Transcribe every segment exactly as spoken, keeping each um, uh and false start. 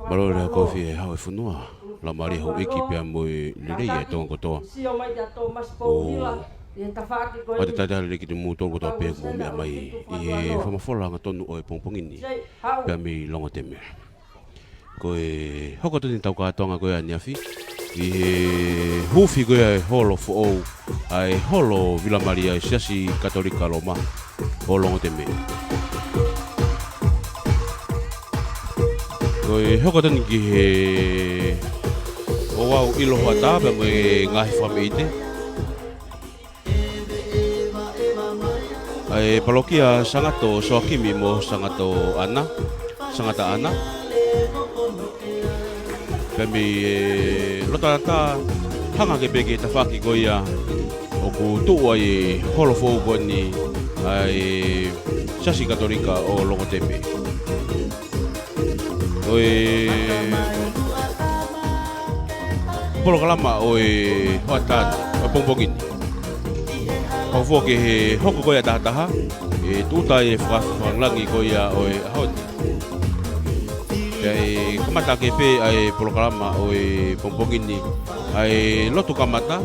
Mālō e lea kofi e Hau e fonua, laumālie houʻeiki pea mo e lelei e Tonga kotoa. ʻOku ou talitali lelei kiate kimoutolu kotoa pē ʻoku mou meʻa mai ʻi he fakamafola hangatonu ʻo e pongipongi ni, pea mei Longoteme. Ko e hoko atu eni ʻetau kātoanga ko ia ʻaneafi ʻi he huufi ko ia e holo foʻou, ʻa e holo Vila Malia ʻa e Siasi Katolika Loma ʻo Longoteme. Ko e hoko atu eni ki he ouau ʻilo hoʻatā pea mo e ngaahi fakameʻite ʻa e palokia Sangato Soakimi mo Sangato ʻAna, Sangata ʻAna. Pea mei he loto ʻatā, hanga hake pē ki he tafaʻaki ko ia ʻoku tuʻu ai e holo foʻou ko eni ʻa e Siasi Katolika ʻo Longoteme. Ko e polokalama ʻo e hoʻatā ni, ʻo e pongipongi ni, ʻoku fua ki he hoko ko ia ʻa e tahataha, ʻe tūʻuta ai e fakafeʻiloaki ko ia ʻo e ʻaho ni. Pea ʻe kamata hake pē ʻa e polokalama ʻo e pongipongi ni ʻa e lotu kamata,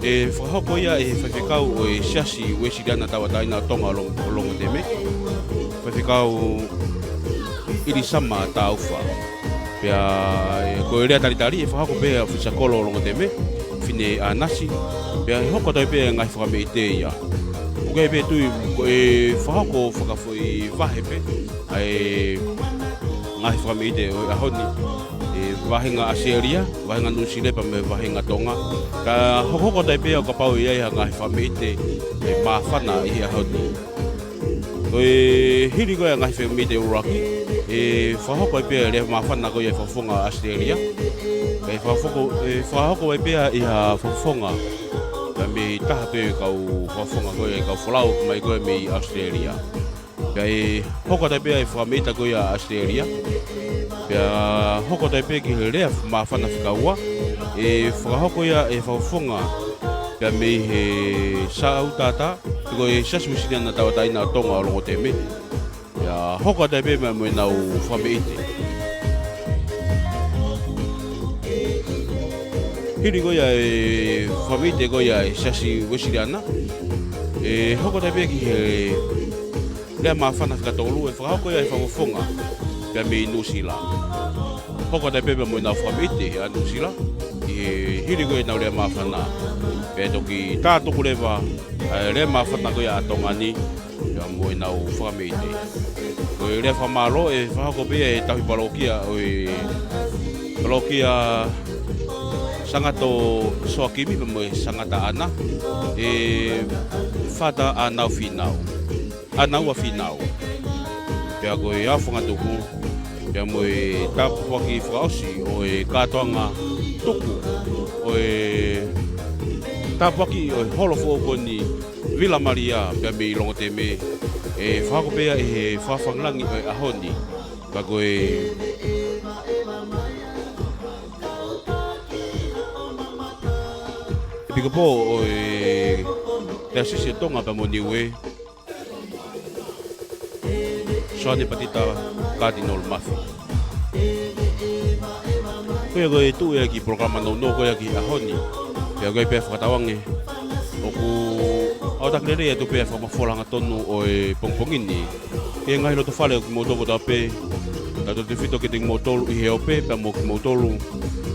ʻe fakahoko ia ʻe he faifekau ʻo e Siasi Uēsiliana Tauʻatāina ʻo Tonga ʻo Long-, ʻo Longoteme, Faifekau ʻIlisama Taufa. Pea, ʻe, ko e lea talitali ʻe fakahoko pē ʻe he ʻofisa kolo ʻo Longoteme, Fine ʻAnasi. Pea ʻe hoko atu ai pē ʻa e ngaahi fakameʻite ia. ʻOku ʻi ai pē tui, ko e fakahoko fakafoʻi vahe pē ʻa e ngaahi fakameʻite ʻo e ʻaho ni, ʻe, vahenga ʻAositelēlia, vahenga Nuʻusila pea mo e vahenga Tonga. Ka hokohoko atu ai pē ia ʻo kapau ʻe ʻi ai ha ngaahi fakameʻite ʻe māfana ʻi he ʻaho ni. Ko e hili ko ia e ngaahi fakameʻite ʻuluaki, ʻe fakahoko ai pē ʻa e lea māfana ko ia ʻa e fakafofonga ʻAositelēlia. Pea ʻe fakahoko, ʻe fakahoko ai pē ia ʻe ha fakafofonga, pea mei he taha pē ʻo e kau fakafofonga ko ia, ʻa e kau folau mai ko ia mei ʻAositelēlia. Pea ʻe hoko atu ai pē ʻa e fakameʻite ko ia ʻa ʻAositelēlia. Pea hoko atu ai pē ki he lea māfana fika ua, ʻe fakahoko ia ʻe he fakafofonga pea mei he Sautata, ko e Siasi Uēsiliana Tauʻatāina ʻo Tonga ʻo Longoteme. Pea hoko atu ai pē mo ʻenau fakameʻite. Hili ko ia e fakameʻite ko ia ʻa e Siasi Uēsiliana, ʻe hoko atu ai pē ki he lea māfana fika tolu, ʻe fakahoko ia ʻe he fakafofonga pea mei Nuʻusila. Hoko atu ai pē mo ʻenau fakameʻite ʻa Nuʻusila, ʻi he hili ko ia ʻenau lea māfana. Pea toki tā tuku leva ʻa e lea māfana ko ia ʻa Tonga ni, pea mo ʻenau fakameʻite. Ko e lea fakamālō ʻe fakahoko pē ia ʻe he tauhi palokia ʻo e palokia Sangato Soakimi pea mo e Sangata ʻAna, ʻe Fata ʻAnau Fīnau, ʻAnaua Fīnau. Pea ko e aofangatuku, pea mo e tāpuaki fakaʻosi ʻo e kātoanga tuku ʻo e tāpuaki ʻo e holo foʻou ko eni Vila Malia pea mei Longoteme, ʻe fakahoko pē ia ʻe he fakafofonga langi ʻo e ʻaho ni. Pea ko e ʻEpikopō ʻo e Taiosisi ʻo Tonga pea mo Niue, Soane Patita Katinolo Mafi. Ko ia ko e tuʻu ia ki he polokalama nounou ko ia ki he ʻaho ni. Pea ko ia pē fakatauange ʻoku ʻaotaki lelei atu pē ʻa e fakamafola hangatonu ʻo e pongipongi ni ki he ngaahi lotofale ʻo kimoutolu kotoa pē. Tautautefito kiate kimoutolu ʻi he ope pea mo kimoutolu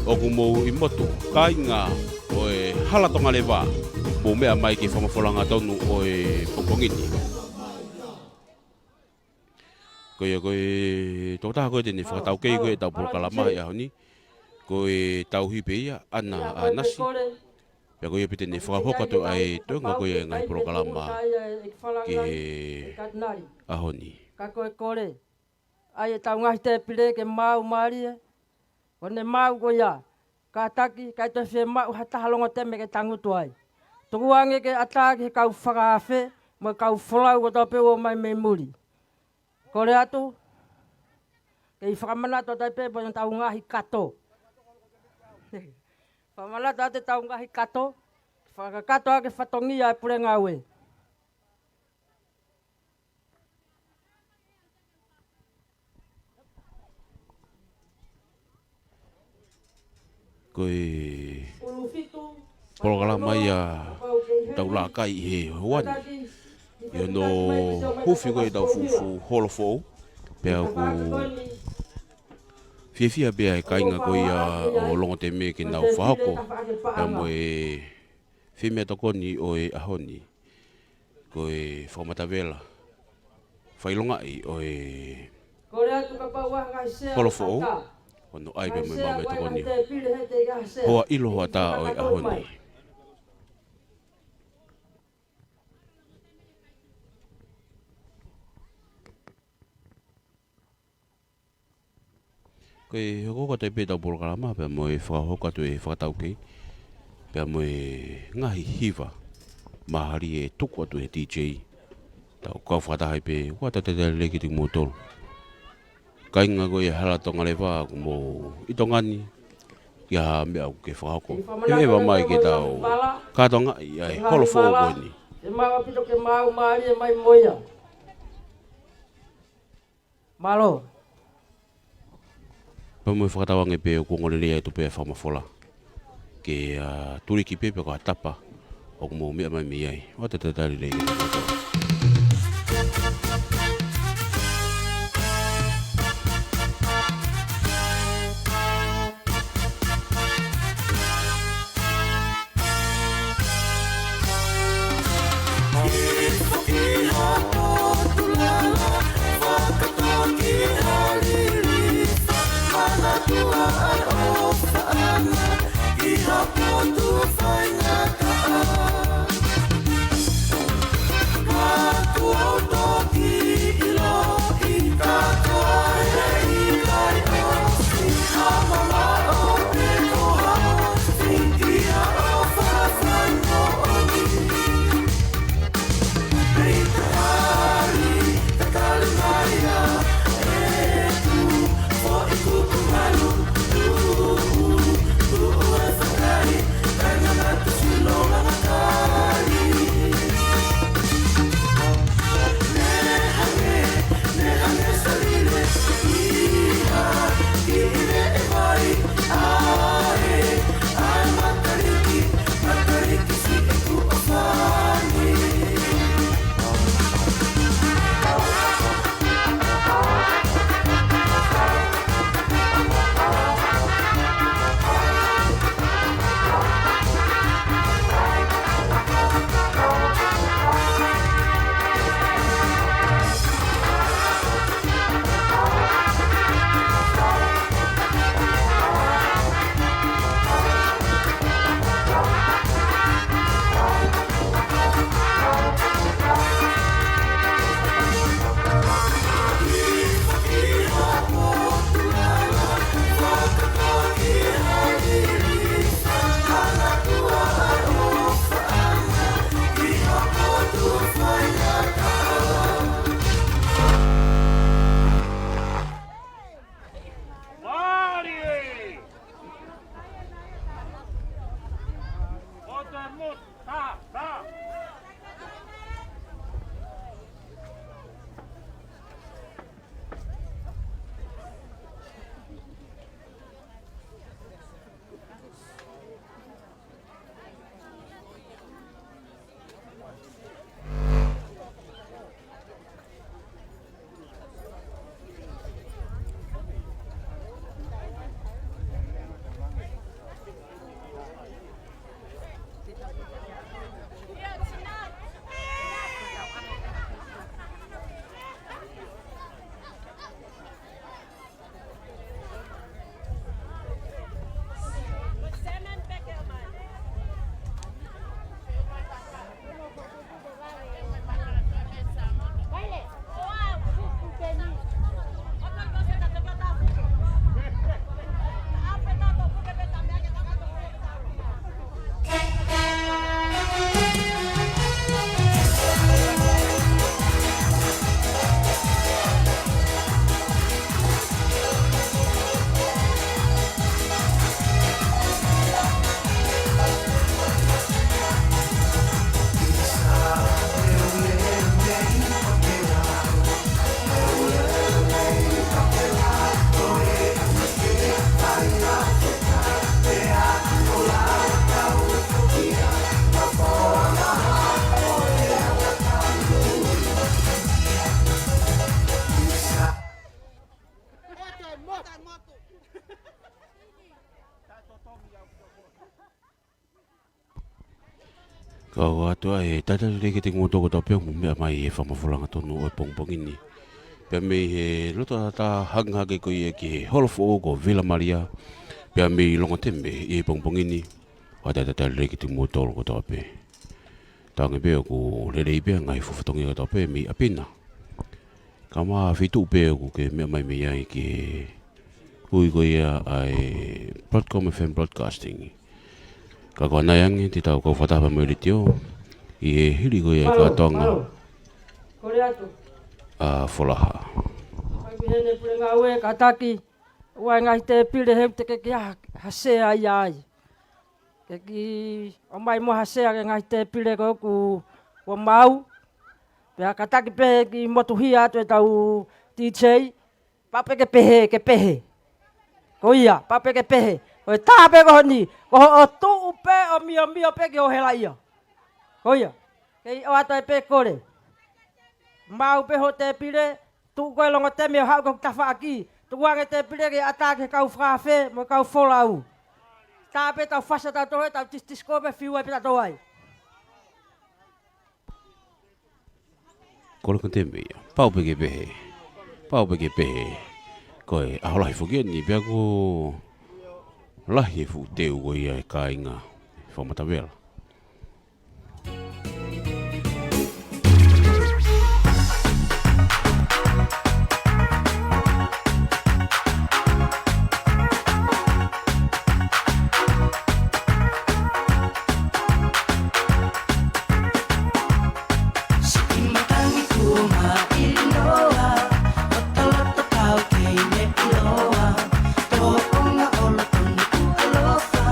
ʻoku mou ʻi motu, kāinga ʻo e hala Tonga leva, mou meʻa mai ki he fakamafola hangatonu ʻo e pongipongi ni. Ko ia ko e tokotaha ko ē te ne fakataukei ko ē ʻetau polokalama he ʻaho ni, ko e tauhi pē ia, ʻAna ʻAnasi. Pea ko ia pē te ne fakahoko atu ʻa e toenga ko ia e ngaahi polokalama ki he ʻaho ni. Ka ko e kole ʻa ʻetau ngaahi tēpile ke maau mālie. Ko ʻene maau ko ia, kātaki, ʻikai toe fiemaʻu ha taha Longoteme ke tangutu ai. Tukuange ke ʻatā ki he kau fakaafe mo e kau folau kotoa pē ʻoku ō mai mei muli. Kole atu, kei fakamanatu atu ai pē mo ʻetau ngaahi kato. Fakamanatu atu ʻetau ngaahi kato, fakakakato ʻaki e fatongia ʻa e puleʻanga ʻo e. Ko e polokalama ia ʻoku tau laka ai he houa ni, ʻi hono hufi ko ē ʻetau fuʻu holo foʻou, pea ʻoku fiefia pē ʻa e kāinga ko ia ʻo Longotemē ke nau fakahoko pea mo e femeʻatokoni ʻo e ʻaho ni, ko e fakamatavela fakaʻilongaʻi ʻo e holo foʻou, hono ʻai pē mo e maʻu meʻatokoni hoa ʻilo hoʻatā ʻo e ʻaho ni. Ko e hokohoko atu pē ʻetau polokalama pea mo e fakahoko atu e fakataukei pea mo e ngaahi hiva mālie ʻe tuku atu he D J. Tau kau fakataha ai pē, ʻoku tau talitali lelei kiate kimoutolu kāinga ko ia Hala Tonga Leva, ʻoku mou ʻi Tonga ni, ki ha meʻa ʻoku ke fakahoko, ʻeveʻeva mai ke tau kātoangaʻi ʻa e holo foʻou ko eni. Ke mau ʻaupito ke mau mālie mai mo ia. Mālō. Pea mo e fakatauange pē ʻoku ongo lelei atu pē ʻa e fakamafola ke, ā, tuliki pē pe ko ha tapa ʻoku mou meʻa mai mei ai. ʻOku tau talitali lelei kiate kimoutolu. Kau atu ai e talitali lelei kiate kimoutolu kotoa pē ʻoku mou meʻa mai he fakamafola hangatonu ʻo e pongipongi ni. Pea mei he loto tatau hangehangē ko ia ki he holo foʻou ko Vila Malia. Pea mei Longoteme ʻi he pongipongi ni. Ua talitali lelei kiate kimoutolu kotoa pē. Tau ange pē ʻoku lelei pē ngaahi fuʻu fatongia kotoa pē mei ʻapi na. Ka ʻi he feituʻu pē ʻoku ke meʻa mai mei ai ki he ui ko ia ʻa e Broadcom F M Broadcasting. Ka ko ʻanai ange te tau kau fakataha pē mo e letiō ʻi he hili ko ia e kātoanga. Mālō. Mālō. Kole atu. ʻA Folaha. Kai ki heni pule ngāue kātaki. ʻOua e ngaahi tēpile he ʻoku teʻeki ke ʻi ai ha, ha sea ia ai. Ke ke ʻomai mo ha sea ki he ngaahi tēpile ko ē ʻoku, ʻoku maau. Pea kātaki pē ke motuhia atu ʻetau D J. Pau pē ke pehē, ke pehē. Ko ia, pau pē ke pehē. Ko e tā pē ko eni, ko hoʻo tuʻu pē ʻo miomio pē ki hoʻo helaʻia. Ko ia, kei ʻoatu ai pē kole. Maau pē hoʻo tēpile, tuʻu ko ē Longoteme ʻo haʻu ki hoku tafaʻaki. Tukuange tēpile ke ʻatā ki he kau fakaafe mo e kau folau. Tā pē tau fasi ʻa tautolu, tau tisitisi ko ē pē fiu ai pē tautolu ai. Ko Longoteme ia. Pau pē ke pehē. Pau pē ke pehē. Ko e ʻaho lahi foki eni pea ʻoku lahi e fuʻu teu ko ia e kāinga fakamatavela. Siʻi matangi kuo maʻilinoa, ʻo toloto kau kei meʻiloa, tōʻonga ʻo loto ni kuo ʻalofa,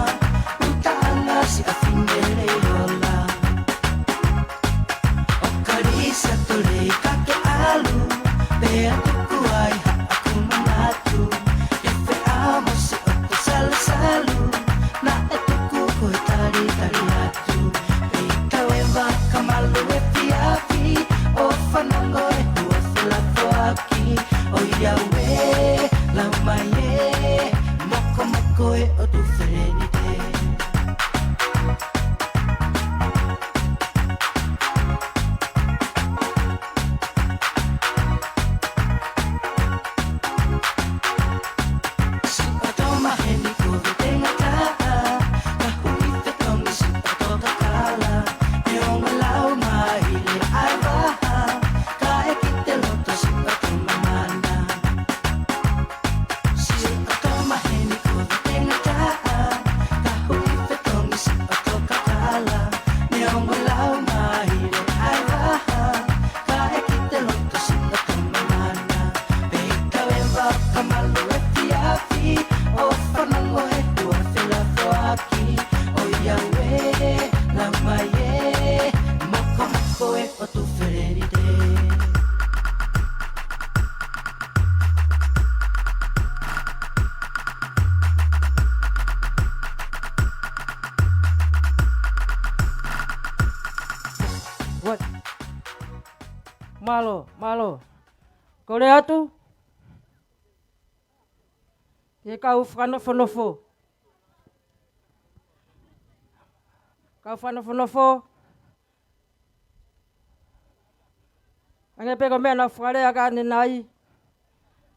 ʻutaʻanga siʻa fine lei ola. ʻO kalisa tole ka ke ʻalu, pea tuku ai haʻaku manatu, ke feʻao mo siʻo te salusalu, naʻe tuku ko e talitali atu. Pea tau e vaka malu efiafi, ʻo fanongo e huafelafoaki, ʻo ia ue, lau mai e, mokomoko e ʻotu felenite. Siʻoto maheni ko e tenga taʻa, ka hui fetongi siʻoto kakala, neongo lau mahile ʻa e vaha, kae kite loto siʻoto mamana. Pea tau e vaka malu efiafi, ʻo fanongo e huafelafoaki, ʻo ia ue, lau mai e, mokomoko e ʻotu felenite. What? Mālō, mālō. Kole atu ki he kau fakanofonofo. Kau fakanofonofo. Hangē pē ko e meʻa naʻa ku fakalea ki ai ʻanenai.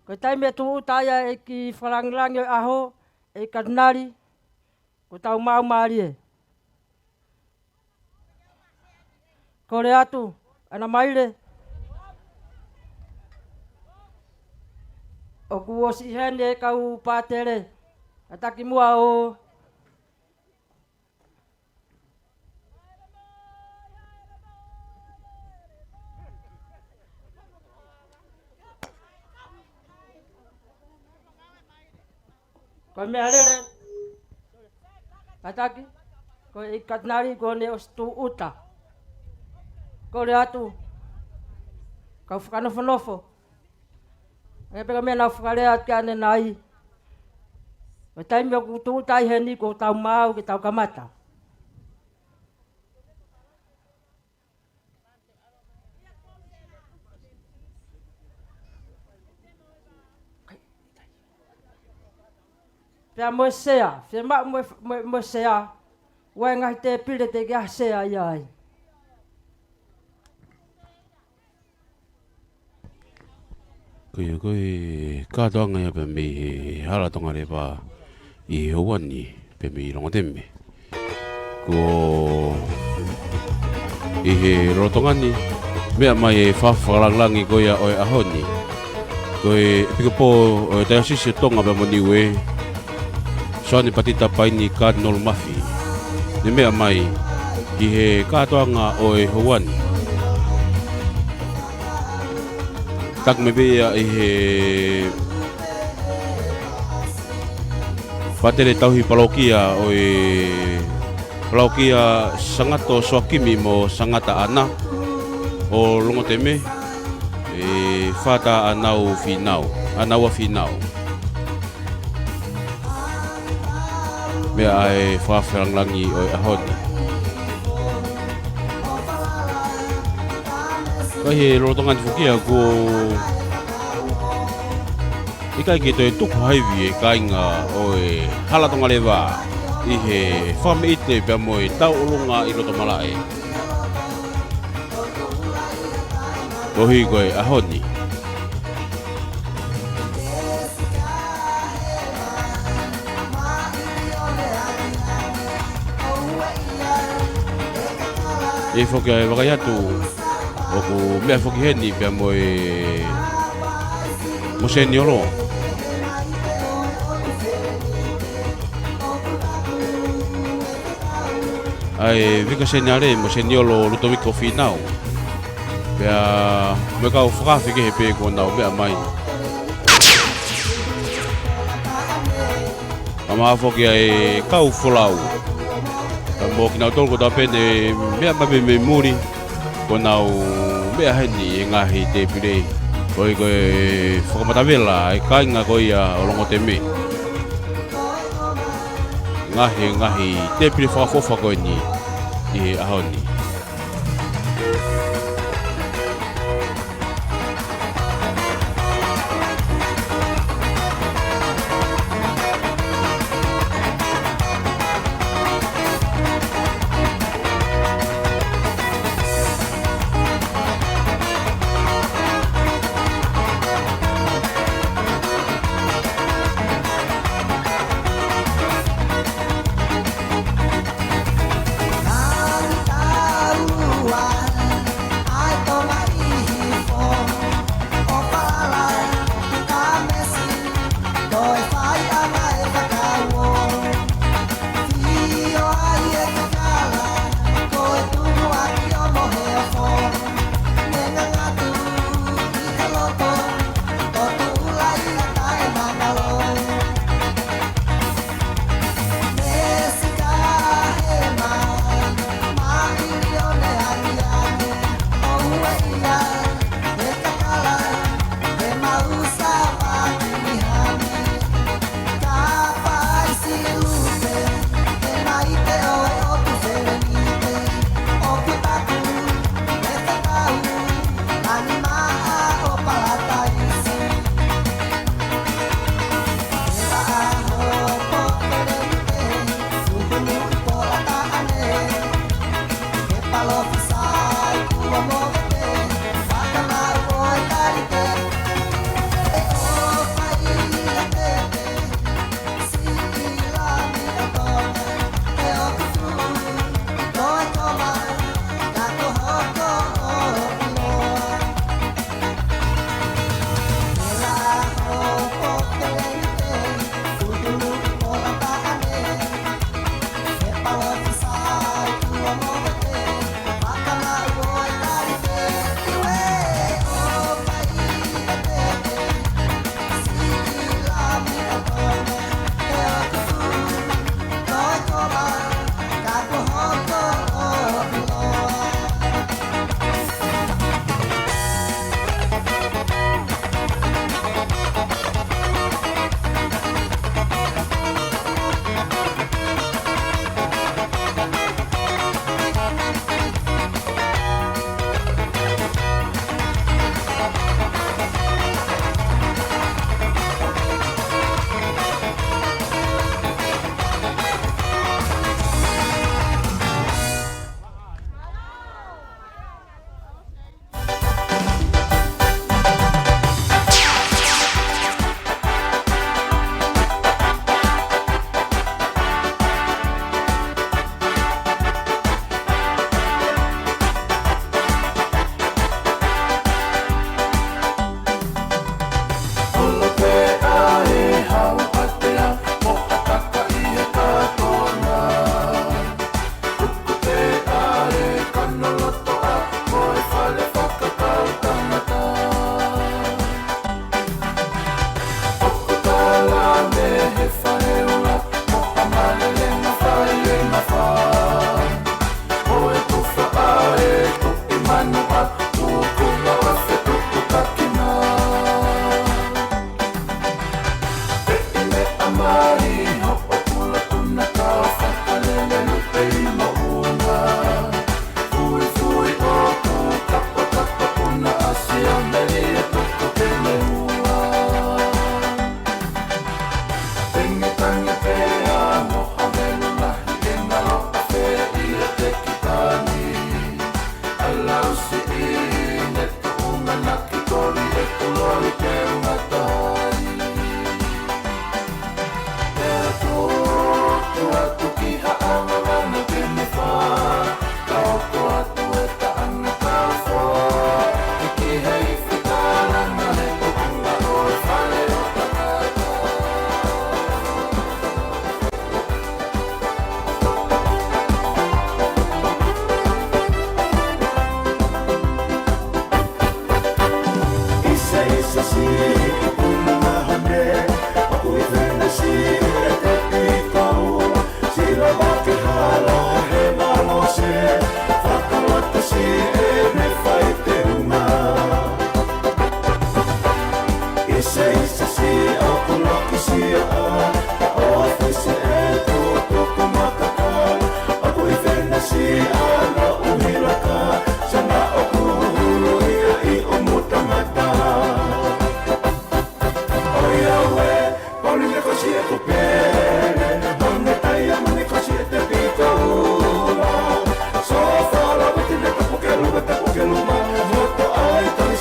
Ko e taimi ʻe tūʻuta ai ʻa e ʻEiki Fakalāngilangi ʻo e ʻAho, ʻEiki Katinali, kuo tau maau mālie. Kole atu, ʻanamaile. ʻOku ʻosi ʻi heni e kau pātele. Kātaki muʻa ʻo Ko e meʻalele. Kātaki. Ko e ʻEiki Katinali kuo ne ʻosi tūʻuta. Kole atu. Kau fakanofonofo. Hangē pē ko e meʻa naʻa ku fakalea ki ai ʻanenai. Ko e taimi ʻoku tūʻuta ai heni kuo tau maau ke tau kamata. Pea mo e sea, fiemaʻu mo e, mo e, mo e sea, ʻoua e ngaahi tēpile teʻeki ha sea ia ai. Ko ia, ko e kātoanga ia pē mei he Hala Tonga Leva ʻi he houa ni pē mei Longoteme. Ko ʻi he lolotonga ni, meʻa mai e fakalangilangi ko ia ʻo e ʻaho ni, ko e ʻEpikopō ʻo e Taiosisi ʻo Tonga pea mo Niue, Soane Patita Paini Cardinal Mafi, ne meʻa mai ʻi he kātoanga ʻo e houa ni. Taku mai pē ia ʻi he Fātele Tauhi Palokia ʻo e Palokia Sangato Soakimi mo Sangata ʻAna ʻo Longoteme, ʻe Fata ʻAnaua Finau, ʻAnaua Finau. Meʻa ʻa e fakalangilangi ʻo e ʻaho ni. Ka ʻi he lolotonga ni foki ia kuo ʻikai ke toe tuku ha ivi e kāinga ʻo e Hala Tonga Leva ʻi he fakameʻite pea mo e tauʻolunga ʻi loto malaʻe. Koeʻuhi ko e ʻaho ni. ʻI he foki ʻa e vakai atu, ʻoku meʻa foki heni pea mo e, mo Seniolo. ʻA e Vika Seniale mo Seniolo Lutoviko Finau. Pea mo e kau fakaafe kehe pē kuo nau meʻa mai. Ka ʻoku maʻu foki ʻa e kau folau. Ka mo kinautolu ko ē pē ne meʻa mai mei muli, kuo nau meʻa heni he ngaahi tēpile. Koeʻuhi ko e fakamatavela e kāinga ko ia ʻo Longoteme. Ngaahi, ngaahi tēpile fakaʻofoʻofa ko eni ʻi he ʻaho ni.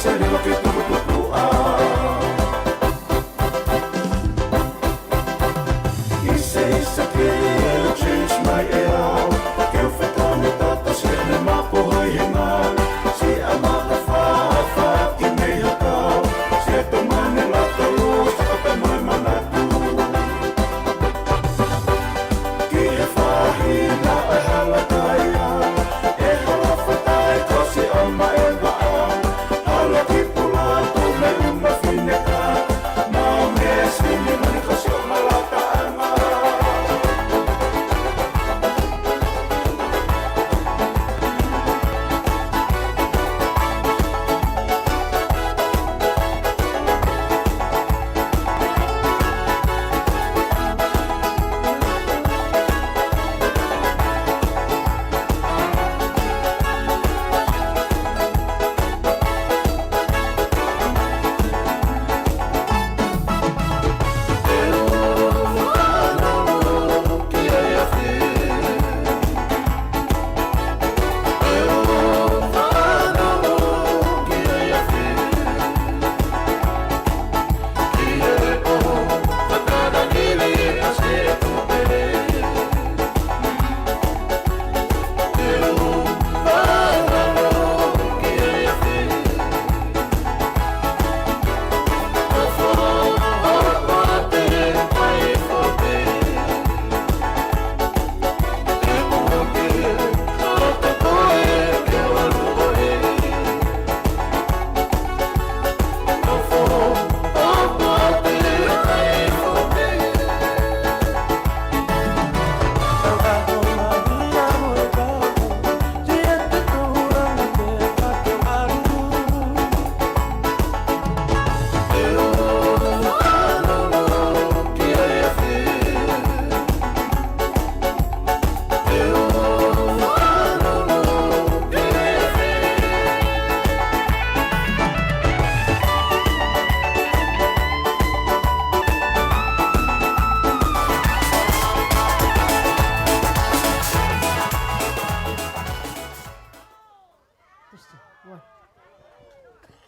Tele ma ke tukutuku a. Ise, ise ke change mai e ao. Ke u fetane tata sene ma pohoi he ngā. Si a mata fa, fa ki mei ha kau. Se to mane la to lu, sa ka te moe manatu. Ki he faʻahi naʻe hala kai ai, ʻe hala fatai kosi ʻo maʻu e vaʻa, hala ki pula ko me uma fineka, mau me sini mani kosi ʻo malata anga.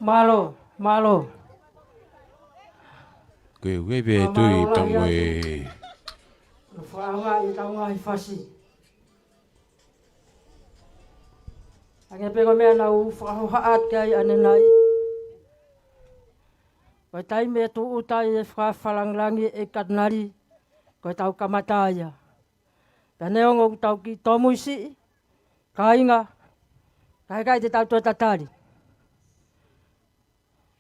Mālō, mālō. Ko e uepe e tui tamu e. Fakaʻaongaʻi ʻetau ngaahi fasi. Hangē pē ko e meʻa naʻa ku fakahohaʻa atu ki ai ʻanenai. Ko e taimi ʻe tūʻuta ai e fakafalangilangi ʻe katinali, ko ʻetau kamata ia. Pea neongo ʻoku tau kiʻi tōmui siʻi, kāinga, ka heʻikai te tau toe tatali.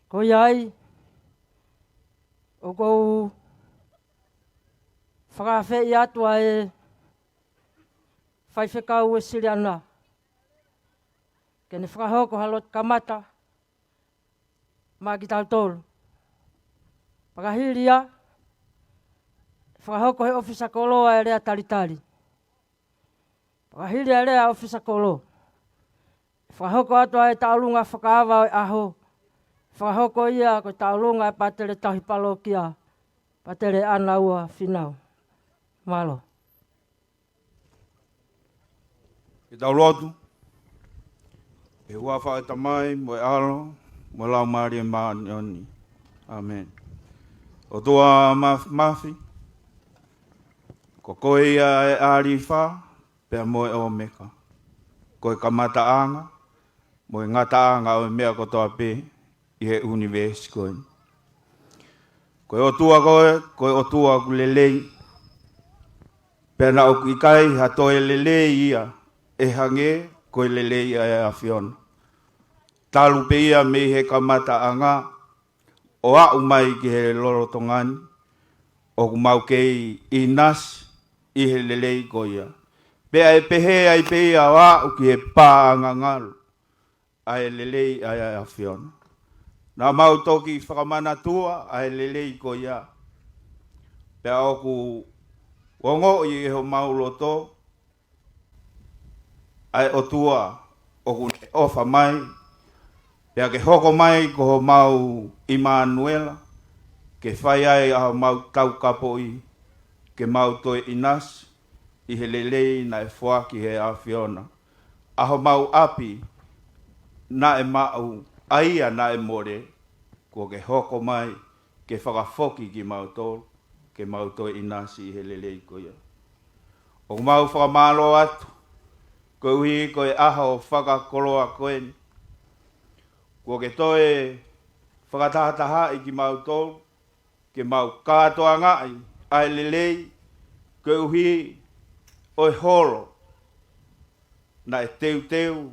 Ko ia ai, ʻoku ou fakaafeʻi atu ʻa e faifekau ʻo Siliana, ke ne fakahoko ha lotu kamata maʻa kitautolu. Pea ka hili ia, fakahoko he ʻofisa kolo ʻa e lea talitali. Pea ka hili ʻa e lea ʻa e ʻofisa kolo, fakahoko atu ʻa e tauʻolunga fakaava ʻo e ʻaho. Fakahoko ia ko e tauʻolunga ʻa e pātele tauhi palokia, Pātele ʻAnaua Fīnau. Mālō. Ke tau lotu. ʻI he huafa ʻo e Tamai, mo e ʻAlo, mo e Laumālie Māʻoniʻoni. ʻĀmeni. ʻOtua Maf-, Mafi, ko koe ia ʻa e ʻAlifa, pea mo e ʻOmeka. Ko e kamataʻanga, mo e ngataʻanga ʻo e meʻa kotoa pē ʻi he ʻunivēsi ko eni. Ko e ʻOtua koe, ko e ʻOtua ʻoku lelei. Pea naʻa ʻoku ʻikai ha toe lelei ia ʻe hangē ko e lelei ʻa e ʻAfiona. Talu pē ia mei he kamataʻanga ʻo aʻu mai ki he lolotonga ni, ʻoku mau kei ʻinasi ʻi he lelei ko ia. Pea ʻe pehē ai pē ia ʻo aʻu ki he paʻanga ngalo ʻa e lelei ʻa e ʻAfiona. Naʻa mau toki fakamanatua ʻa e lelei ko ia. Pea ʻoku ongoʻi ʻe homau loto ʻa e ʻOtua ʻoku ne ʻofa mai, pea ke hoko mai ko homau ʻImanuela, ke fai ai ʻa homau taukapoʻi, ke mau toe ʻinasi ʻi he lelei naʻe foaki he ʻAfiona. ʻA homau ʻapi naʻe maʻu ʻa ia naʻe mole, kuo ke hoko mai ke fakafoki kimautolu, ke mau toe ʻinasi ʻi he lelei ko ia. ʻOku mau fakamālō atu koeʻuhi ko e ʻaho fakakoloa ko eni, kuo ke toe fakatahatahaʻi kimautolu ke mau kātoangaʻi ʻa e lelei koeʻuhi ʻo e holo naʻe teuteu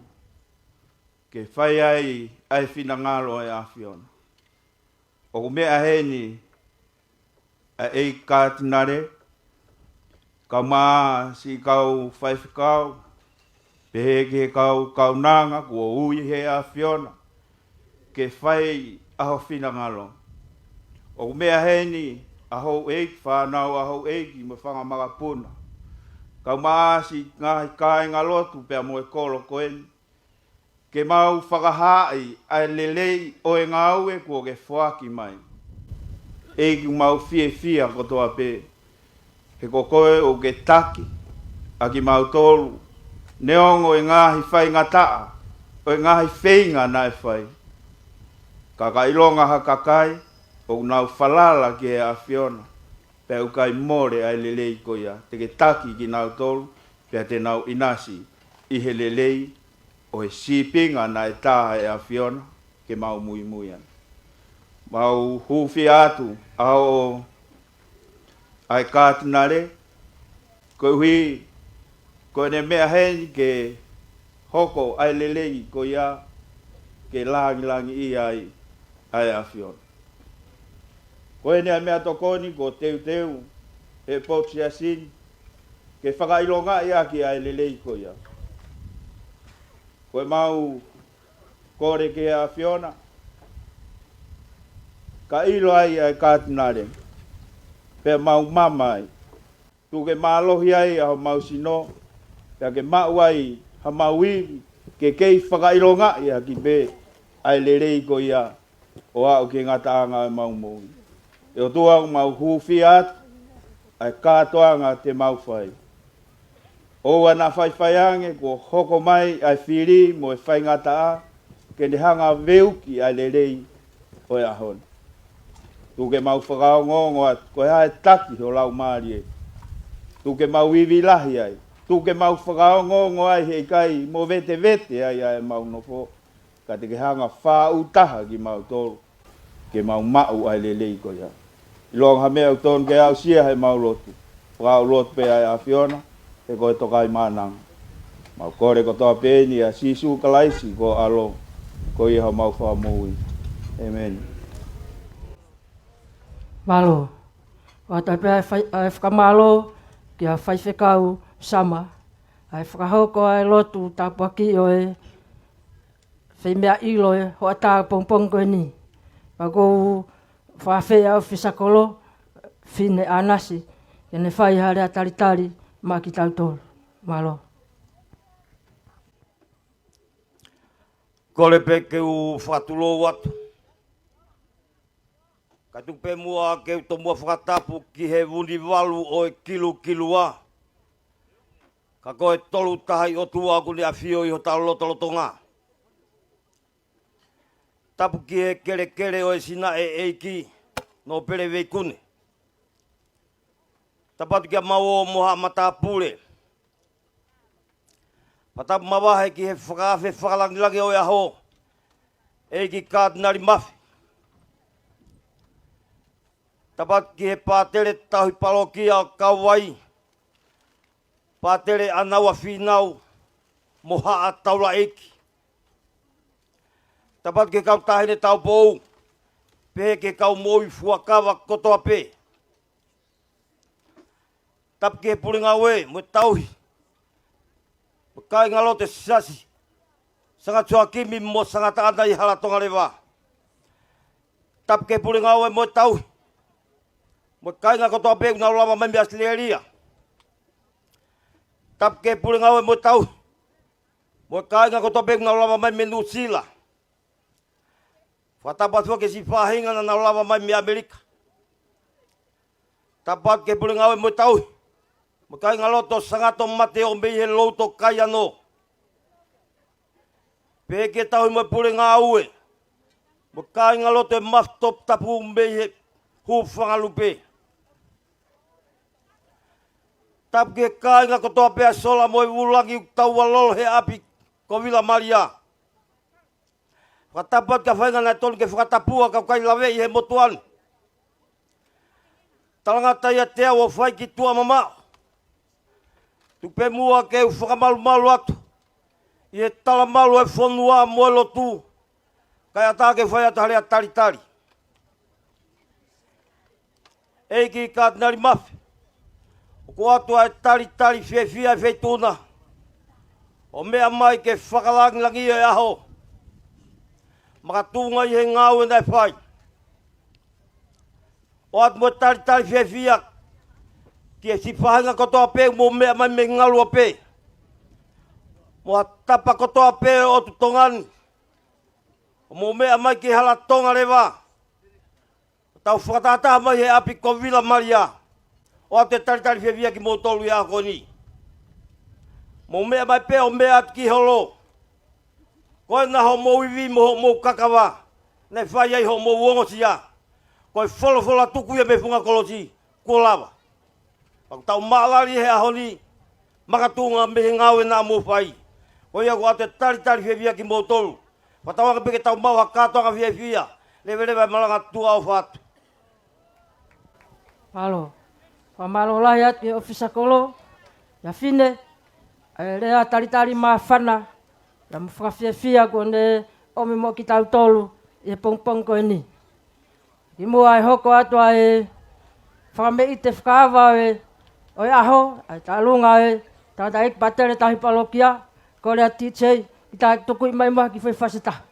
ke fai ai ʻa e finangalo ʻo e ʻAfiona. ʻOku meʻa heni ʻa e ʻEiki Kātinale, kae ʻumaʻā siʻi kau faifekau, pehē ki he kau kaunanga kuo ui ʻe he ʻAfiona ke fai ʻa ho finangalo. ʻOku meʻa heni ʻa houʻeiki, fānau ʻa houʻeiki mo e fanga makapuna, kae ʻumaʻā siʻi ngaahi kāingalotu pea mo e kolo ko eni, ke mau fakahaaʻi ʻa e lelei ʻo e ngāue kuo ke foaki mai. ʻEiki, mau fiefia kotoa pē, he ko koe ʻoku ke taki ʻa kimautolu, neongo e ngaahi faingataʻa ʻo e ngaahi feinga naʻe fai. Ka ka ʻilonga ha kakai ʻoku nau falala ki he ʻAfiona, pea ʻoku ʻikai mole ʻa e lelei ko ia, te ke taki kinautolu, pea te nau ʻinasi ʻi he lelei ʻo e sīpinga naʻe tā ʻe he ʻAfiona ke mau muimui ai. Mau hūfia atu ʻa hoʻo ʻa e Kātinale, koeʻuhi ko ʻene meʻa heni ke hoko ʻa e lelei ko ia ke langilangiʻia ai ʻa e ʻAfiona. Ko eni ʻa e meʻatokoni kuo teuteu ʻe he potu siasi ni ke fakaʻilongaʻi ʻaki ʻa e lelei ko ia. Ko e mau kole ki he ʻAfiona, ka ʻilo ai ʻa e Kātinale, pea mau mama ai. Tuku ke mālohi ai ʻa homau sino, pea ke maʻu ai hamau ivi, ke kei fakaʻilongaʻi ʻaki pē ʻa e lelei ko ia ʻo aʻu ki he ngataʻanga ʻo ʻemau moʻui. ʻE ʻOtua, mau hūfia atu ʻa e kātoanga te mau fai. ʻOua naʻa faifai ange kuo hoko mai ʻa e fili mo e faingataʻa ke ne hanga veuki ʻa e lelei ʻo e ʻaho ni. Tuku ke mau fakaongoongo atu ko e hā e taki ho Laumālie. Tuku ke mau ivi lahi ai. Tuku ke mau fakaongoongo ai he ʻikai movetevete ai ʻa ʻemau nofo, ka te ke hanga fāʻūtaha kimautolu ke mau maʻu ʻa e lelei ko ia. ʻIlonga ha meʻa ʻoku tonu ke aʻusia heʻemau lotu, fakaʻau lotu pē ʻa e ʻAfiona, he ko e tokaimānanga. Mau kole kotoa pē ni ʻia Sīsū Kalaisi ko ho ʻAlo, ko ia homau Fakamoʻui. ʻĒmeni. Mālō. ʻOatu pē ʻa e fai-, ʻa e fakamālō kia Faifekau Sama, ʻa e fakahoko ʻa e lotu tāpuaki ʻo e feimeʻa ʻilo ʻi he hoʻatā pongipongi ko eni. Pea ʻoku ou fakaafeʻi ʻa e ʻōfisa kolo, Fine ʻAnasi, ke ne fai ha lea talitali maʻa kitautolu. Mālō. Kole pē ke u fakatulou atu. Kae tuku pē muʻa ke u tomuʻa fakatapu ki he Vunivalu ʻo e Kilukilua. Ka ko e Tolu Tahaʻi ʻOtua ʻoku ne ʻafio ʻi hota lotolotonga. Tapu ki he kelekele ʻo e Sinaʻeʻeiki, Nōpele Veikune. Tapu atu kia Mauō mo haʻa matāpule. Pea tapu mavahe ki he fakaafe fakalangilangi ʻo e ʻaho, ʻEiki Kātinale Mafi. Tapu atu ki he pātele tauhi palokia ʻo Kauvai, Pātele ʻAnaua Fīnau, mo haʻa taulaʻeiki. Tapu atu ki he kau taʻahine taupou, pehē ki he kau moʻui fuakava kotoa pē. Tapu ki he pule ngāue mo e tauhi, mo e kāingalotu ʻo e Siasi, Sanga Soakimi mo Sanga Taʻana ʻi Halatonga Leva. Tapu ki he pule ngāue mo e tauhi, mo e kāinga kotoa pē ʻoku nau lava mai mei ʻAositelēlia. Tapu ki he pule ngāue mo e tauhi, mo e kāinga kotoa pē ʻoku nau lava mai mei Nuʻusila. Fakatapu atu foki ki he siʻi faʻahinga naʻa nau lava mai mei ʻAmelika. Tapu atu ki he pule ngāue mo e tauhi, mo e kāingalotu ʻo Sangato Mate ʻo mei he Louto Kaiano. Pehē ki he tauhi mo e pule ngāue, Mo e kāingalotu ʻo e Mafi Toputapu mei he Hūfangalupe. Tapu ki he kāinga kotoa pē ʻa e sola mo e vūlangi ʻoku tau ʻalu lolo he ʻapi ko Vila Malia. Fakatapu atu ki he faʻahinga naʻe tonu ke fakatapua ka ʻoku ʻikai laveʻi he motuʻa ni. Talangata ia te au ʻo fai ki tuʻa mamaʻo. Tuku pē muʻa ke u fakamalumalu atu ʻi he talamalu ʻo e fonua mo e lotu, kae ʻatā ke fai atu ha lea talitali. ʻEiki Katinali Mafi, ʻoku ʻoatu ʻa e talitali fiefia ʻa e feituʻu na ʻo meʻa mai ke fakalāngilangiʻi ʻa e ʻaho, makatuʻunga ʻi he ngāue naʻe fai. ʻOatu mo e talitali fiefia ki he siʻi faʻahinga kotoa pē ʻoku mou meʻa mai mei Galuape, mo ha tapa kotoa pē ʻo e ʻotu Tonga ni, ʻoku mou meʻa mai ki he hala Tonga leva, tau fakatahataha mai he ʻapi ko Vila Malia. ʻOatu e talitali fiefia kimoutolu ʻi he ʻaho ko eni. Mou meʻa mai pē ʻo meʻa atu ki holo. Ko ena hoʻomou ivi mo hoʻomou kakava naʻe fai ai hoʻomou ongosia. Ko e folofola tuku ia mei he funga kolosi, kuo lava. Pea ʻoku tau maʻalali he ʻaho ni, makatuʻunga mei he ngāue naʻa mou fai. Ko ia ʻoku ʻoatu e talitali fiefia kimoutolu. Fakatauange pē ke tau maʻu ha kātoanga fiefia. Leveleva e malanga, tuʻa ʻofa atu. Mālō. Fakamālō lahi atu ki he ʻōfisa kolo, ʻa Fine, ʻa e lea talitali māfana, ʻa e fakafiefia kuo ne ʻomi mo kitautolu ʻi he pongipongi ko eni. Kimuʻa ʻe hoko atu ʻa e fakameʻite fakaava ʻo e, ʻo e ʻaho, ʻa e taʻalunga ʻo e tangataʻeiki pātele tahi palokia, kole atu D J, ʻi tā tukuʻi mai muʻa ha kiʻi foʻi fasi ʻe taha.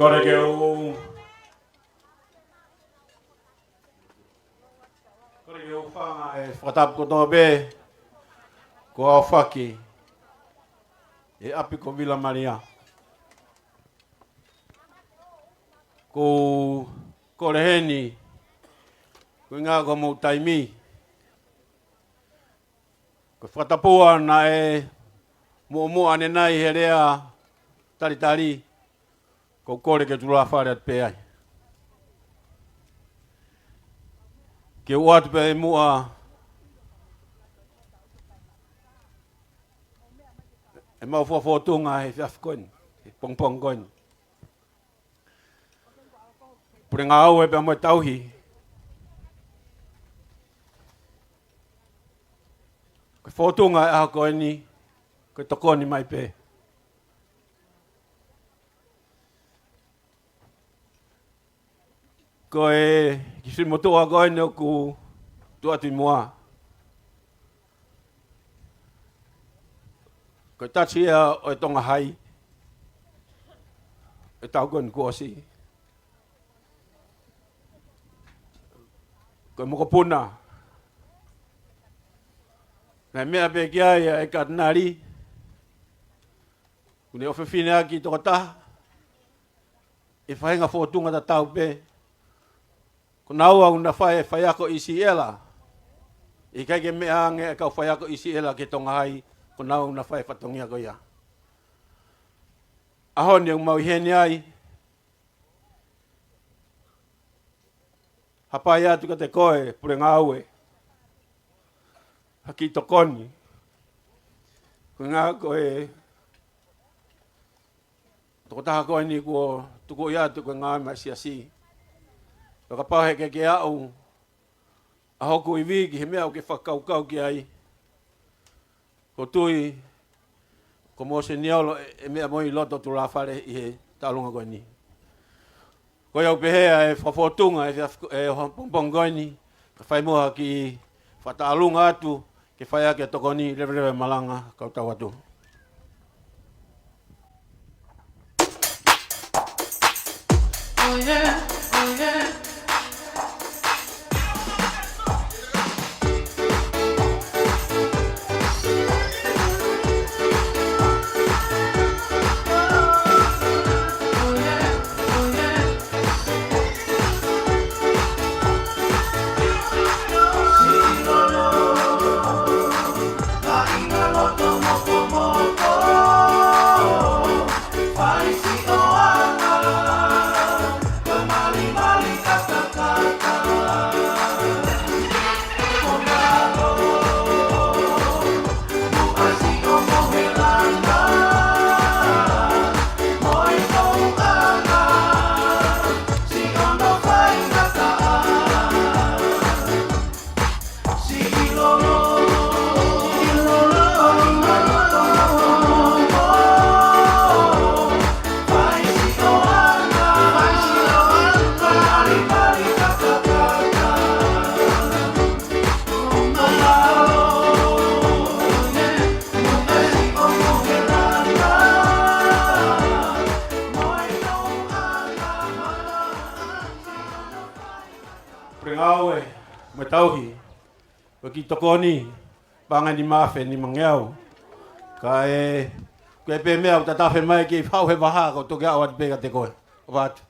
Kole ke u, kole ke u hūfanga he fakatapu kotoa pē kuo aofaki he ʻapi ko Vila Malia. Ko, kole heni, ko e ʻuhinga ko hoʻomou taimi. Ko e fakatapua naʻe muʻomuʻa ʻanenai he lea talitali, ʻoku ou kole ke tulafale atu pē ai. Ke u ʻoatu pē muʻa ʻemau fakafōtunga he efiafi ko eni, he pongipongi ko eni. Pule ngāue pea mo e tauhi. Ko e fōtunga ʻo e ʻaho ko eni, ko e tokoni mai pē. Ko e kiʻi sui motuʻa ko eni ʻoku tuʻu atu ʻi muʻa, ko e taʻahine ʻo e Tonga Hai ʻo e taʻu ko eni kuo ʻosi. Ko e mokopuna naʻe meʻa pē ki ai ʻa e Katinali, ʻoku ne ʻofefine ʻaki tokotaha ʻi he faʻahinga fōtunga tatau pē. Ko naua ʻoku na fai e faiako ʻi Siʻela. ʻIkai ke meʻa ange e kau faiako ʻi Siʻela ki he Tonga Hai, Ko ʻenau na fai fatongia ko ia. ʻAho ni ʻoku mau ʻi heni ai, hapai atu kiate koe, Pule Ngāue, ha kiʻi tokoni. Ko e ngā ko e tokotaha ko eni kuo tuku ia atu ko e ngāue maʻa e siasi. Ka kapau he ʻikai ke aʻu ʻa hoku ivi ki he meʻa ʻoku ke fakakaukau ki ai, ʻoku ou tui ko mo seniolo e, e meʻa mo e loto tulafale ʻi he taʻolunga ko eni. Ko ia ʻoku pehē ʻa e fakafotunga e, e, e pongipongi ko eni, ka fai muʻa ha kiʻi fakataʻalunga atu, ke fai ʻaki e tokoni, leveleva e malanga, kau tau atu. Pule Ngāue, mo e tauhi, ko e kiʻi tokoni, paʻanga ʻe nima afe nimangeau. Ka ʻe, ko e pē meʻa ʻoku tatafe mai ke fau he vaha, ko e toki ʻoatu pē kiate koe. ʻOfa atu.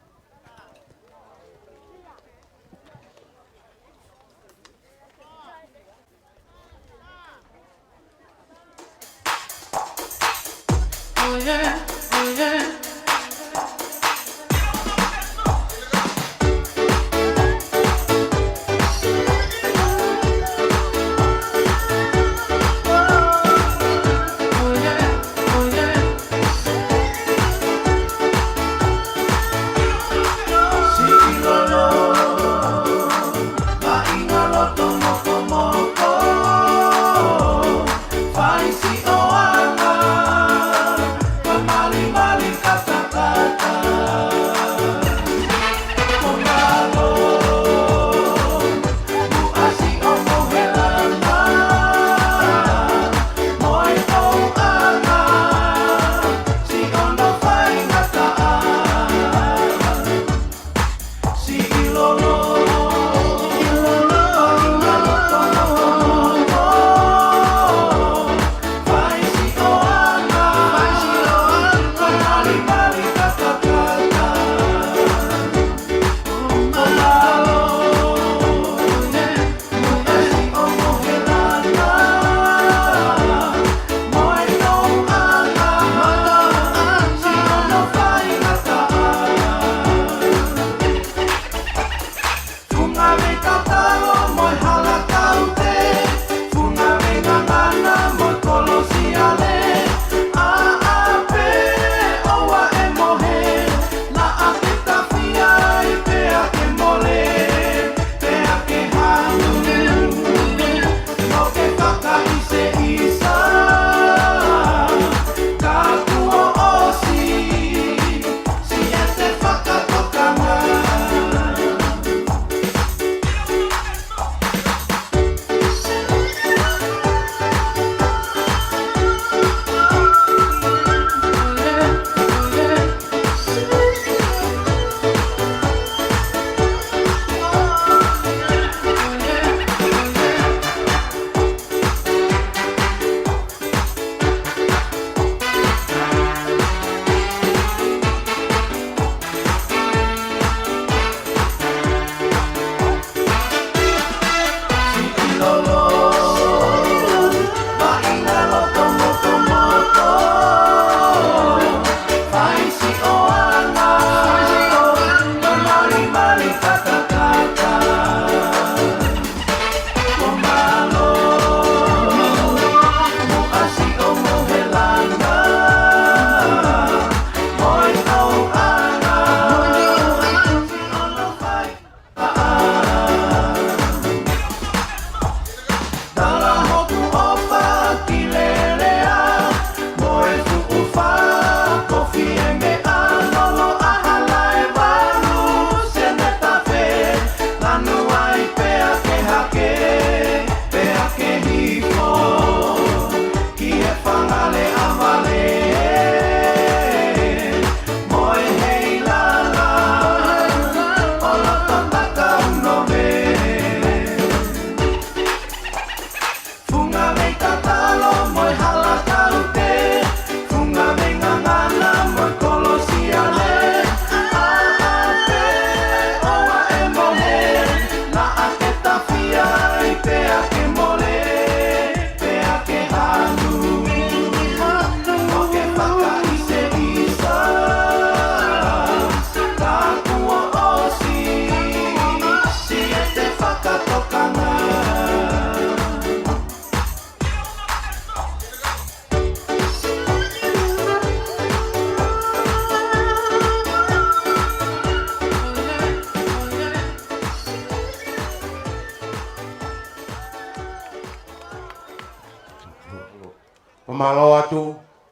Mālō atu,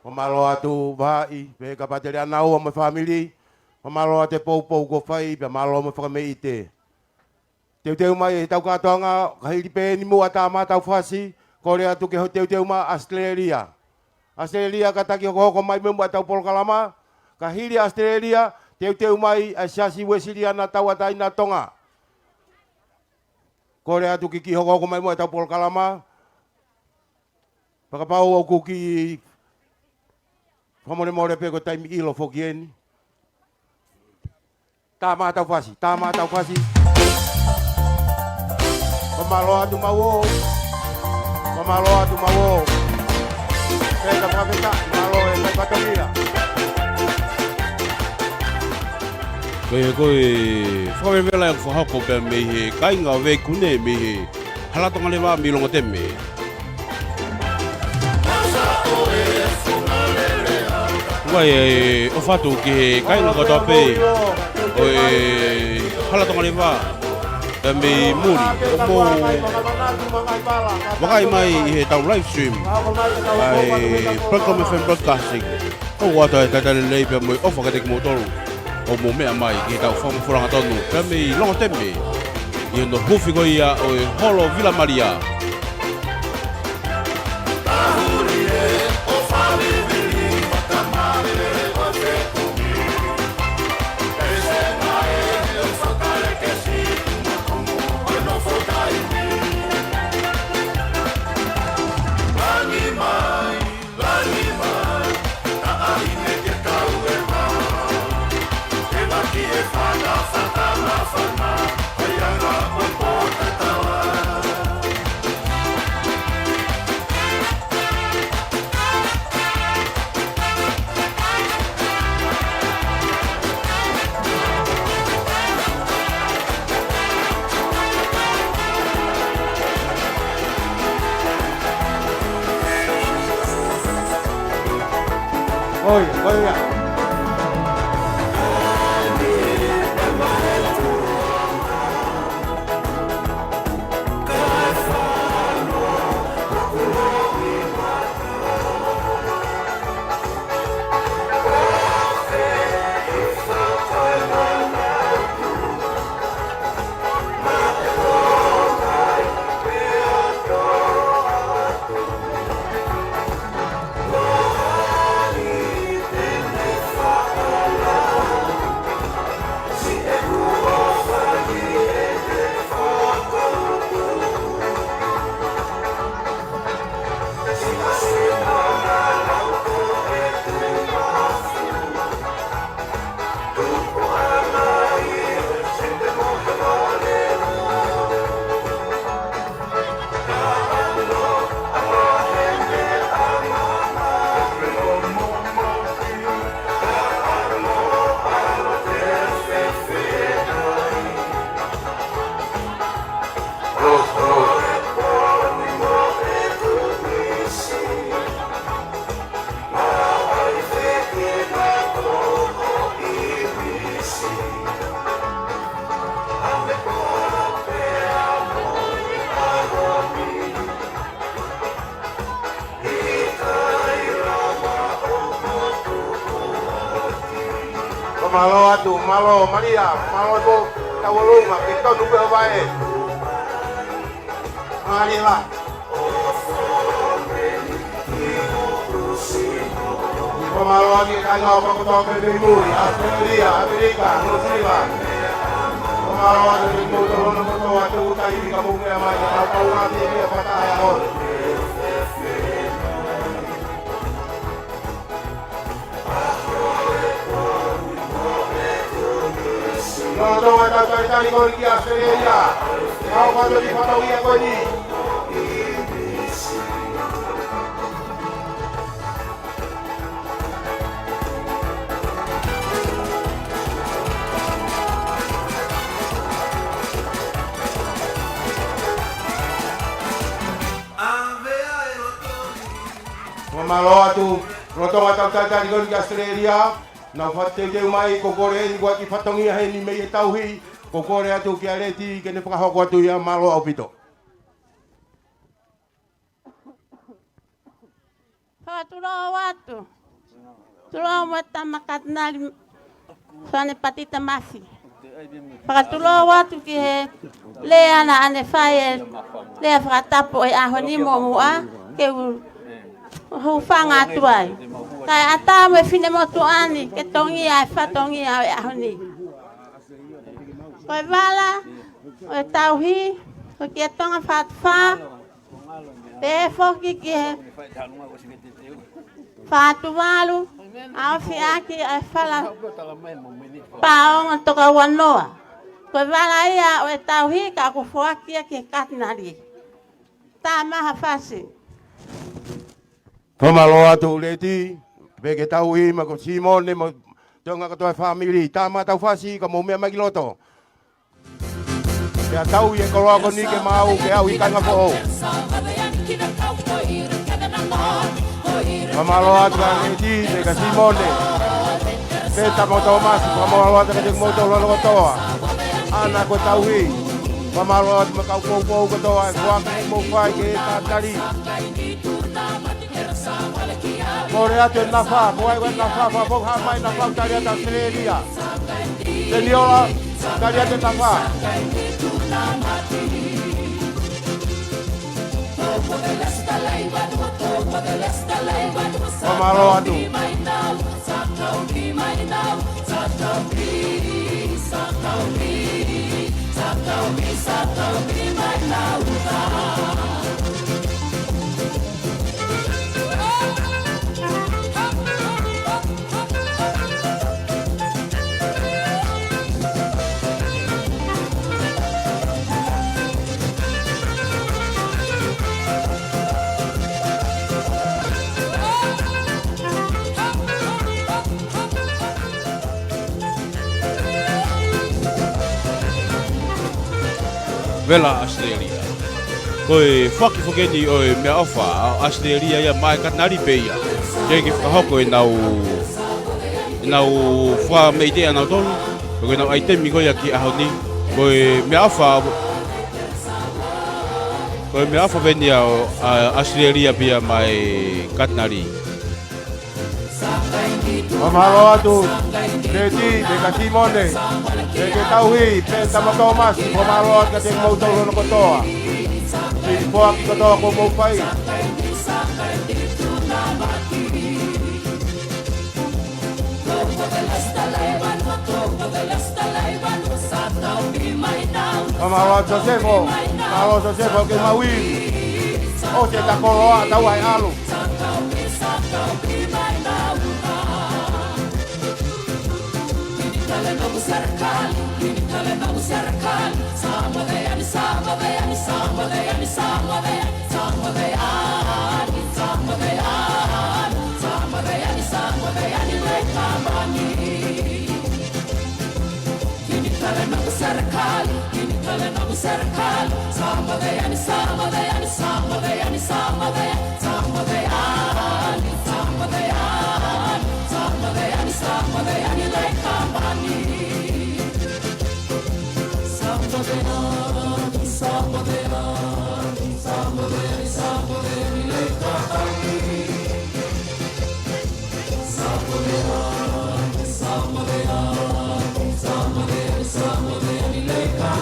ʻo mālō atu Vahaʻi, pea kapau te lea naua mo e fāmili, ʻo mālō atu e poupou kuo fai, pea mālō mo e fakameʻite. Teuteu mai ʻetau kātoanga, ka hili pē eni muʻa Tāmā Taufasi, kole atu ke hoko teuteu mai ʻAositelēlia. ʻAositelēlia kātaki hokohoko mai muʻa ʻetau polokalama, ka hili ʻAositelēlia, teuteu mai ʻa e Siasi Uēsiliana Tauʻatāina Tonga. Kole atu ke kiʻi hokohoko mai muʻa ʻetau polokalama, pea kapau ʻoku kiʻi fakamolemole pē ko e taimi ʻilo foki eni. Tāmā Taufasi, Tāmā Taufasi. Mālō atu maʻu ō. Mālō atu maʻu ō. Pea ka fakafetaʻi, mālō e fai fatongia. Ko e, ko e fakavelavela ʻoku fakahoko pea mei he kāinga ʻo Veikune mei he Hala Tonga Leva mei Longoteme. Vai e ʻofa atu ki he kāinga kotoa pē ʻo e Hala Tonga Leva, pea mei muli, ʻoku mou vakai mai ʻi heʻetau live stream ʻa e Program F M Broadcasting. ʻOku ʻoatu e talitali lelei pea mo e ʻofa kiate kimoutolu ʻoku mou meʻa mai ki heʻetau fakafofonga tonu pea mei Longoteme, ʻi hono huufi ko ia ʻo e Holo Vila Malia. Oi, oi, ia. Mālō atu, mālō Malia, mālō ko tau ʻolunga, ke tonu pē ʻo vaʻe. Mālō. Mālō atu ki he kāinga ʻo fakakotoa pē mei muli, ʻAositelēlia, ʻAmelika, Nuʻu Sila. Mālō atu ki he kotoa atu, ʻoku taimi ka mou meʻa mai, ka tau pau atu ki he fakataha ʻo e ʻaho ni. Lolotonga ʻetau talitali ko eni ki ʻAositelēlia, kau fatongia ko eni. Mālō atu, lolotonga ʻetau talitali ko eni ki ʻAositelēlia, naʻa nau fakateuteu mai, ko e kole eni ko e kiʻi fatongia heni mei he tauhi, ko e kole atu kia Leti ke ne fakahoko atu ia, mālō ʻaupito. Fakatulou atu. Tulou mo e tama Katinali Soane Patita Masi. Fakatulou atu ki he lea naʻa ne fai e lea fakatapu ʻo e ʻaho ni mo muʻa ke u hūfanga atu ai. Kae ʻatā mo e finemotuʻa ni ke tongia e fatongia ʻo e ʻaho ni. Ko e vala ʻo e tauhi, ko kia Tonga Fatu Fā, pehē foki ki he Fatu Valu, ʻa ʻofi ʻaki ʻa e fala paongo toka ua noa. Ko e vala ia ʻo e tauhi ka ʻoku foaki ia ki he Katinali. Tā Maha Fasi. Fakamālō atu Leti, pehē ki he tauhi mo ko Simone mo Tonga kotoa e fāmili. Tā Maha Tau Fasi, ka mou meʻa mai ki loto. Pea tau ʻi he koloa ko eni ke maau ke aʻu ʻi Kāinga Foʻou. Fakamālō atu kia Leti, pehē kia Simone. Pea tā mo Tōmasi, fakamālō atu kiate kimoutolu hono kotoa. ʻAna ko e tauhi. Fakamālō atu mo e kau poupou kotoa, e foaki kuo mou fai ki he Katinali. Kole atu e nafa, ko hai ko e nafa, fakafoki mai nafa, tali atu ʻAositelēlia. Seniola, tali atu e nafa. Fakamālō atu. Vela ʻAositelēlia. Ko e foaki foki eni ʻo e meʻaʻofa ʻa ʻAositelēlia ia maʻa e Katinali pē ia. Ke ke fakahoko ʻenau, ʻenau fua mei te ʻanautolu. Ko ʻenau ʻaitemi ko ia ki he ʻaho ni. Ko e meʻaʻofa, ko e meʻaʻofa foki eni ia ʻo, ʻa, ʻAositelēlia pē ia maʻa e Katinali. Fakamālō atu, Leti, pehē kia Simone, pehē ki he tauhi, pea tā mo Tōmasi, fakamālō atu kiate kimoutolu hono kotoa. Siʻi foaki kotoa kuo mou fai. Fakamālō atu Sosefo, mālō Sosefo ke mau ui. ʻOsi e tā koloa, tau ai ʻalu.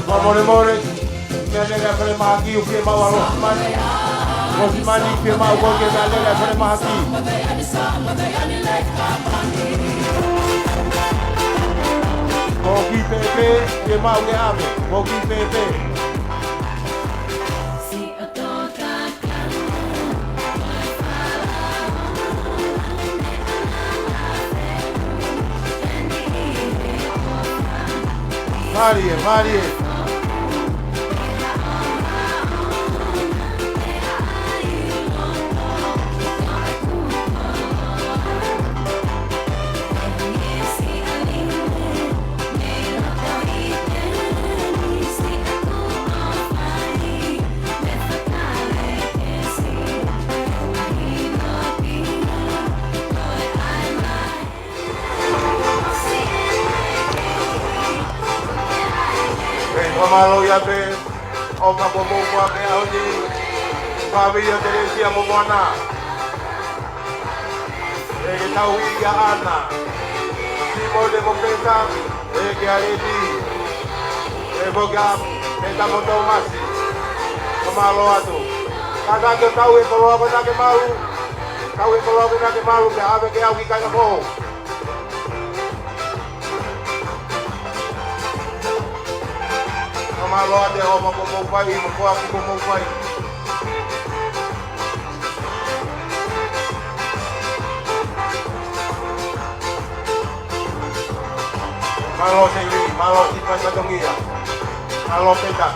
Fakamolemole, meʻa lele ʻa e falemahaki, ʻoku fiemaʻu ʻa Losimani. Losimani, fiemaʻu koe ke meʻa lele ʻa e falemahaki. Ko ki pēpē, fiemaʻu ke ʻave. Ko ki pēpē. Mālie, mālie. Pea fakamālō ia pē, ʻofa kuo mou fai he ʻaho ni, fāmili ʻo Telesia mo Moana. ʻE ke tau ʻi kia ʻAna. Simote mo Peta, ʻe kia Leti. ʻE mo kia Peta mo Tōmasi. Fakamālō atu. Kātaki ʻo tau e koloa ko ena ke malu. Tau e koloa ko ena ke malu, ke ʻave ke au ki Kainapō. Fakamālō atu ʻo mou ko mou fai, mo ko aki ko mou fai. Mālō Seili, mālō ki fai fatongia. Mālō Peta.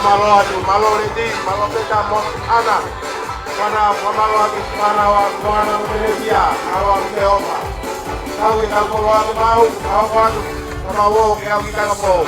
Fakamālō atu, mālō Leti, mālō Peta mo ʻAna. Fana, fakamālō atu, fana wa, fana wa, Menesia, mālō atu Sihova. Tau e tau koloa ke mau, tau atu, tau mau ke au ki Kainapō.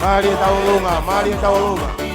Mālie Taulunga, mālie Taulunga.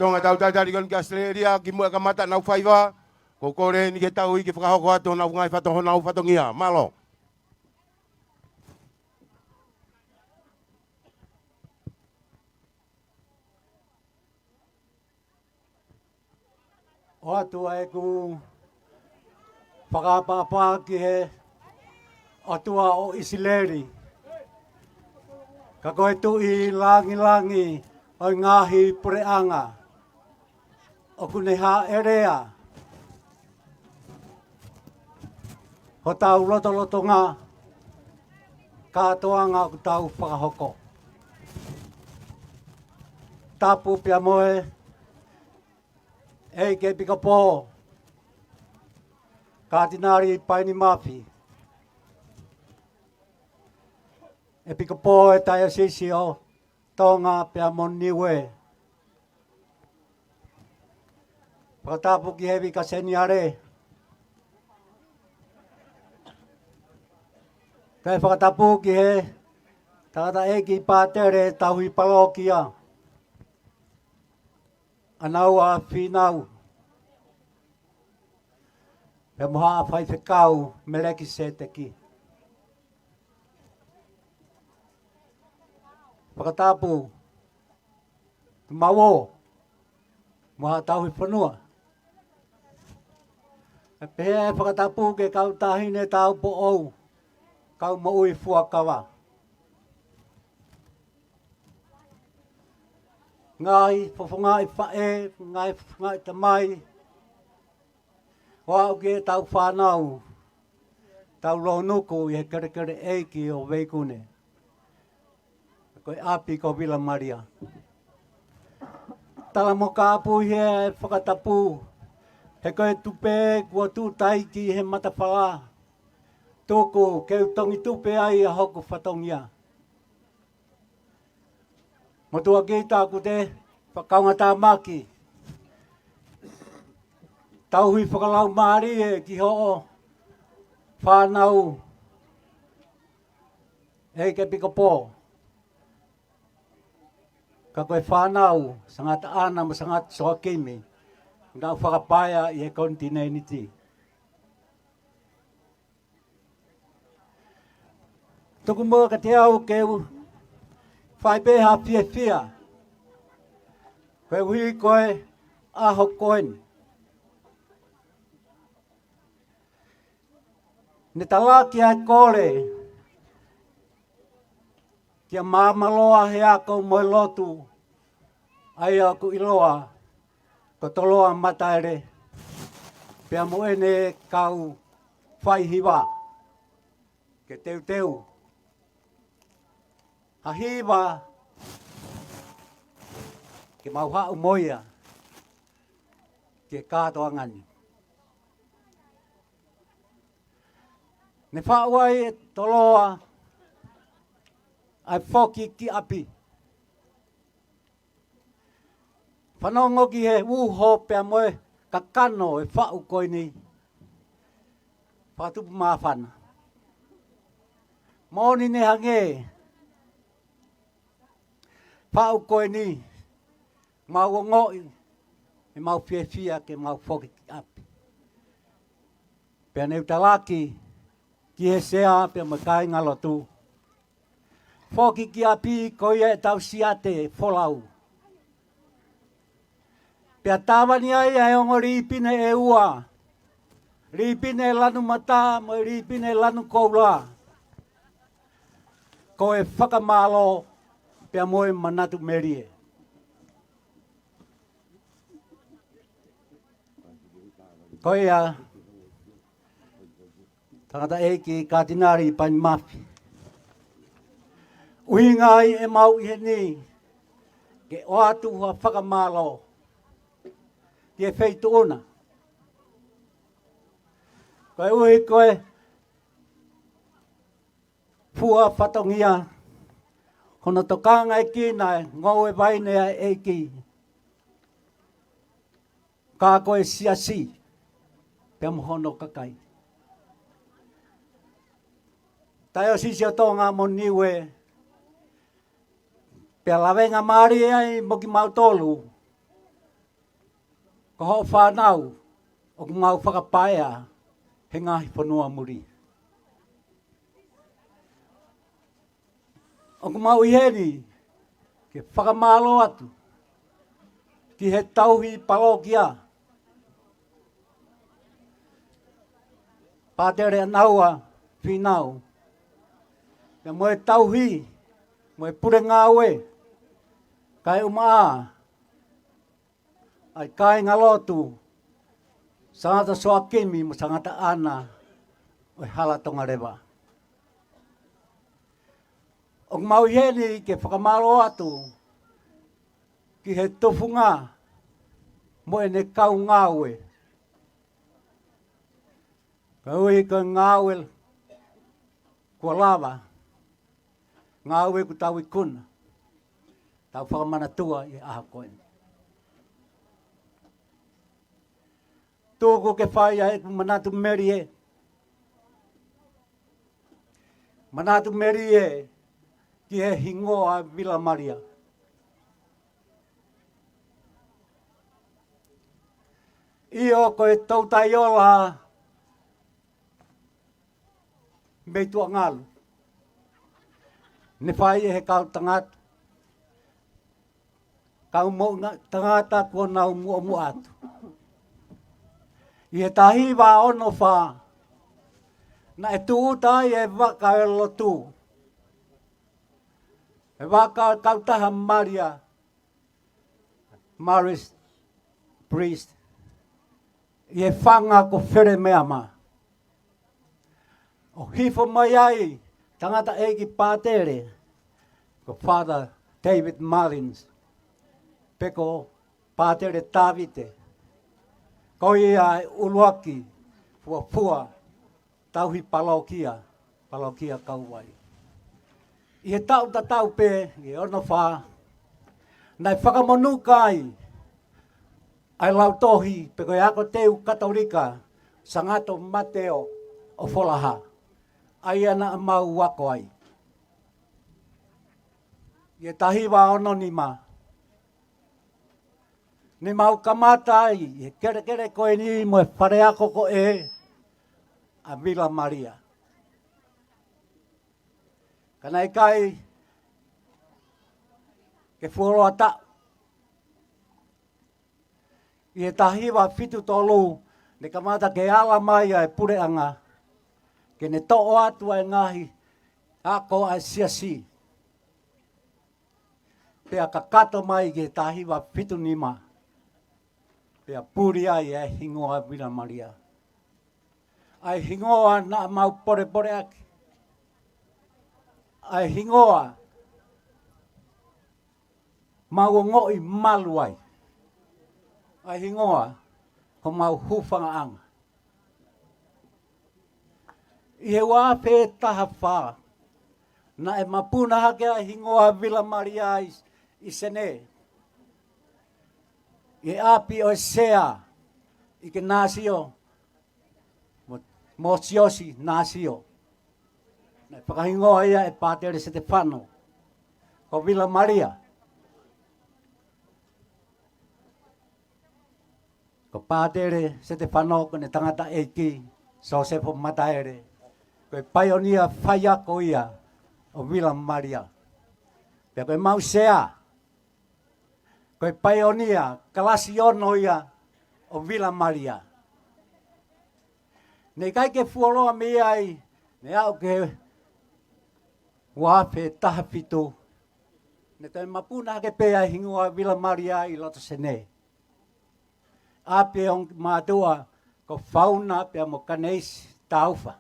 Lolotonga ʻetau talitali ko eni ki ʻAositelēlia, kimuʻa kamata ʻenau faiva, ʻoku ou kole eni ke tau ʻi ke fakahoko atu honau ngaahi fato-, honau fatongia. Mālō. ʻOatu ʻa ʻeku fakaʻapaʻapa ki he ʻOtua ʻo ʻIsileli, ka ko e Tuʻi langilangi ʻo e ngaahi puleʻanga, ʻoku ne hāʻelea hotau lotolotonga, kātoanga ʻoku tau fakahoko. Tapu pea mo e ʻEiki ʻEpikopō Katinali Paini Mafi, ʻEpikopō ʻo e Taiosisi ʻo Tonga pea mo Niue. Fakatapu ki he Vika Seniale. Kae fakatapu ki he tangataʻeiki pātele tauhi palōkia, ʻAnaua Fīnau, pea mo Haʻa Faifekau Melekiseteki. Fakatapu ki Mauō mo Haʻa Tauhi Fonua. ʻE pehē ʻa e fakatapu ki he kau taʻahine tāupoʻou, kau moʻui fuakava, ngaahi fofongaʻi faʻē, ngaahi fofongaʻi tamai, ʻo aʻu ki heʻetau fānau, tau lōnuku ʻi he kelekele ʻeiki ʻo Veikune, ko e ʻapi ko Vila Malia. Tala mo kāpui he fakatapu, he ko e tupe kuo tuʻu taiki he matafala, tuku ke u tongi tupe ai ʻa hoku fatongia. Motuʻa kita, ʻoku te fakaungatāmaki, tauhi fakalaumālie ki hoʻo fānau, ʻEiki ʻEpikopō, ka ko e fānau, Sangata ʻAna mo Sangata Soakimi, nau fakapaea ʻi he konitinēniti. Tuku muʻa kiate au ke u fai pē ha fiefia, koeʻuhi ko e ʻaho ko eni. Ne talaki ʻa e kole kia Māmaloa he ako mo e lotu, ʻa ia ʻoku ʻiloa ko Toloa Mataele, pea mo ʻene kau faihiva, ke teuteu ha hiva ke mau haʻu mo ia ki he kātoanga ni. Ne faʻu ai ʻe Toloa ʻa e foki ki ʻapi. Fanongo ki he uho pea mo e kakano ʻo e faʻu ko eni. Fakatupu māfana. Moʻoni ne hangē, faʻu ko eni, mau ongoʻi, ʻe mau fiefia ke mau foki ki ʻapi. Pea ne u talaki ki he sea pea mo e kāingalotu, foki ki ʻapi, ko ia ʻetau siate folau. Pea tāvani ai ʻa e ongo līpine ʻe ua, līpine lanu mata mo e līpine lanu koula, ko e fakamālō pea mo e manatu melie. Ko ia, tangataʻeiki Katinali Paini Mafi, ʻuhinga ia ʻemau ʻi heni ke ʻoatu ha fakamālō ki he feituʻu na. Koeʻuhi ko e fua fatongia, hono tokangaʻi ʻa e ngoue vaine ʻa e ʻEiki, ka ko e siasi pea mo hono kakai. Taiosisi ʻo Tonga mo Niue, pea lavengamālie ai mo kimautolu, ko hoʻo fānau ʻoku mau fakapaea he ngaahi fonua muli. ʻOku mau ʻi heni ke fakamālō atu ki he tauhi palōkia, Pātele ʻAnaua, Fīnau, Pea mo e tauhi, mo e pule ngāue, kae ʻumaʻā ʻa e kāingalotu, Sangata Soakimi mo Sangata ʻAna ʻo e Hala Tonga Leva. ʻOku mau ʻi heni ke fakamālō atu ki he tufunga mo ʻene kau ngāue. Ka ui ko e ngāue kuo lava, ngāue kuo tau ikuna, tau fakamanatua ʻi he ʻaho ko eni. Tuku ke fai ʻa ʻeku manatu melie. Manatu melie ki he hingoa Vila Malia. ʻIo, ko e toutai ola mei tuʻa ngalu. Ne fai ʻe he kau tangata, kau moʻunga tangata kuo nau muʻomuʻa atu. ʻI he taha hiva ono fā, naʻe tūʻuta ai e vaka ʻo e lotu, e vaka ʻo e kautaha Malia, Marist Priest, ʻi he fanga ko Felemeama. ʻO hifo mai ai tangataʻeiki pātele, ko Father David Mullins, pe ko Pātele Tavite. Ko ia e ʻuluaki fuofua tauhi palokia, palokia Kauaʻi. ʻI he taʻu tatau pē, ʻi he ono fā, naʻe fakamonū ai ʻa e lautohi pe ko e ako teu Katolika, Sangato Mateo ʻo Folaha, ʻa ia naʻa mau ako ai. ʻI he taha hiva ono nima, ne mau kamata ai ʻi he kelekele ko eni mo e faleako ko ē ʻa Vila Malia. Ka naʻe ʻikai ke fuoloa taʻu. ʻI he taha hiva fitu tolu, ne kamata ke ala mai ʻa e puleʻanga ke ne toʻo atu ʻa e ngaahi ako ʻa e siasi. Pea kakato mai ki he taha hiva fitu nima, pea puli ai ʻa e hingoa Vila Malia. ʻA e hingoa naʻa mau polepole ʻaki. ʻA e hingoa mau ongoʻi malu ai. ʻA e hingoa ko homau hūfangaʻanga. ʻI he ua afe taha fā, naʻe mapuna hake ʻa e hingoa Vila Malia ʻi, ʻi Senē, ʻi he ʻapi ʻo e Sea ʻIkenasio mo, mo Siosi Nasio. Naʻe fakahingoa ia ʻe Pātele Setefano ko Vila Malia. Ko Pātele Setefano ko ʻene tangataʻeiki, Sosefo Mataele, ko e paionia faiako ia ʻo Vila Malia. Pea ko e mau Sea, ko e paionia kalasi ono ia ʻo Vila Malia. Naʻe ʻikai ke fuoloa mei ai, ne aʻu ki he ua afe taha fitu, ne toe mapuna hake pē ʻa e hingoa Vila Malia ʻi loto Senē. ʻApi ʻo e ongo mātuʻa ko Fauna pea mo Kaneisi Taufa.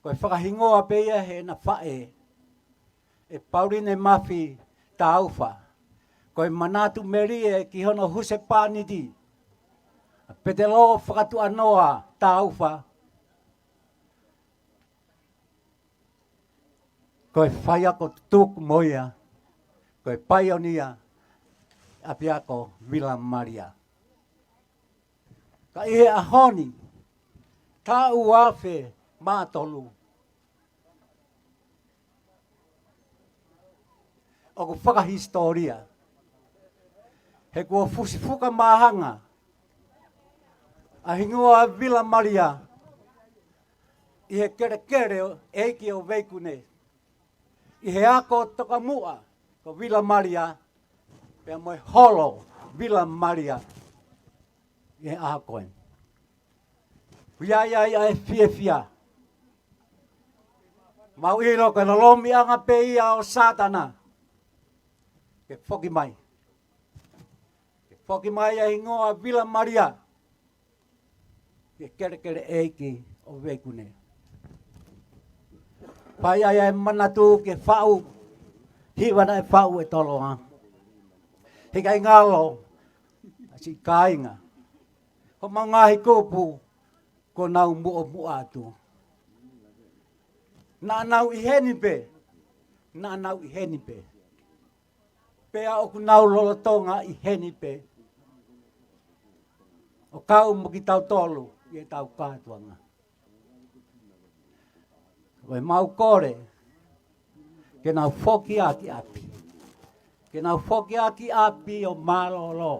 Ko e fakahingoa pē ia heʻena faʻē, ʻe Pauline Mafi Taufa. Ko e manatu melie ki hono husepāniti, ʻa Petelo Fakatuʻanoa Taufa. Ko e faiako tutuku mo ia, ko e paionia ʻapiako Vila Malia. Ka ʻi he ʻaho ni, taʻu ua afe mā tolu, ʻoku fakahisitōlia, he kuo fusifuka māhanga ʻa e hingoa Vila Malia ʻi he kelekele ʻo e ʻeiki ʻo Veikune, ʻi he ako tokamuʻa ko Vila Malia, pea mo e holo Vila Malia ʻi he ʻaho ko eni. ʻOku ʻi ai ʻa e fiefia. Mau ʻilo ko e lolomiʻanga pē ia ʻo Sātana ke foki mai. Ke foki mai ʻa e hingoa Vila Malia ki he kelekele ʻeiki ʻo Veikune. Fai ai ʻa e manatu ke faʻu, hiva naʻe faʻu e toloa. He ʻikai ngalo ʻa siʻi kāinga. Ko homau ngaahi kupu kuo nau muʻomuʻa atu. Naʻa nau ʻi heni pē. Naʻa nau ʻi heni pē. Pea ʻoku nau lolotonga ʻi heni pē ʻo kau mo kitautolu ʻi heʻetau kātoanga. Ko e mau kole ke nau foki ā ki ʻapi. Ke nau foki ā ki ʻapi ʻo mālōlō.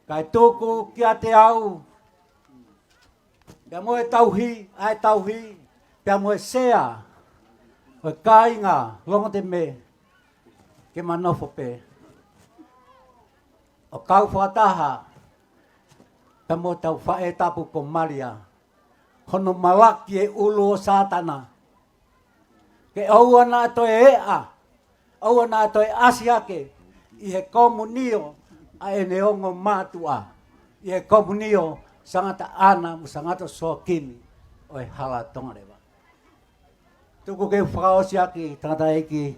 Kae tuku kiate au, pea mo e tauhi, ʻa e tauhi, pea mo e sea ʻo e kāinga Longoteme, ke ma nofo pē ʻo kau fakataha pea mo ʻetau faʻē tapu ko Malia, hono malaki e ʻulu ʻo Sātana, ke ʻoua naʻa toe eʻa, ʻoua naʻa toe ʻasi hake ʻi he komunio ʻa ʻene ongo mātuʻa, ʻi he komunio Sangata ʻAna mo Sangata Soakimi ʻo e hala Tonga Leva. Tuku ke u fakaʻosi ʻaki, tangataʻeiki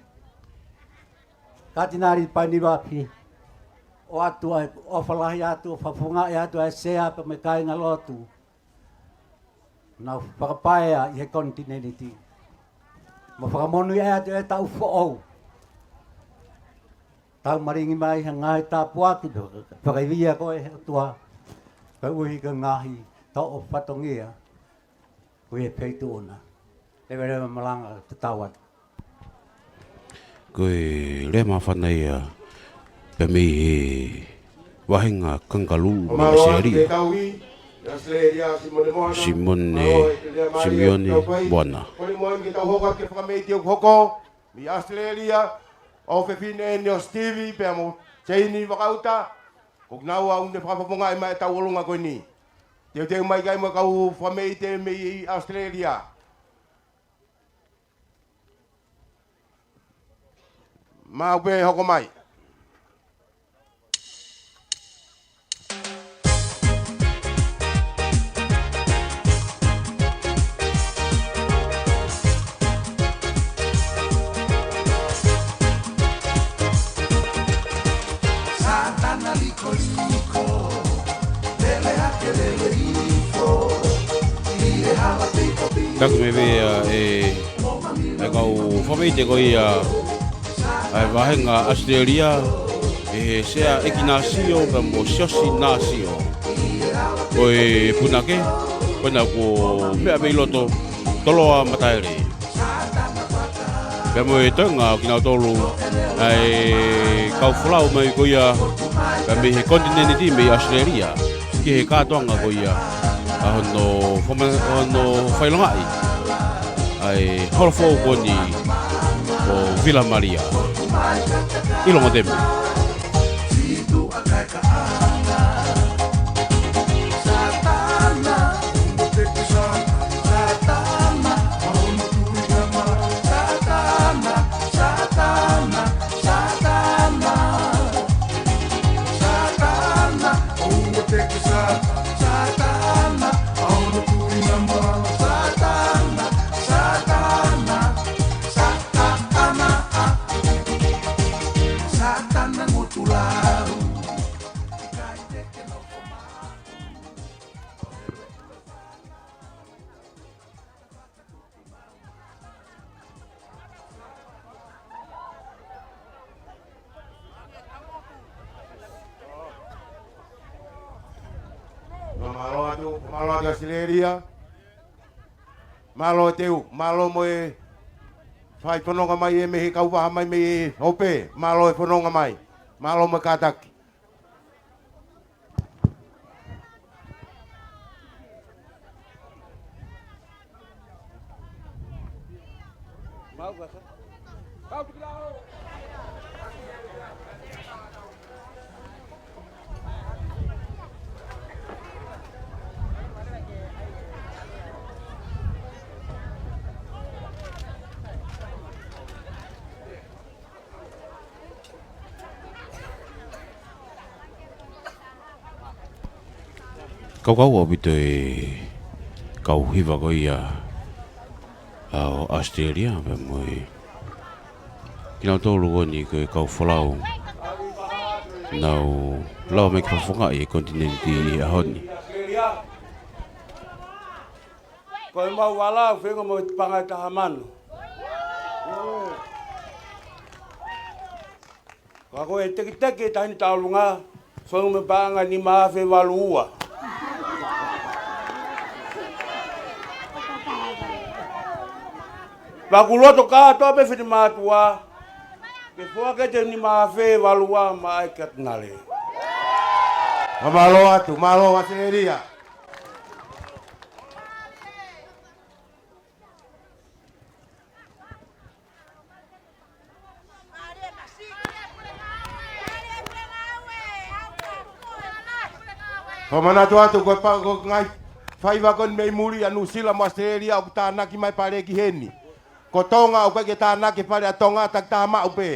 Katinali Paini Vafi, ʻoatu ʻa e ʻofa lahi atu, fakafofongaʻi atu ʻa e sea pea mo e kāingalotu, nau fakapaea ʻi he konitinēniti. Mo fakamonūʻia atu e taʻu foʻou. Tau malingi mai ha ngaahi tāpuaki, fakaivia koe ʻe he ʻOtua, koeʻuhi ko e ngaahi toʻo fatongia ʻo e feituʻu na. Leveleva malanga tatau atu. Ko e lea māfana ia pea mei he vāhenga Kangalū mei ʻAositelēlia. Simone Simione Moana. Ko e moʻoni ke tau hoko atu ki he fakameʻite ʻoku hoko mei ʻAositelēlia, ʻofefine ʻeni ʻo Stevie pea mo Seini Vakauta, ko kinaua ʻoku ne fakafofongaʻi mai e tauʻolunga ko eni. Teuteu mai ki ai mo e kau fakameʻite mei ʻAositelēlia. Mau pē hoko mai. Taki mai pē ʻa e, ʻa e kau fakameʻite ko ia ʻa e vāhenga ʻAositelēlia, ʻe he Sea ʻEiki Nāsio pea mo Siosi Nāsio. Ko e punake, ko ena kuo meʻa mei loto, Toloa Mataele. Pea mo e toenga ʻo kinautolu ʻa e kau folau mai ko ia, pea mei he konitinēniti mei ʻAositelēlia, ki he kātoanga ko ia ʻa hono fama-, hono fakaʻilongaʻi ʻa e holo foʻou ko eni ʻo Vila Malia ʻi Longoteme. Mālō atu, mālō atu ʻAositelēlia. Mālō e teu, mālō mo e fai fononga mai ē mei he kau vaha mai mei he hope, mālō e fononga mai, mālō mo e kātaki. Kaukau ʻaupito e kau hiva ko ia ʻa ʻAositelēlia pea mo e kinautolu ko eni ko e kau folau naʻa nau lava mai ke fakafofongaʻi e konitinēniti ʻi he ʻaho ni. Ko e mau vala ʻoku feinga mo e paʻanga ʻe taha mano. Ka ko e teketeke ʻa e taʻahine tauʻolunga, feinga mo e paʻanga ʻe nima afe valu ua. Pea ʻoku loto kātoa pē fefine mātuʻa ke foaki atu e nima afe valu ua maʻa e katinale. Mālō atu, mālō ʻAositelēlia. Fakamanatu atu ko e pa-, ko e ngaahi faiva ko eni mei muli ʻa Nuʻusila mo ʻAositelēlia ʻoku tānaki mai pale ki heni. Ko Tonga ʻoku ʻikai ke tānaki pale ʻa Tonga, takitaha maʻu pē.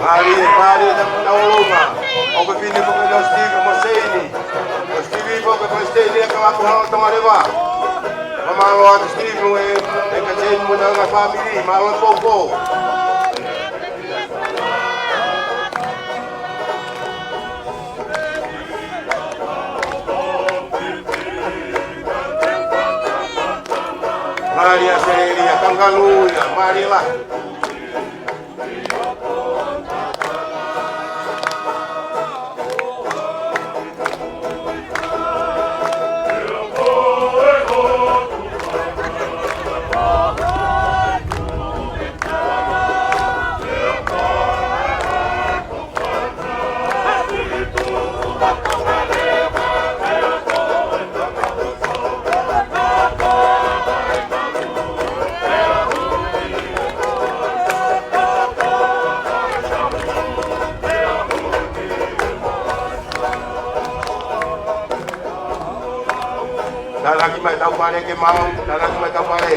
Mālie, mālie, tau, tau ʻolunga. ʻOku fine ko ē ʻa Steve mo Seini. Ko Steve ko e palesiteni ʻa e kalapu Hala ʻo Tonga Leva. Mālō atu Steve mo e, e ka Seini mo e ngaahi fāmili. Mālō e poupou. Mālie ʻAositelēlia, kangaroo ia, mālie lahi. Tānaki mai tau pale ke mau, tānaki mai tau pale.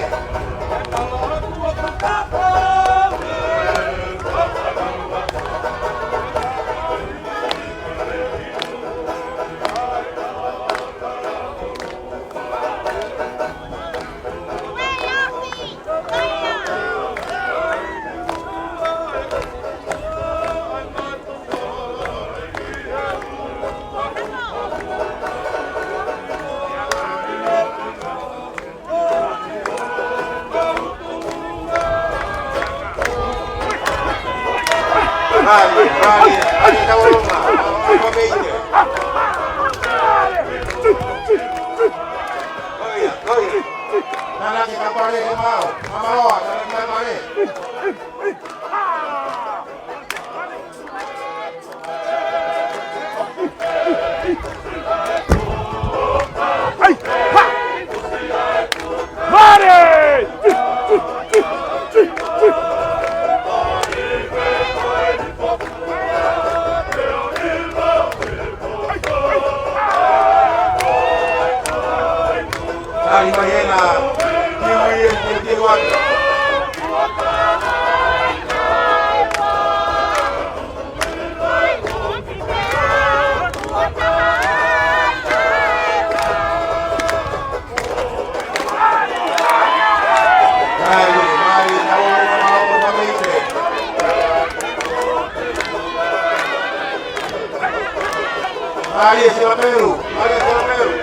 Mālie, mālie, mālie, tau ʻolunga. Ko ia, ko ia. Tānaki mai pale ke mau. Mamaroa, tānaki mai pale. Tali mai ena, kiwi e, e, kiwi atu. Mālie Silaperu, mālie Silaperu.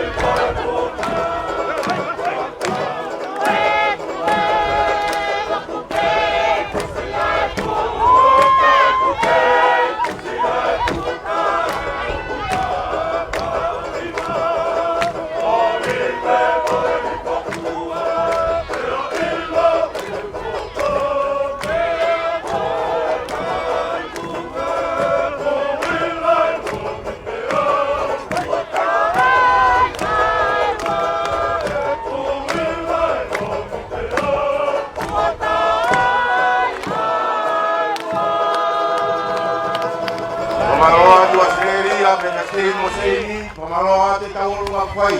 Pea Steve mo Seini, fakamālō atu e tauʻolunga fai.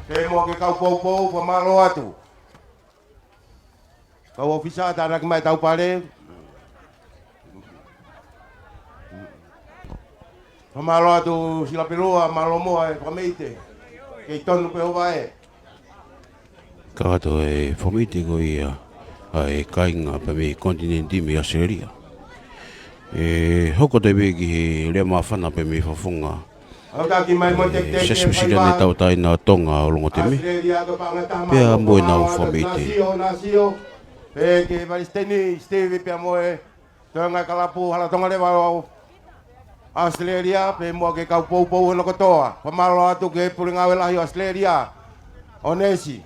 Pea mo e kau poupou, fakamālō atu. Kau ʻōfisa tānaki mai e tau pale. Fakamālō atu Silapelua, mālō muʻa e fakameʻite. Kei tonu pē hoʻo vaʻe. Kakato e fakameʻite ko ia ʻa e kāinga pea mei he konitinēniti mei ʻAositelēlia. ʻE hoko atu pē ki he lea māfana pea mei Fafonga. Autaki mai mo e ʻe, teketeke Siasi Uēsiliana Tauʻatāina ʻo Tonga ʻo Longoteme. ʻAositelēlia ko e paʻanga taha mā. Pea mo ʻenau fakameʻite. Nasio, nasio. Pea ki he palesiteni, Steve pea mo e toenga e kalapu Hala Tonga Leva ʻo ʻAositelēlia, pea mo e kau poupou hono kotoa. Fakamālō atu ki he pule ngāue lahi ʻo ʻAositelēlia, ʻo Nesi.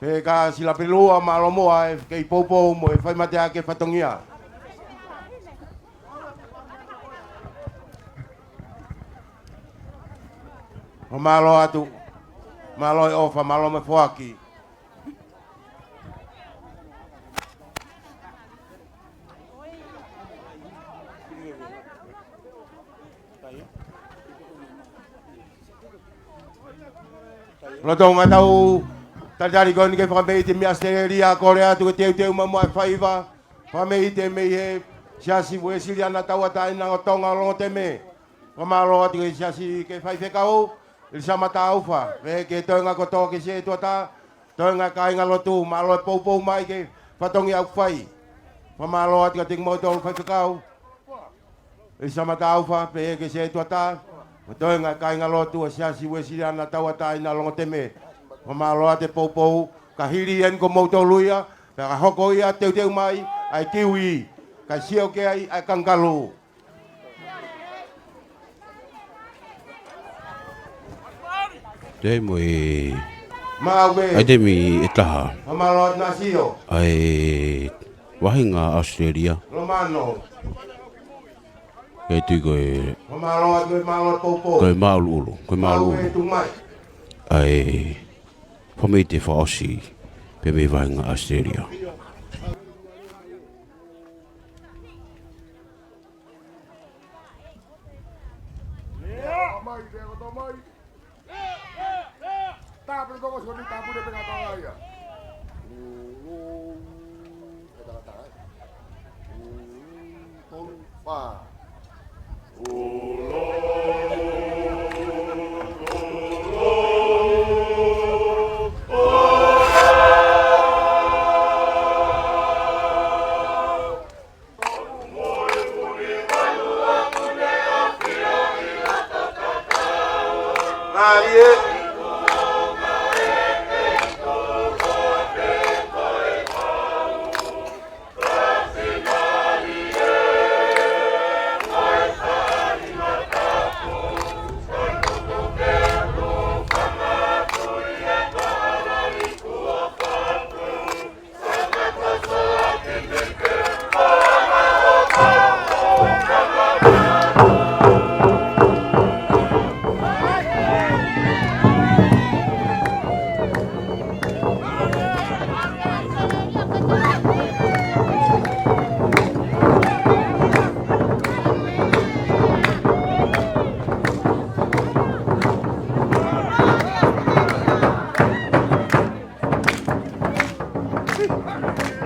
Pea kia Silapelua, mālō muʻa e kei poupou mo e fai mateaki e fatongia. Fakamālō atu, mālō e ʻofa, mālō mo e foaki. Lolotonga e tau talitali ko eni ki he fakameʻite mei ʻAositelēlia, kole atu ke teuteu mai muʻa e faiva fakameʻite mei he Siasi Uēsiliana Tauʻatāina ʻo Tonga ʻo Longoteme. Fakamālō atu ki he siasi, ki he faifekau ʻIlisama Taufa, pea ki he toenga kotoa ki he setuata, toenga kāingalotu, mālō e poupou mai ki he fatongia ʻoku fai. Fakamālō atu kiate kimoutolu faifekau ʻIlisama Taufa, pea ki he setuata, mo e toenga kāingalotu ʻo e Siasi Uēsiliana Tauʻatāina ʻo Longoteme. Fakamālō atu e poupou, ka hili eni ko moutolu ia, pea ka hoko ia teuteu mai ʻa e kiui, kae sio ki ai ʻa e kangalū. Toe mo e Maʻu pē. ʻAitemi ʻe taha. Fakamālō atu Nasio. ʻA e vahenga ʻAositelēlia. Lomano. ʻE tui ko e Fakamālō atu e mālō poupou. Ko e māʻuluʻulu, ko e Maʻu māʻuluʻulu. E tu mai. ʻA e fakameʻite fakaʻosi pea mei he vahenga ʻAositelēlia.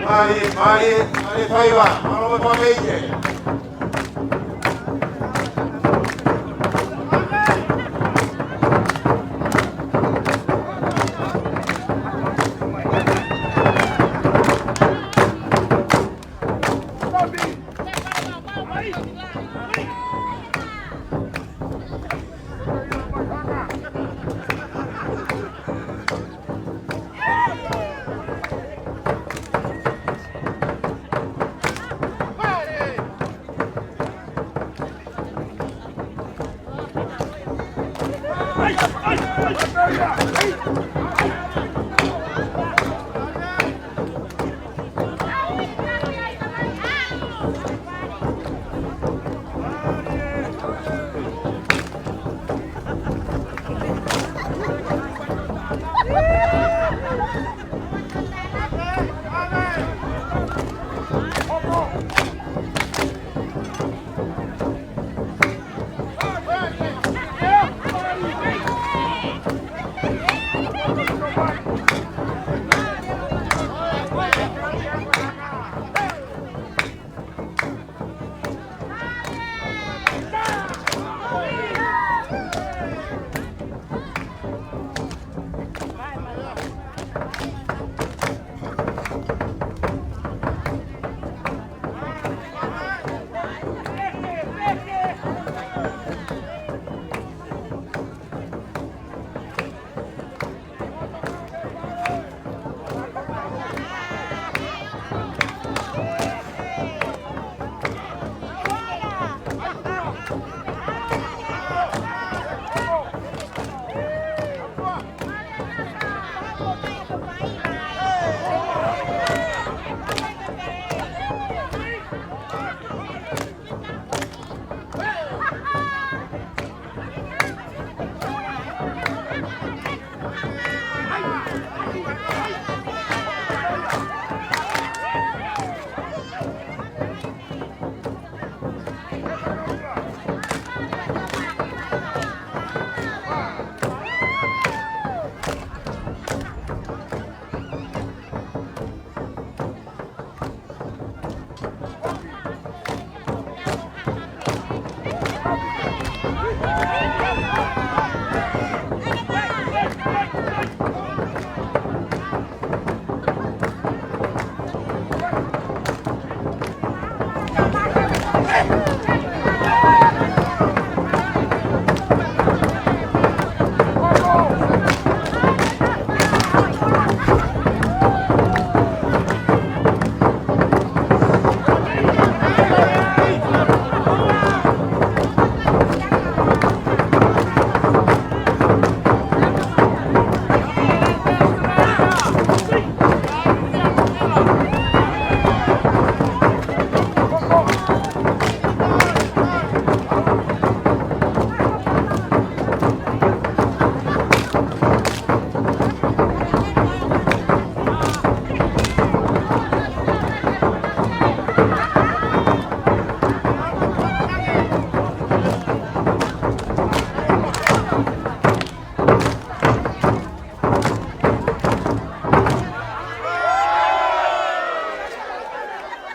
Mālie, mālie, mālie faiva, mālō e fakameʻite.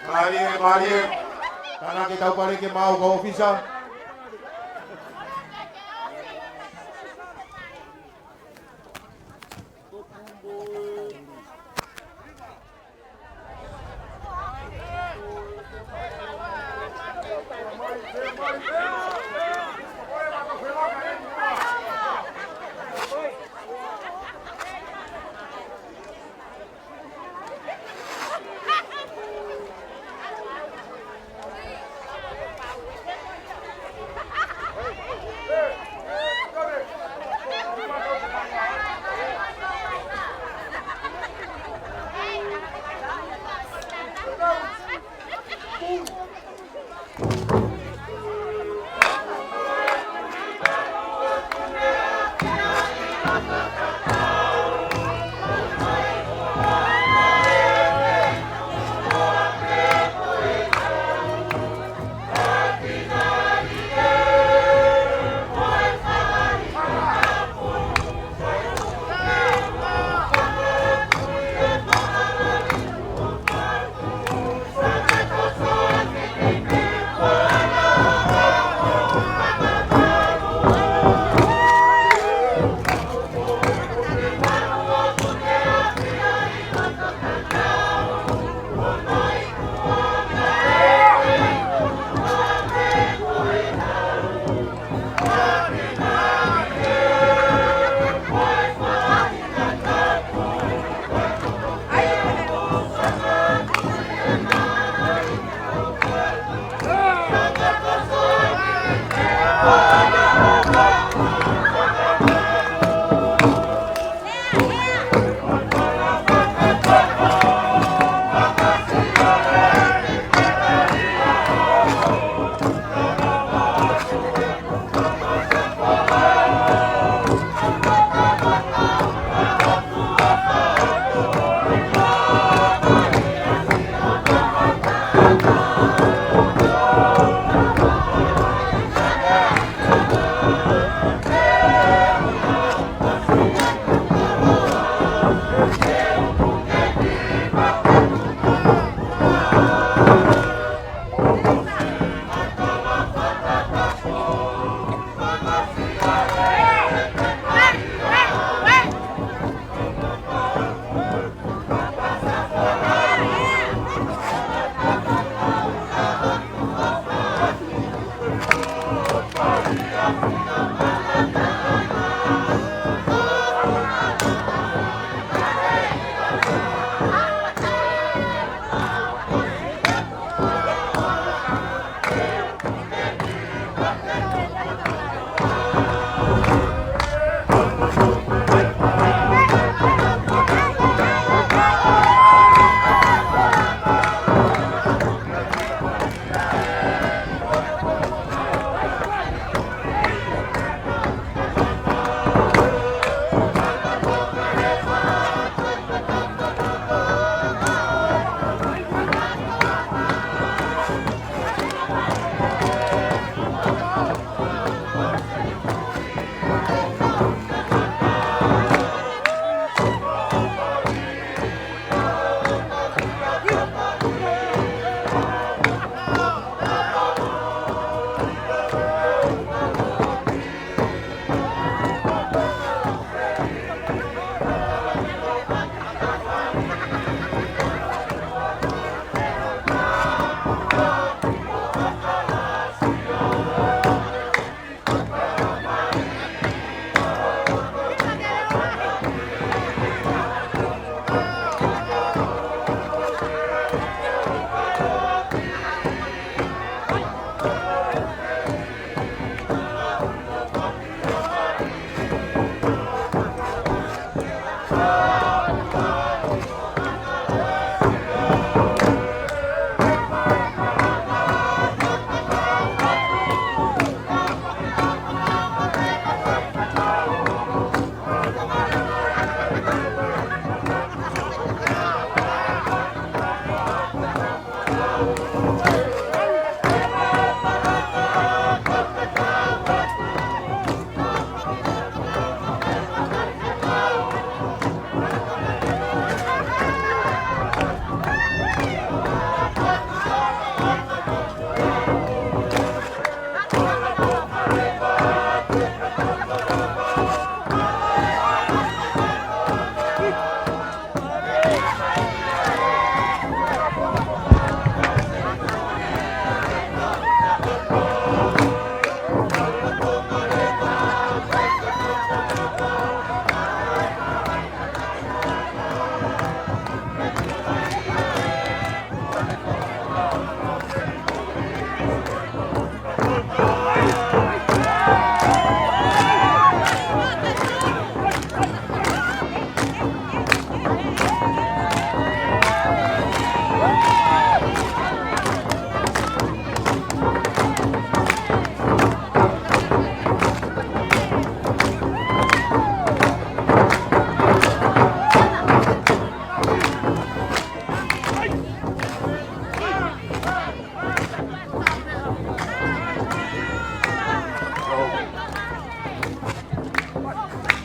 Mālie, mālie. Tānaki Taupaleke maʻu ko e ʻōfisa.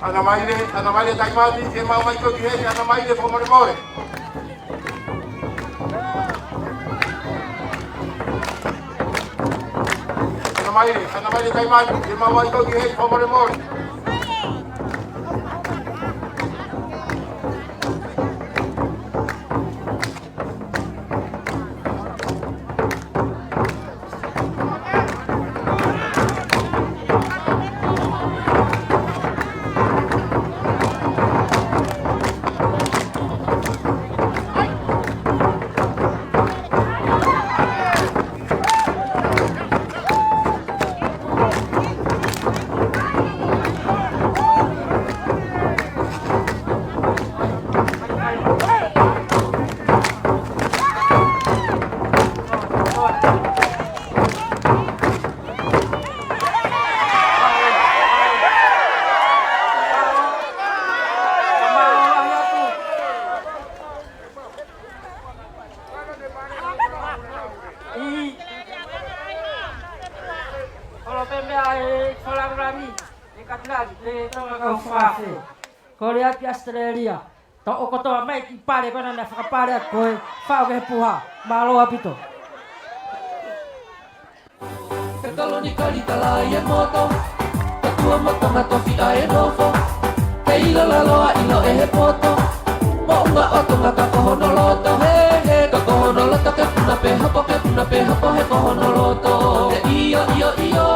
Ana mai le, ana mai le taimani, ke mau mai ko ki heni, ana mai le fakamolemole. Ana mai le, ana mai le taimani, ke mau mai ko ki heni, fakamolemole. ʻI, holo pē meʻa ʻe Falakalani, ʻe Katilani, ʻe Tonga kau fakafe. Kole atu ki ʻAositelēlia. Tau ʻokotoa mai ki pale ko ena naʻe fakapale ʻaki koe, faʻo ki he puha. Mālō ʻaupito. He taloni kalitala ʻi he moto, ka tua mo Tonga tofiʻa ʻe nofo. He ʻilo lalo ʻa ʻilo ʻe he poto, moʻunga ʻo Tonga ka ko hono loto. He, he, ka ko hono loto ke puna pē hopo, ke puna pē hopo, he ko hono loto. He ʻio, ʻio, ʻio.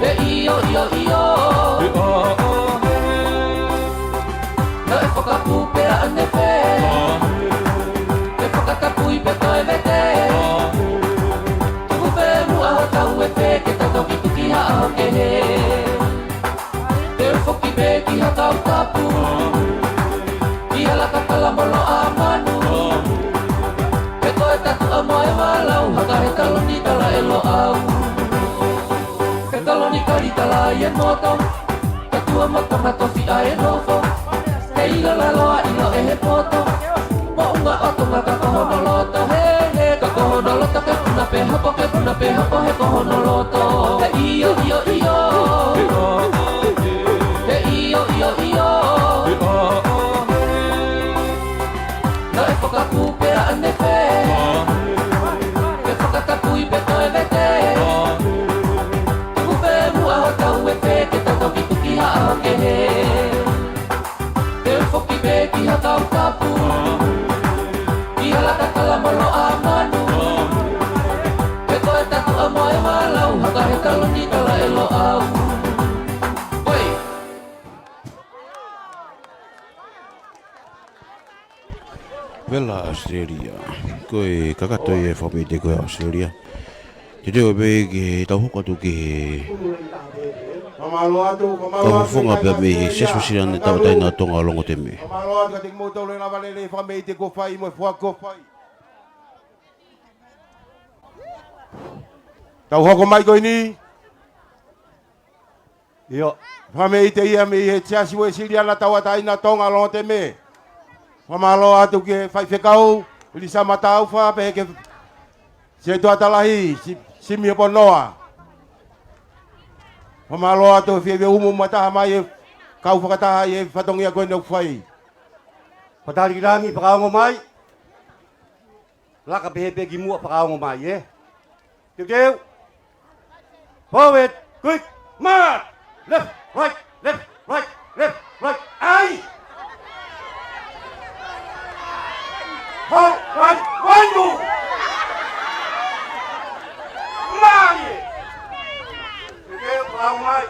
He ʻio, ʻio, ʻio. Naʻe fakapū pea ʻanefē, ke fakatapui pe toe vete. Tuku pē muʻa hotau efe ke tau toki tuki ha ʻaho kehe. Te u foki pē ki Hakautapu, ki Halakakala mo Loʻamanu. He ko e tatuʻa mo e valau, haka he taloni tala ʻe Loʻau. He taloni kalitala ʻi he moto, ka tua mo Tonga tofiʻa ʻe nofo. He ʻilo lalo ʻa ʻilo ʻe he poto, moʻunga ʻo Tonga ka ko hono loto. He, he, ka ko hono loto ke puna pē hopo, ke puna pē hopo, he ko hono loto. He ʻio, ʻio, ʻio. He ʻio, ʻio, ʻio. Naʻe fakapū pea ʻanefē, ke fakatapui pe toe vete. Tuku pē muʻa hotau efe ke tau toki tuki ha ʻaho kehe. Te u foki pē ki Hakautapu, ki Halakakala mo Loʻamanu. He ko e tatuʻa mo e valau, haka he taloni tala ʻe Loʻau. Oi. Vela ʻAositelēlia. Ko e kakato ia e fakameʻite ko ē ʻa ʻAositelēlia. Te teu pē ke tau hoko atu ki he Fakamālō atu, fakamālō atu. Kau fofonga pea mei he Siasi Uēsiliana Tauʻatāina ʻo Tonga ʻo Longoteme. Fakamālō atu kiate kimoutolu e lava lelei fakameʻite kuo fai mo e foaki kuo fai. Tau hoko mai ko eni. ʻIo, fakameʻite ia mei he Siasi Uēsiliana Tauʻatāina Tonga Longoteme. Fakamālō atu ki he faifekau, Lisa Mataufa, pehē ki he setuata lahi, Si-, Simi Hoponoa. Fakamālō atu he fiefia umu mataha mai e kau fakataha ʻi he fatongia ko eni ʻoku fai. Fatalikilangi, fakaongo mai. Laka pehē pē ki muʻa, fakaongo mai, ē. Teuteu. Forward, quick, march. Left, right, left, right, left, right. ʻAi. Forward, right, one, two. Mai. Teuteu, fakaongo mai.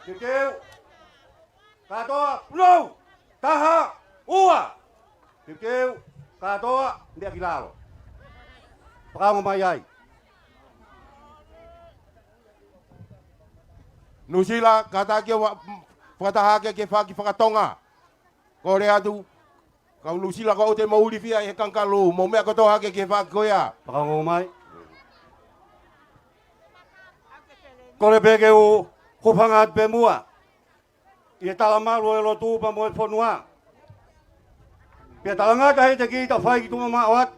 Teuteu. Kātoa, punou. Taha, ua. Teuteu, kātoa, meʻa ki lalo. Fakaongo mai ai. Nuʻusila, kātaki ʻo fakataha hake ki he faki fakatonga. Kole atu, kau Nuʻusila ko ʻoku te mou ilifia ʻi he kangalū, mou meʻa kotoa hake ki he faki ko ia. Fakaongo mai. Kole pē ke u hūfanga atu pē muʻa ʻi he talamalu ʻo e lotu pea mo e fonua. Pea talangata he te ki ta fai ki tuma maʻo atu.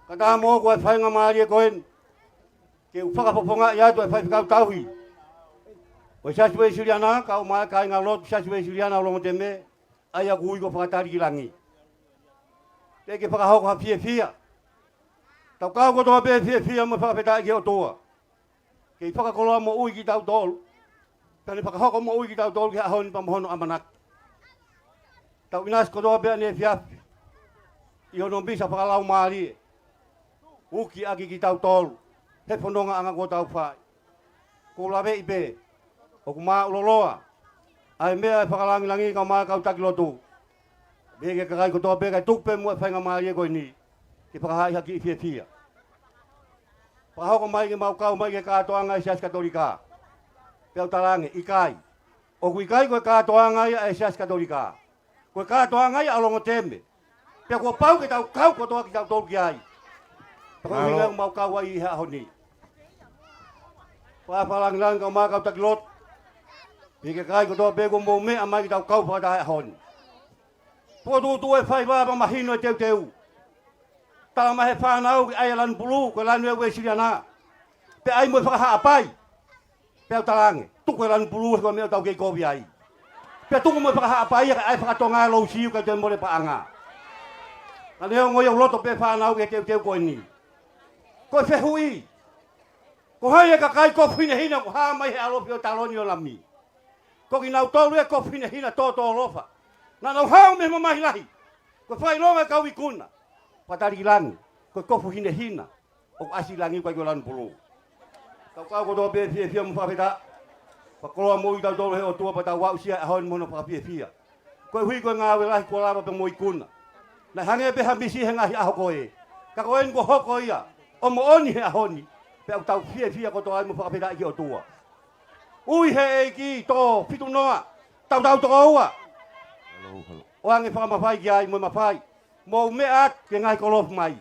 Ka tā moʻoku e faingamālie ko eni ke u fakafofongaʻi atu e faifekau tauhi ʻo e Siasi Uēsiliana, kau mai kāinga lotu Siasi Uēsiliana ʻo Longoteme, ʻa ia ʻoku ui ko Fakatalikilangi. Te ke fakahoko ha fiefia. Tau kau kotoa pē fiefia mo fakafetaʻi ki he ʻOtua. Kei fakakoloa moʻui kitautolu. Pea ne fakahoko moʻui kitautolu ki he ʻaho ni pea mo hono ʻamanaki. Tau ʻinasi kotoa pē ʻaneefiafi ʻi hono misa fakalaumālie. Uki ʻaki kitautolu he fonongaʻanga kuo tau fai. Ko u laveʻi pē ʻoku māʻuloloa ʻa e meʻa ʻe Fakalangilangi kae ʻumaʻā e kau taki lotu. Pea ke kakai kotoa pē kae tuku pē muʻa e faingamālie ko eni ke fakahā ha kiʻi fiefia. Fakahoko mai ke mau kau mai ki he kātoanga ʻa e Siasi Katolika. Pea u talaange, ʻikai. ʻOku ʻikai ko e kātoanga ia ʻa e Siasi Katolika. Ko e kātoanga ia ʻa Longoteme. Pea kuo pau ke tau kau kotoa kitautolu ki ai. Pea ko e ʻuhinga ia ʻoku mau kau ai ʻi he ʻaho ni. Fakalangilangi kae ʻumaʻā e kau taki lotu. Pea ki he kakai kotoa pē kuo mou meʻa mai ke tau kau fakataha he ʻaho ni. Tuʻutuʻu e faiva pea mahino e teuteu. Tala mai he fānau ke ʻai e lanu pulū, ko e lanu ʻa e Uēsiliana. Pea ʻai mo e fakahaʻapai. Pea u talaange, tuku e lanu pulū he ko e meʻa ʻoku tau kei kovi ai. Pea tuku mo e fakahaʻapai ia kae ʻai fakatonga e lousiu kae toe mole paʻanga. Ka neongo ia, ʻoku loto pē fānau ki he teuteu ko eni. Ko e fehuʻi, ko hai e kakai kofu hinehina ʻoku hā mai he ʻalofi ʻo e taloni ʻo e lami? Ko kinautolu e kofu hinehina tōtōlofa. Naʻa nau haʻu mei he mamahi lahi. Ko e fakaʻilonga e kau ikuna. Fakatalikilangi, ko e kofu hinehina ʻoku ʻasi ʻi langi, ʻikai ko e lanu pulū. Tau kau kotoa pē fiefia mo fakafetaʻi. Fakakoloa moʻui kitautolu he ʻOtua pea tau aʻusia e ʻaho ni mo hono fakafiefia. Koeʻuhi ko e ngāue lahi kuo lava pea mo e ikuna. Naʻe hangē pē ha misi he ngaahi ʻaho ko ē. Ka ko eni kuo hoko ia ʻo moʻoni he ʻaho ni. Pea ʻoku tau fiefia kotoa ai mo fakafetaʻi ki he ʻOtua. Ui he ʻEiki, toko fitu noa, tautau toko ua. ʻOange fakamafai ki ai mo e mafai. Mou meʻa atu ki he ngaahi kolofu mai.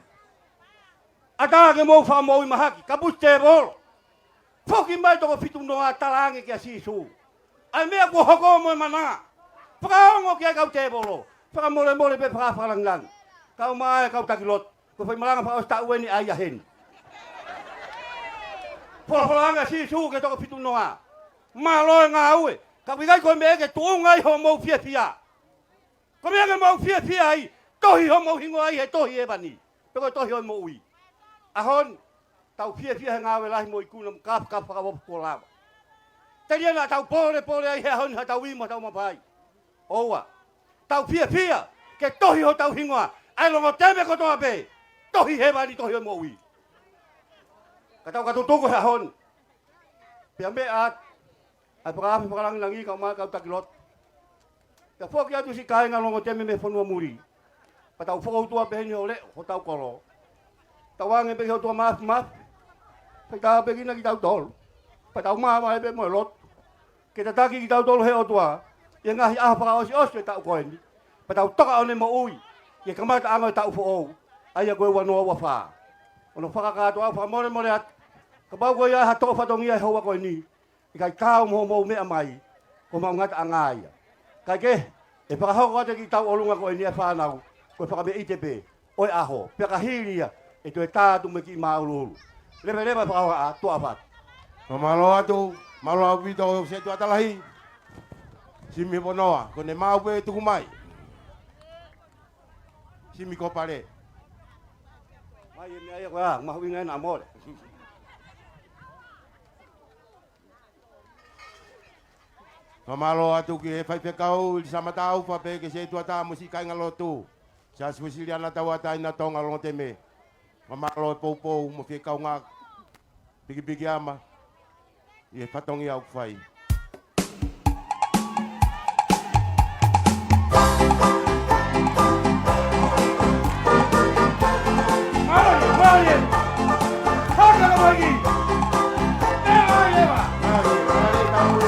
ʻAtā ke mou fakamoʻui mahaki, kapusi tēvolo. Foki mai toko fitu noa, talaange kia Sīsū ʻa e meʻa kuo hoko mo e mana. Fakaongo ki ai kau tēvolo. Fakamolemole pē, fakalangilangi. Kae ʻumaʻā e kau taki lotu. Ko e fai malanga fakaʻosi taʻu eni ʻa ia heni. Folofola ange ʻa Sīsū ki he toko fitu noa, mālō e ngāue, ka ʻoku ʻikai ko e meʻa ke tuʻunga ai hoʻomou fiefia. Ko e meʻa ke mou fiefia ai, tohi homou hingoa ʻi he tohi hēvani, pe ko e tohi ʻo e moʻui. ʻAho ni, tau fiefia he ngāue lahi mo e ikuna mo e kafakafa fakaʻofoʻofa kuo lava. Telia naʻa tau pōlepole ai he ʻaho ni, ha tau imo, ha tau mafai. ʻOua. Tau fiefia ke tohi hotau hingoa ʻa e Longoteme kotoa pē, tohi hēvani, tohi ʻo e moʻui. Ka tau ka tutuku he ʻaho ni. Pea meʻa atu ʻa e fakaafe fakalangilangi kae ʻumaʻā e kau taki lotu. Pea foki atu siʻi kāinga Longoteme mei he fonua muli. Pea tau fokoutua pē heni ʻo leʻo hotau kolo. Tau ange pē ki he ʻOtua Māfimafi, fai tāpuekina kitautolu. Pea tau māvae pē mo e lotu ke tataki kitautolu he ʻOtua ʻi he ngaahi ʻaho fakaʻosiʻosi ʻo e taʻu ko eni. Pea tau toka ʻo ne moʻui ʻi he kamataʻanga ʻo e taʻu foʻou, ʻa ia ko e ua noa ua fā. ʻO ne fakakātoa, fakamolemole atu kapau ko ia ha tō fatongia he houa ko eni, ʻikai taau mo hoʻomou meʻa mai, ko homau ngataʻanga ia. Kae kehe, ʻe fakahoko atu ki tau ʻolunga ko eni ʻa e fānau ko e fakameʻite pē ʻo e ʻaho, pea ka hili ia ʻe toe tā atu mo e kiʻi māʻuluʻulu. Leveleva e fakahohaʻa, tuʻa ʻofa atu. Mālō atu, mālō ʻaupito Setuata Lahi. Simi Ponoa, ko ʻene maʻu pē tuku mai. Simi Kopale. Mai e meʻa ia ko ia, mahuʻinga ena mole. Fakamālō atu ki he faifekau, Lisa Mataufa, pea ki he Setuata mo siʻi kāinga lotu Siasi Uēsiliana Tauʻatāina Tonga Longoteme. Fakamālō e poupou mo e fie kaungā pikipiki ama ʻi he fatongia ʻoku fai. Mālō, mālō. Haka ka mai ki. E ai eva. Mālō, mālō, tau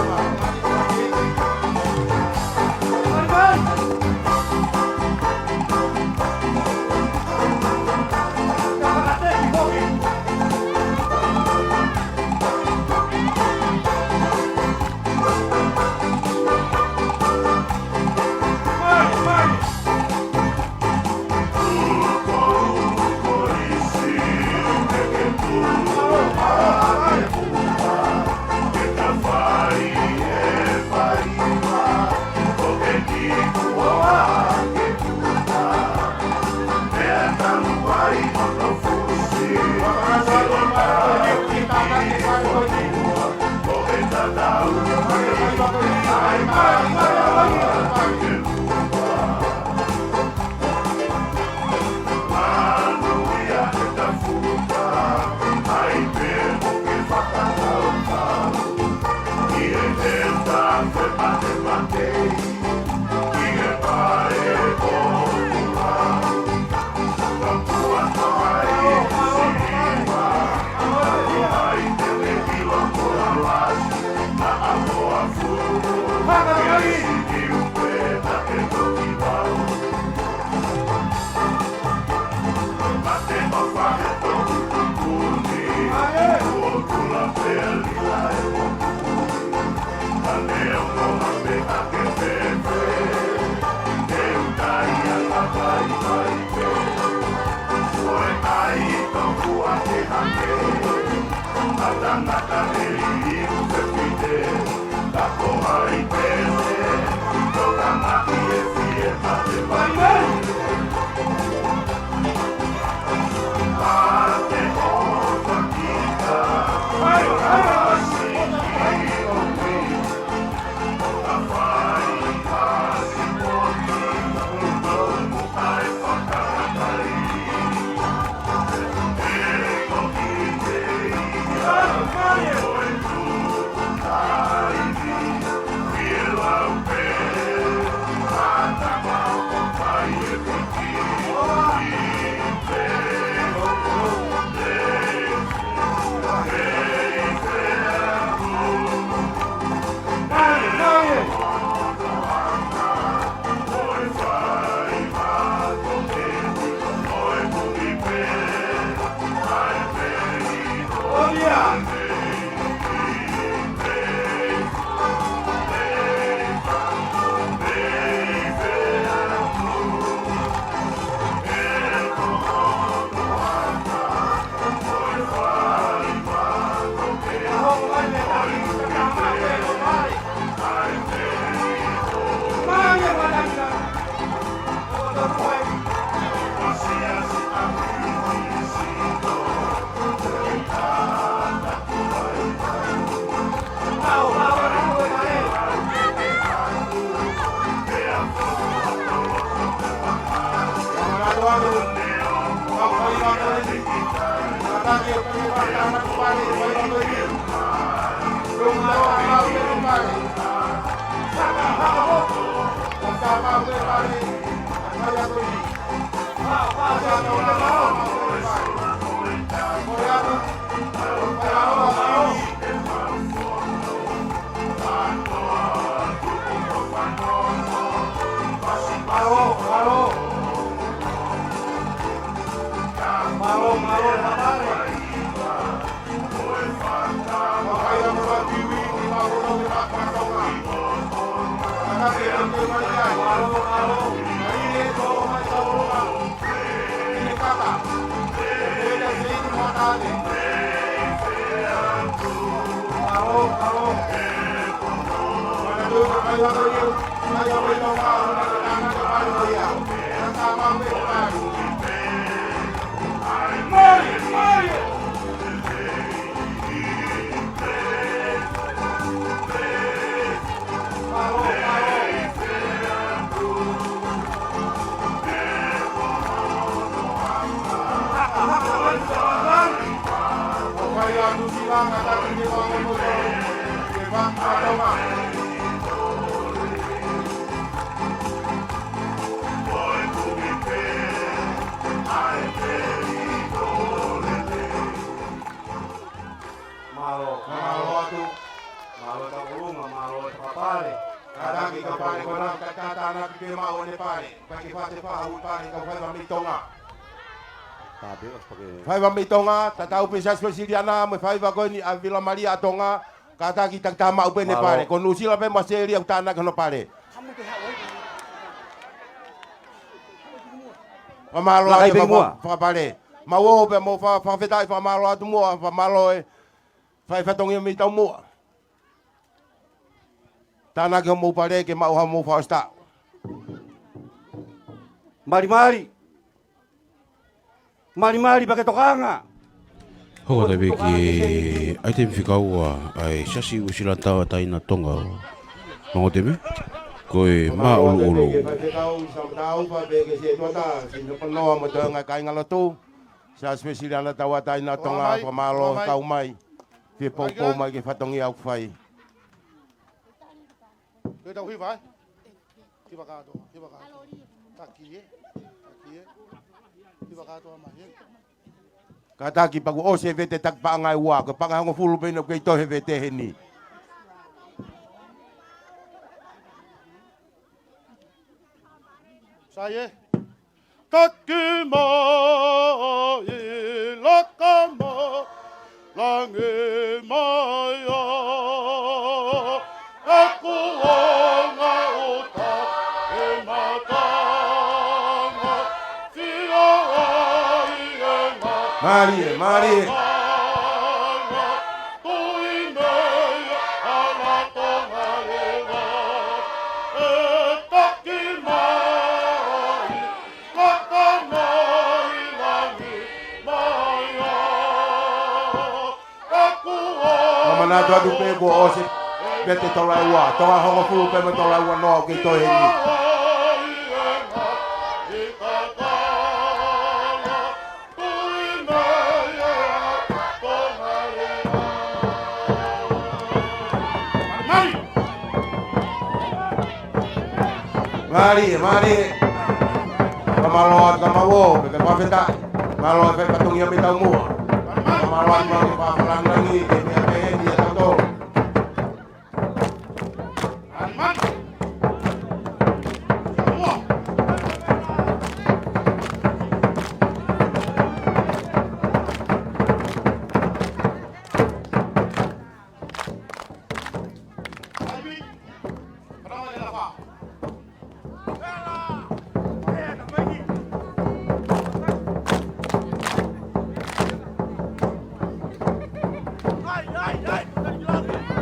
Mālō, mālō atu. Mālō e tauʻolunga, mālō e fakapale. Kātaki kau pale ko ena, ka, ka tānaki ke maʻu ʻene pale. Pea ke fate fahu pale kau faiva mei Tonga. Faiva mei Tonga, tatau pē Siaosi Uēsiliana, mo e faiva ko eni ʻa Vila Malia ʻa Tonga, kātaki taki tā maʻu pē ʻene pale. Ko Nuʻusila pē mo ʻAositelēlia ʻoku tānaki hono pale. Fakamālō atu e kau fakapale. Mau ō pē mo fa-, fakafetaʻi, fakamālō atu muʻa, fakamālō e fai fatongia mei taumuʻa. Tānaki homou pale ke maʻu haʻamou fakaʻosi taʻu. Malimali. Malimali pea ke tokanga. Hoko atu pē ki he ʻaitemi fika ua ʻa e Siasi Uēsiliana Tauʻatāina ʻo Tonga. Ongo temi, ko e māʻuluʻulu. Siasi Uēsiliana Tauʻatāina ʻo Tonga, fakamālō e kau mai. Fie poupou mai ki he fatongia ʻoku fai. Ke tau hiva, ē? Hiva kātoa, hiva kātoa. Taki, ē? Taki, ē? Hiva kātoa mai, ē? Kātaki pea kuo ʻosi e vete taki paʻanga ʻe ua, ko e paʻanga ʻe hongofulu pē ʻoku kei toe he vete heni. Sai, ē? Taki mai, laka mai, langi mai ā, ʻeku ongo ʻuta ʻi he mātanga, fio ai e ngā Mālie, mālie. Tui mai ā, ʻAla Tonga leva, ʻe taki mai, laka mai, langi mai ā, ʻeku ongo ʻuta. Manatu atu pē kuo ʻosi e vete tola ua, Tonga hongofulu pē mo e tola ua noa ʻoku kei toe heni. Mālie, mālie. Ka mālō atu ka mau ō, pea ke fakafetaʻi. Mālō e fai fatongia mei taumuʻa. Ka mālō atu mau ke fakalangilangi, ke meʻa pehē ni ʻa tautolu.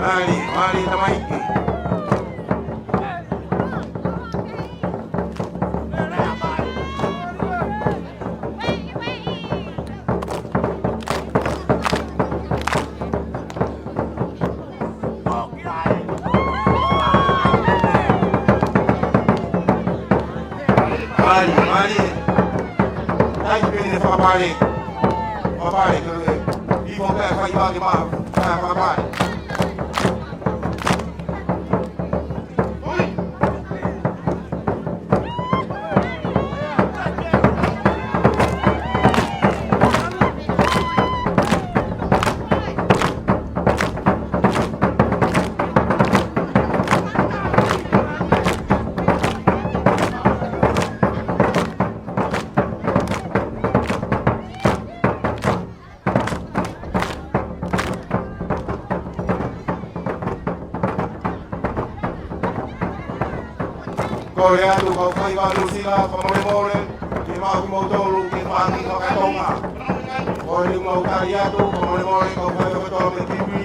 Mālie, mālie tamaiki. Mālie, mālie. ʻAi pē ne fakapale. Fakapale, ke, ke. ʻI fo pē fai vake ma, fakapale. Kole atu kau faiva Nuʻusila, fakamolemole, ke maʻu kimoutolu ke fāngi fakatonga. Ko eni mau tali atu, fakamolemole kau faiva kotoa mei Pipi,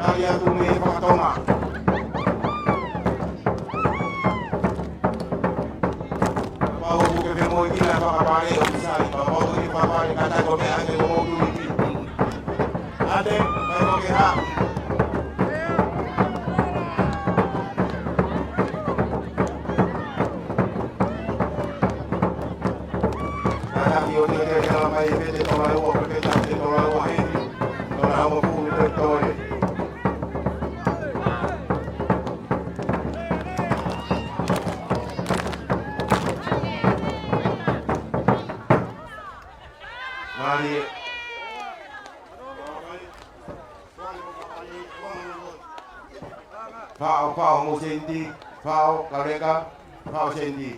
tali atu mei fakatonga. Pau ʻoku ke femoʻuekina fakapale ʻo Pisai, pau ʻoku ke fakapale kātaki ko e meʻa ke mo tuli ki. Ate, mai ko ke hā. Kātaki ʻo te te te mai pē te tola ua, pē te te tola ua heni. Tola ua pū te toe. Mālie. Faʻo, faʻo mo Sendi, faʻo, kaleka, faʻo Sendi.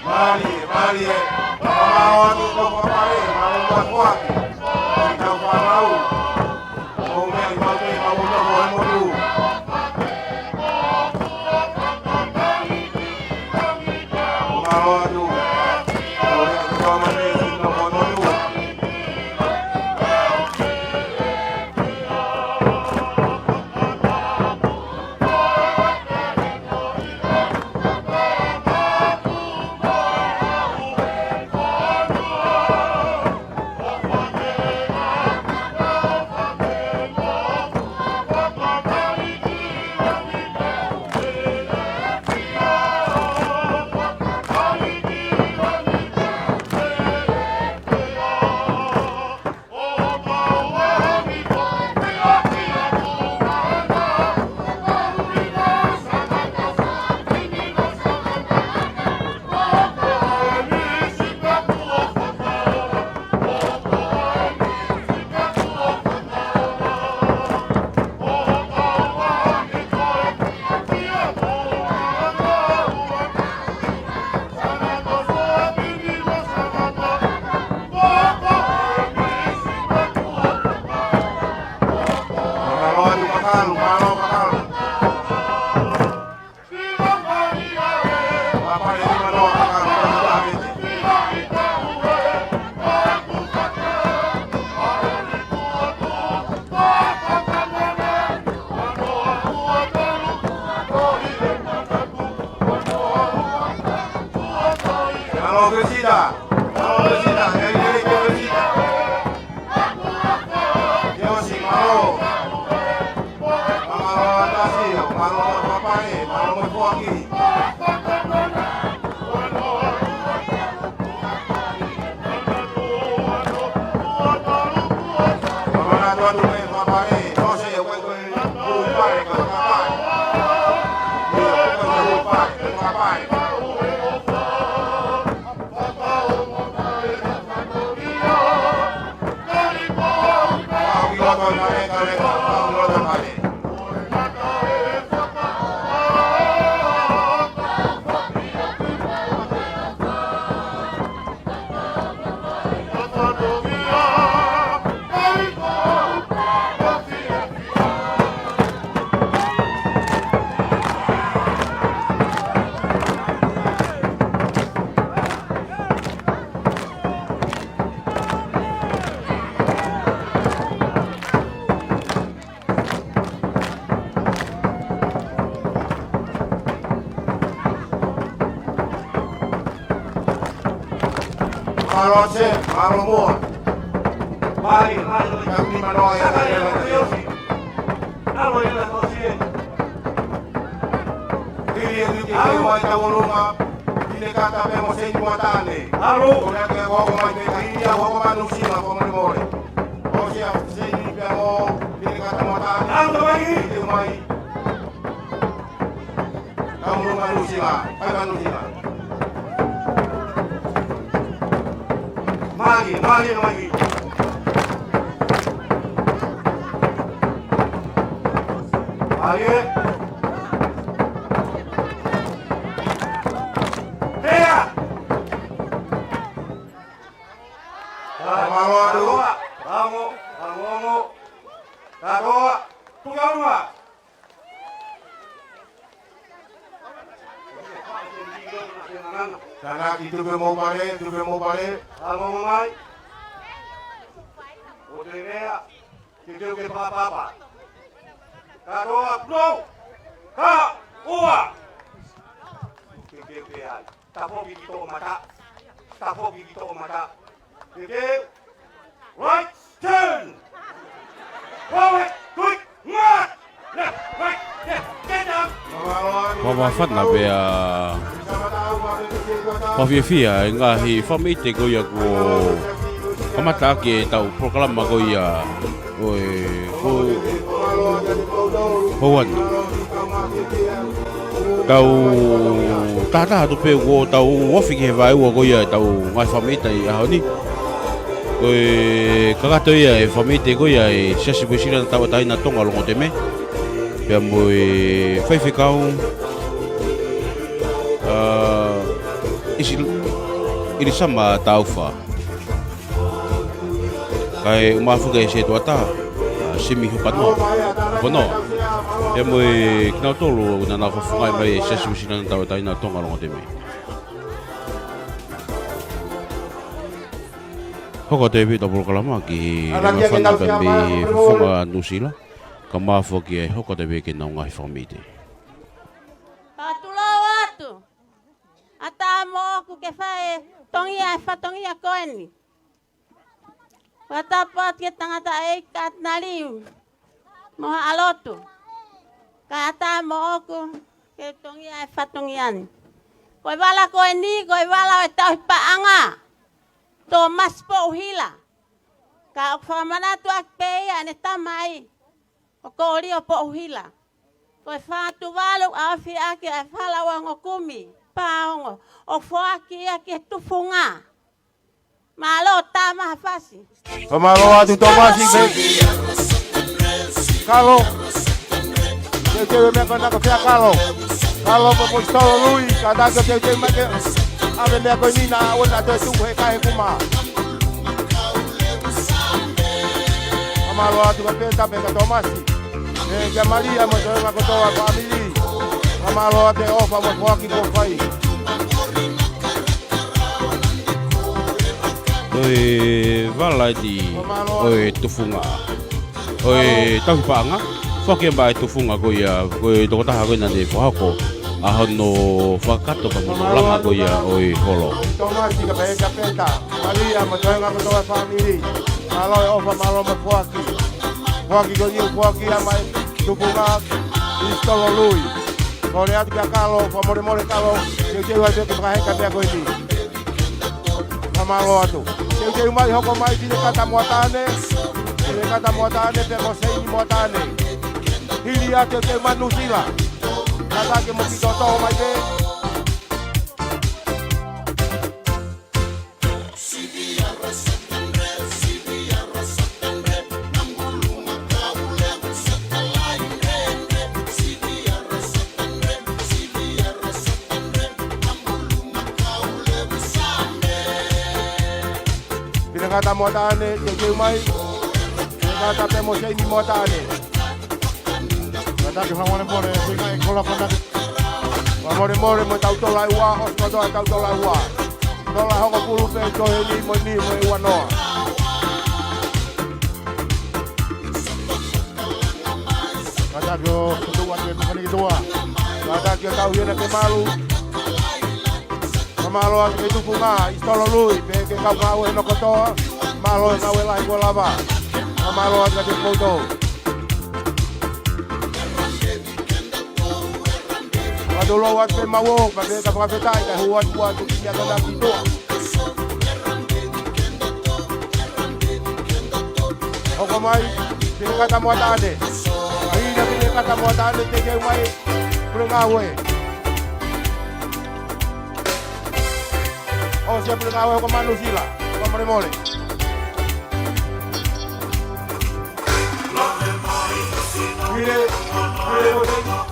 Mālie, mālie. Mālō atu kau papale, mālō atu ake. Kau fānau. Ko e meʻa ʻi mau pē, mau ʻi mau ʻi motu. Ko e Mālō Sē, mālō Moa. Mai, mai, mai. Ka ni manoa e, e, e, e. Alo e la kosi e. Hili e hili e mai tau luma. Hili kata pē mo Sē ni Moatane. Alo. Ko ena ke hoko mai pē ka hili a hoko manu sima ko mole mole. Ko Sē a Sē ni pē mo hili kata Moatane. Alo mai. Hili mai. Kau manu sima. Kai manu sima. Mali, mali, mali. Mali, e. Hea! Ka mālō atu. Katoa, pango, pangongo. Katoa, tukaunga. Tānaki tupe mo pale, tupe mo pale. Pangongo mai. ʻO te mea. Ke teu ke papapa. Katoa, no. Ka, ua. Ke teu ke ai. Tafoki ki toʻomata. Tafoki ki toʻomata. Ke teu. Right turn. Forward, quick, march. Left, right, left, get down. Mālō atu. Mālō atu. Pea, ʻoku fiefia e ngaahi fāmili ko ia kuo kamata ʻaki ʻetau polokalama ko ia ʻo e ko, ko anu. Tau tahataha atu pē ʻoku tau ofi ki he vaeua ko ia ʻetau ngaahi fāmili ʻi he ʻaho ni. Ko e kakato ia e fāmili ko ia e Siasi Uēsiliana Tauʻatāina Tonga Longoteme. Pea mo e faifekau, ʻa, ʻIsi-, ʻIlisama Taufa. Kae ʻumaʻā foki e sētuata, ʻa, Simi Hupanoa. Hupanoa. Pea mo e kinautolu naʻa nau fafangaʻi mai e Siasi Uēsiliana Tauʻatāina Tonga Longoteme. Hoko atu pē ʻetau polokalama ki he ngaahi fānau mei he fofonga Nuʻusila, kae ʻumaʻā foki e hoko atu pē ki heʻenau ngaahi fāmili. Ka tulou atu. ʻAtā moʻoku ke fai e tongia e fatongia ko eni. Fakatapu atu ki he tangataʻeiki Katinali mo haʻa lotu. Kae ʻatā moʻoku ke tongia e fatongia ni. Ko e vala ko eni, ko e vala ʻo e tauhi paʻanga, Tōmasi Poʻuhila. Ka ʻoku fakamanatu ʻaki pē ia ʻene tamai, ʻo Kolio Poʻuhila. Ko e fā tuvalu ʻa ofi ʻaki ʻa e fā laua ongo kumi, pā ongo, ʻo foaki ia ki he tufunga. Mālō Tama Hafasi. Fakamālō atu Tōmasi pē. Kalo. Teuteu e meʻa ko ena ko fē Kalo. Kalo mo Poisitolo Lui, kātaki ʻo teuteu mai ke ʻave e meʻa ko eni naʻa ʻoua naʻa toe tuku he kahe kuma. Fakamālō atu kia Peta pea kia Tōmasi. Pea kia Malia mo e toenga kotoa e fāmili. Fakamālō atu e ʻofa mo e foaki kuo fai. Ko e vala eni ʻo e tufunga, ʻo e tauhi paʻanga. Foaki mai e tufunga ko ia, ko e tokotaha ko ena naʻe fakahoko ʻa hono fakakakato pea mo hono langa ko ia ʻo e holo. Tōmasi kae pehē kia Peta, Malia mo e toenga kotoa e fāmili. Mālō e ʻofa, mālō mo e foaki. Foaki ko eni, foaki ia mai tufunga Poisitolo Lui. Kole atu kia Kalo, fakamolemole Kalo, teuteu ai pē ke fakaheka e meʻa ko eni. Fakamālō atu. Teuteu mai, hoko mai Pinekata Moataʻane. Pinekata Moataʻane pea mo Seini Moataʻane. Hili ia teuteu mai Nuʻusila. Kātaki mo kitoto mai pē. Pinekata Moataʻane, teuteu mai. Pinekata pea mo Seini Moataʻane. Kātaki fakamolemole, fika e kola konaki. Fakamolemole mo e tau tola ʻe ua, ʻosi kotoa e tau tola ʻe ua. Tola hongofulu pē ko eni mo eni mo e ua noa. Kātaki ʻo tuku atu e maka ni ki tuʻa. Kātaki ʻo tauhi ena ke malu. Fakamālō atu ki he tufunga, Poisitolo Lui, pea ki he kau ngāue hono kotoa. Mālō e ngāue lahi kuo lava. Fakamālō atu kiate kimoutolu. Fakatulou atu pē mau ō, pea pehē ka fakafetaʻi, kae hū atu ʻa e tuki ni ʻa kona ki tuʻa. Hoko mai, Pinekata Moataʻane. Kae hili ʻa Pinekata Moataʻane, teuteu mai, pule ngāue. ʻOsi e pule ngāue, hoko mai Nuʻusila. Fakamolemole. Hile, hile, hile.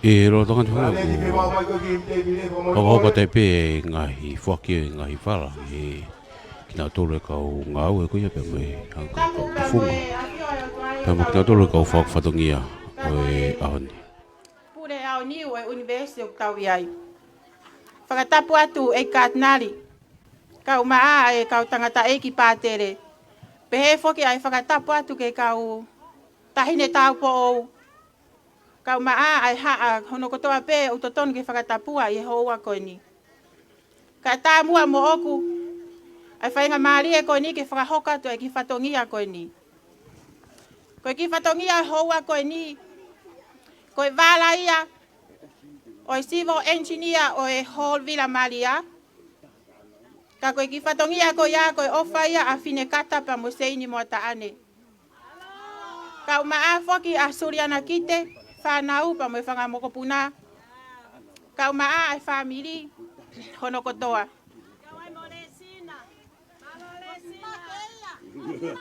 ʻI he lolotonga ni foki ʻoku hokohoko atu pē e ngaahi foaki e ngaahi vala ʻe kinautolu e kau ngāue ko ia pea mo e hangē ko e kau tufunga pea mo kinautolu e kau fakafatongia ʻo e ʻaho ni. Pule ʻaho ni ʻo e ʻUnivēsi ʻoku tau ʻi ai. Fakatapu atu ʻEiki Katinali, kae ʻumaʻā e kau tangataʻeiki pātele. Pehē foki ʻa e fakatapu atu ki he kau taʻahine taupoʻou, kae ʻumaʻā ʻa e haʻa hono kotoa pē ʻoku totonu ke fakatapua ʻi he houa ko eni. Kae tāmuʻa moʻoku ʻa e faingamālie ko eni ke fakahoko atu e kiʻi fatongia ko eni. Ko e kiʻi fatongia ʻo e houa ko eni, ko e vala ia ʻo e civil engineer ʻo e Hall Vila Malia. Ka ko e kiʻi fatongia ko ia ko e ʻofa ia ʻa Finekata pea mo Seini Moataʻane, kae ʻumaʻā foki ʻa Suliana Kite, fānau pea mo e fanga mokopuna, kae ʻumaʻā e fāmili hono kotoa.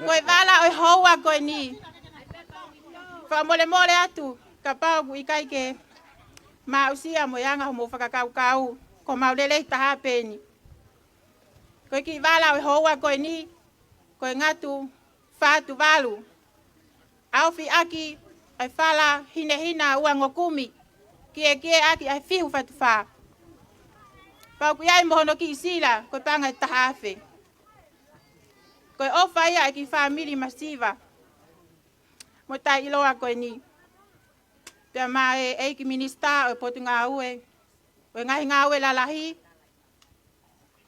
Ko e vala ʻo e houa ko eni, fakamolemole atu kapau ʻoku ʻikai ke ma aʻusia mo e anga hoʻomou fakakaukau, ko homau lelei taha pē eni. Ko e kiʻi vala ʻo e houa ko eni, ko e ngatu fā Tuvalu, ʻaofi ʻaki ʻa e fala hinehina ua ngokumi, kiekieʻaki ʻa e fihu fatufā. Pea ʻoku ʻi ai mo hono kiʻi sila ko e paʻanga ʻe taha afe. Ko e ʻofa ia ʻa e kiʻi fāmili masiva mo taʻeʻiloa ko eni, pea mo e ʻEiki Minisitā ʻo e Potungāue ʻo e Ngaahi Ngāue Lalahi,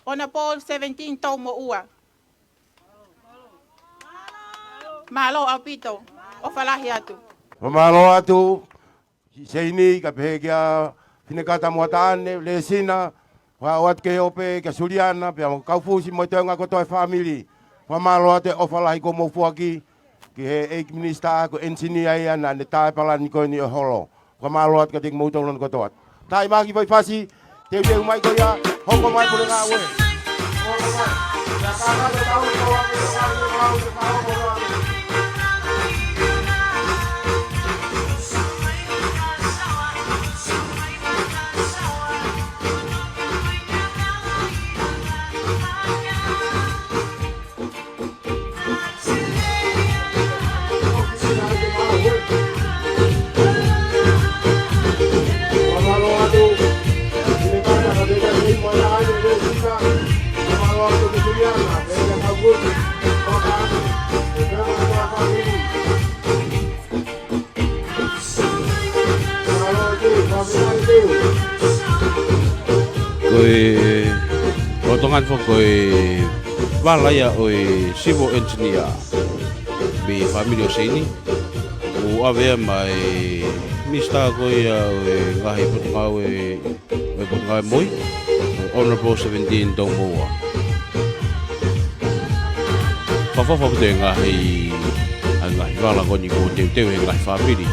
Honourable Seventeen Toumoʻua. Mālō ʻaupito, ʻofa lahi atu. Mālō atu, Seini, kae pehē kia Finekata Moataʻane, Lesina, ʻoatu ke ʻofa atu kia Suliana, pea mo Kaufusi mo e toenga kotoa e fāmili. Fakamālō atu e ʻofa lahi kuo mou foaki ki he ʻEiki Minisitā ko e engineer ia naʻa ne tā e palani ko eni ʻo e holo. Fakamālō atu kiate kimoutolu hono kotoa. Taimi ki Faifasi, teuteu mai ko ia, hoko mai pule ngāue. Ko e, ʻo Tonga ni foki ko e vala ia ʻo e civil engineer mei he fāmili ʻo Seini. ʻO ʻave ia maʻa e Minisitā ko ia ʻo e Ngaahi Potungāue, ʻo e Potungāue Moʻui, Honourable Seventeen Toumoʻua. Fakaʻofoʻofa ʻaupito e ngaahi, ʻa e ngaahi vala ko eni kuo teuteu ʻe he ngaahi fāmili.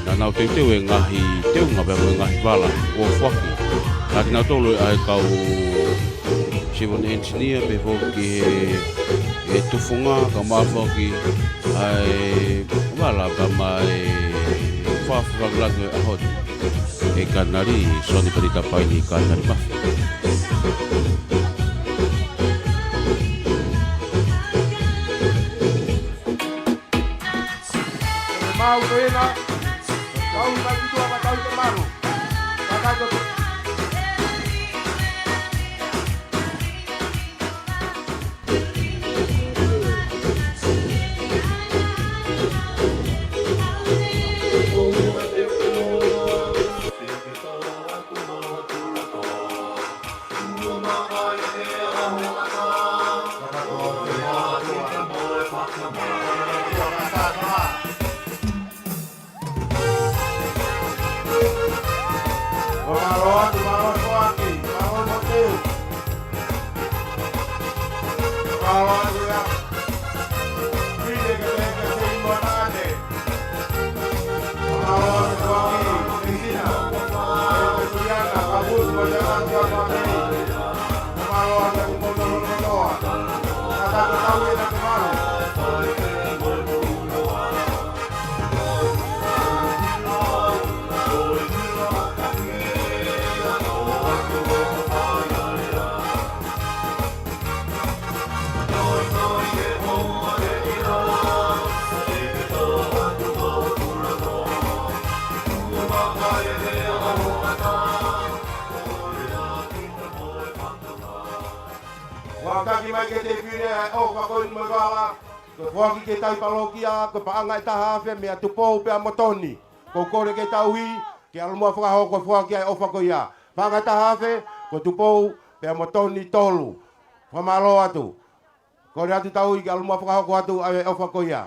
Naʻa nau teuteu e ngaahi teunga pea mo e ngaahi vala kuo foaki. Ka kinautolu ʻa e kau civil engineer pea foki he, he tufunga kae ʻumaʻā foki ʻa e vala pea mo e fakafoki lāngilangi ʻo e ʻaho ni. ʻEiki Katinali Sione Peni Tapaini Katinali Mafi. Mau ko ena, mau mai ki tua, matau te maru. Matau te Ke te fili ʻa e ʻofa ko eni mo e vala, ko e foaki ki he tauhi palokia, ko e paʻanga ʻe taha afe meia Tupou pea mo Toni. Ko e kole ke tauhi, ke ʻalu muʻa fakahoko e foaki ʻa e ʻofa ko ia. Paʻanga ʻe taha afe, ko Tupou pea mo Toni tolu. Fakamālō atu. Kole atu tauhi, ke ʻalu muʻa fakahoko atu ʻa e ʻofa ko ia.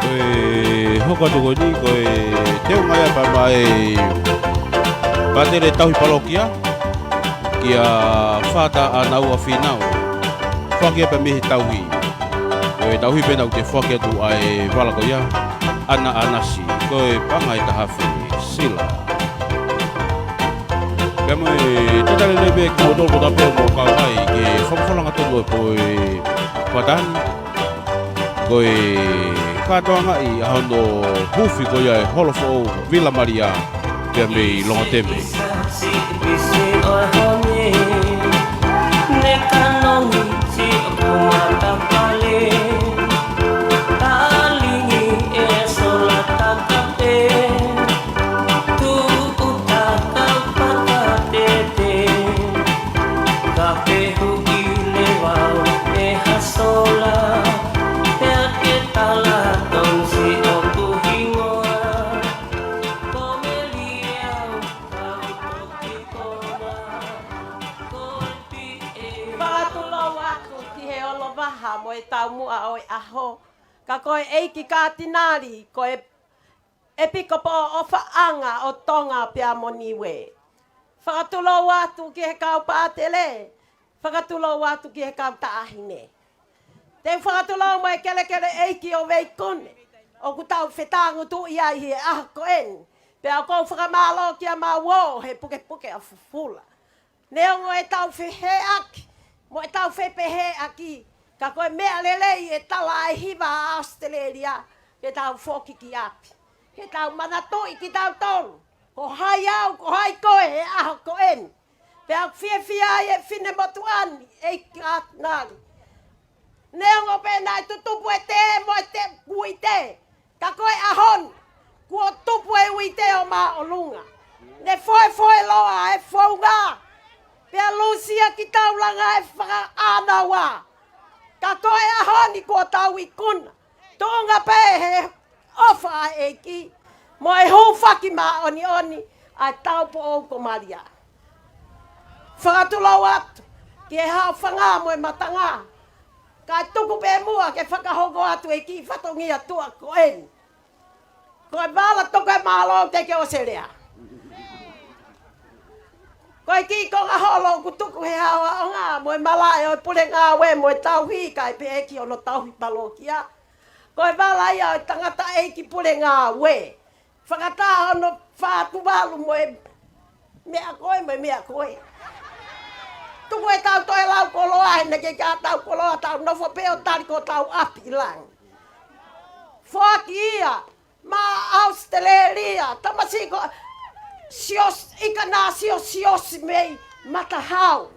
Ko e hoko atu ko eni, ko e teunga ia pea mei Pātele Tauhi Palokia, kia Fata ʻAnaua Fīnau. Foaki ia pea mei he tauhi. Ko e tauhi pē naʻa ku te foaki atu ʻa e vala ko ia, ʻAna ʻAnasi, ko e paʻanga ʻe taha afe, sila. Pea mo e tatali lelei pē kimoutolu kotoa pē ʻoku mou kau mai ke fakafofonga tonu e pō ʻo e fata ni. Ko e kātoangaʻi ʻa hono huufi ko ia e holo foʻou Vila Malia pea mei Longoteme. Ka pehuʻi leva ʻe ha sola, pea ke tala tonsi ʻoku hingoa. Ko Meliau, kau toki kona, ko e pie. Fakatulou atu ki he olovaha mo e taumuʻa ʻo e ʻaho. Ka ko e ʻEiki Katinali, ko e ʻEpikopō ʻofaʻanga ʻo Tonga pea mo Niue. Fakatulou atu ki he kau pātele, fakatulou atu ki he kau taʻahine. Te u fakatulou mo e kelekele ʻeiki ʻo Veikune, ʻoku tau fetāngutuʻi ai he ʻaho ko eni. Pea ʻoku ou fakamālō kia Mauō he pukepuke ʻa Fufula. Neongo ʻetau fehiʻaki, mo ʻetau fepehēʻaki, ka ko e meʻa lelei e tala ʻa e hiva ʻa ʻAositelēlia, ke tau foki ki ʻapi. Ke tau manatuʻi kitautolu, ko hai au, ko hai koe he ʻaho ko eni. Pea ʻoku fiefia ai e finemotuʻa ni, ʻEiki Katinali. Neongo pē naʻe tutupu e tē mo e tē, uite. Ka ko e ʻaho ni, kuo tupu e uite ʻo māʻolunga. Ne foefoeloa e founga. Pea lusia kitaulanga e fakaʻānaua. Ka ko e ʻaho ni kuo tau ikuna. Tuʻunga pē he ʻofa ʻa e ʻEiki. Mo e hūfaki māʻoniʻoni ʻa e taupoʻou ko Malia. Fakatulou atu ki he haofanga mo e matanga. Kae tuku pē muʻa ke fakahoko atu e kiʻi fatongia tuʻa ko eni. Ko e vala toka e mālō te ke ʻosi lea. Ko e kiʻi konga holo ʻoku tuku he haohaonga mo e malaʻe ʻo e pule ngāue mo e tauhi kae pehē ki hono tauhi palokia. Ko e vala ia ʻo e tangataʻeiki pule ngāue. Fakataha hono fā tuvalu mo e meʻa ko ē, mo e meʻa ko ē. Tuku e tau toe lau koloa, he naʻe ʻikai ke tau koloa, tau nofo pē ʻo tali ko tau ʻapi ʻi langi. Foaki ia, mā ʻAositelēlia, tamasiʻi ko Sios, ʻIkanasio Siosi mei Matahau.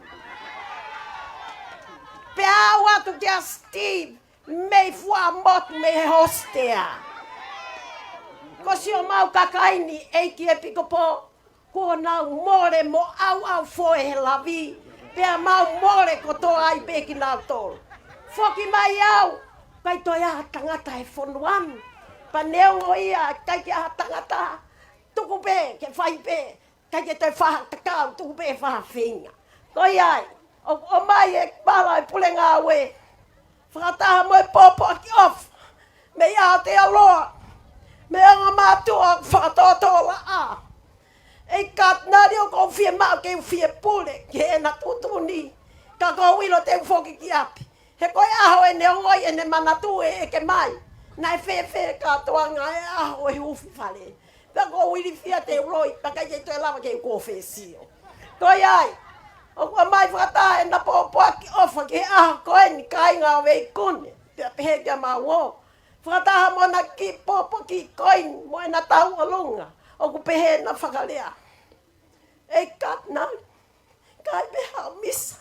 Pea aʻu atu kia Steve, mei Fuaʻamotu mei he hostea. Ko siʻomau kakai ni ʻEiki ʻEpikopō, kuo nau mole mo ʻauʻaufoe he lavi, pea mau mole kotoa ai pē kinautolu. Foki mai au, ʻikai toe ʻi ai ha tangata he fonua ni. Pea neongo ia, ʻikai ke ʻi ai ha tangata, tuku pē, ke fai pē, ʻikai ke toe fai ha kakau, tuku pē fai ha feinga. Ko ia ai, ʻo, ʻomai e vala e pule ngāue. Fakataha mo e pōpoaki ʻofa. Mei Aotearoa. Mei he ongo mātuʻa fakatōtōlaʻā. ʻEiki Katinali ʻoku ou fiemaʻu ke u fie pule, ki heʻena tuʻutuʻuni. Ka ʻoku ou ʻilo te u foki ki ʻapi. He ko e ʻaho ʻe neongo ai ʻene manatu ʻe ʻeke mai. Naʻe fēfē kātoanga e ʻaho ʻo e huufi fale. Pea ʻoku ou ilifia te u loi, pea ʻikai ke toe lava ke u kōfesio. Ko ia ai, ʻoku ʻomai fakataha ʻena pōpoaki ʻofa ki he ʻaho ko eni kāinga ʻo Veikune, pea pehē kia Mauō. Fakataha mo ʻena kiʻi pōpoaki ko eni, mo ʻena tauʻolunga, ʻoku pehē ʻena fakalea. ʻEiki Katinali, ʻikai pē ha misa,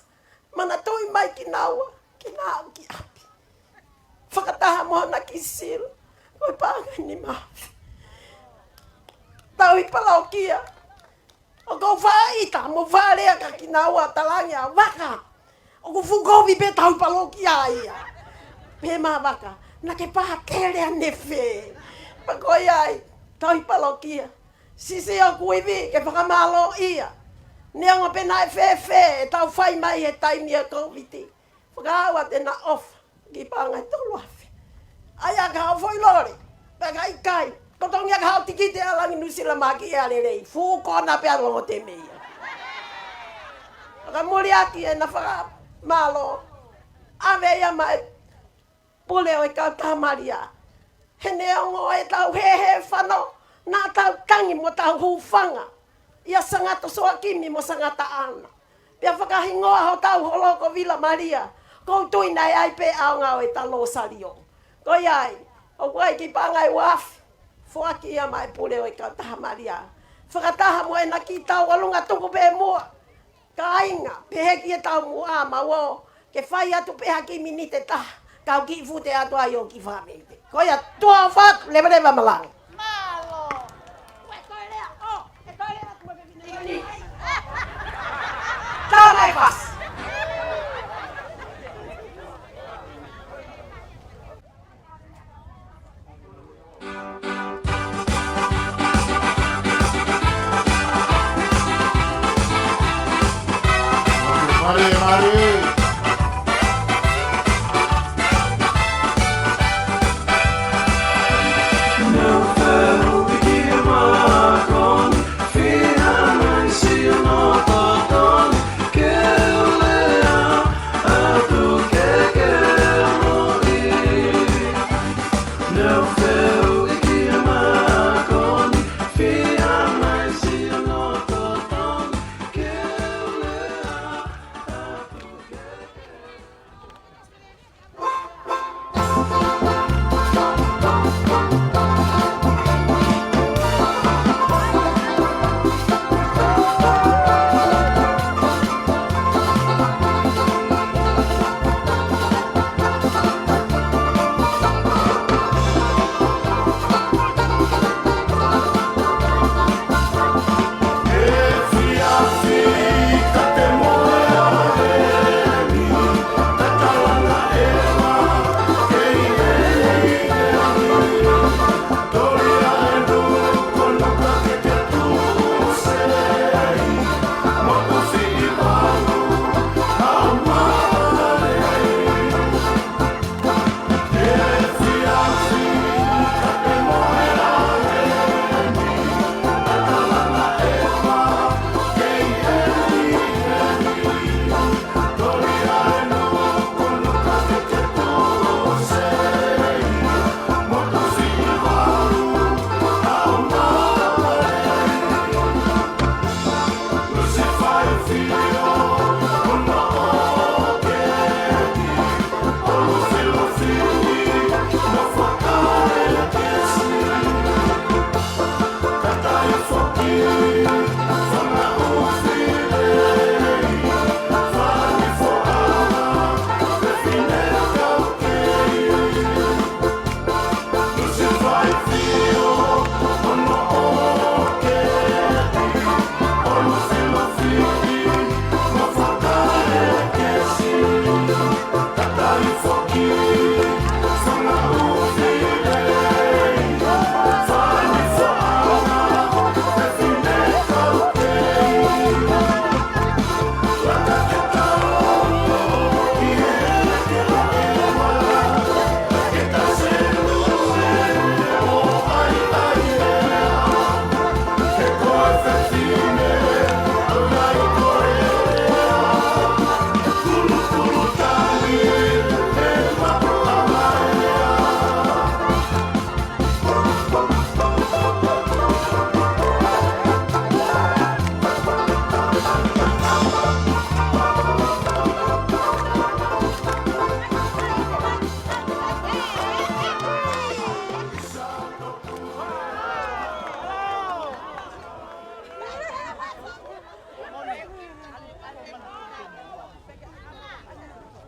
Manatuʻi mai kinaua, kinaua ki ʻapi. Fakataha mo hona kiʻi sila, ko e paʻanga ʻe nima afe. Tauhi palokia. ʻOku ou faʻa ʻita mo faʻa lea kia kinaua, talaange ʻa Vaka, ʻoku fuʻu kovi pē tauhi palokia ia. Pehē mai ʻa Vaka, naʻa ke pātele ʻa Nefe. Pea ko ia ai, tauhi palokia. Siʻisiʻi ʻoku ou ivi ke fakamālōʻia. Neongo pe naʻe fēfē ʻetau fai mai he taimi ʻa e Kōviti, fakaʻau atu ʻena ʻofa ki he paʻanga ʻe tolu afe. ʻAi ʻa e kau foʻi lole, pea ka ʻikai, ko e tongi ʻa e kau tikite ʻa Langi Nuʻusila mo e kiʻi ʻea lelei, fuʻu kona pē ʻa Longotemea. Ka muli ʻaki ʻena fakamālō, ʻave ia maʻa e pule ʻo e kautaha Malia. He neongo ʻetau hēhē fano, naʻa tau tangi mo tau hūfanga ʻia Sangata Soakimi mo Sangata ʻAna. Pea fakahingoa hotau holo ko Vila Malia, ʻoku ou tui naʻe ʻi ai pē ʻaonga ʻo ʻeta Losaliō. Ko ia ai, ʻoku ʻi ai e kiʻi paʻanga ʻe ua afe, foaki ia maʻa e pule ʻo e kautaha Malia. Fakataha mo ʻena kiʻi tauʻolunga tuku pē muʻa. Kāinga, pehē ki he taumuʻa, mau ō ke fai atu pē ha kiʻi miniti ʻe taha, kau kiʻi fute atu ai ʻo kiʻi fāmili. Ko ia, tuʻa ʻofa atu, levaleva Malangi. Mālō. Ue, toe lea, ʻo, ʻe toe lea atu mo e pepina. Tau mai fasi. Mari, mari.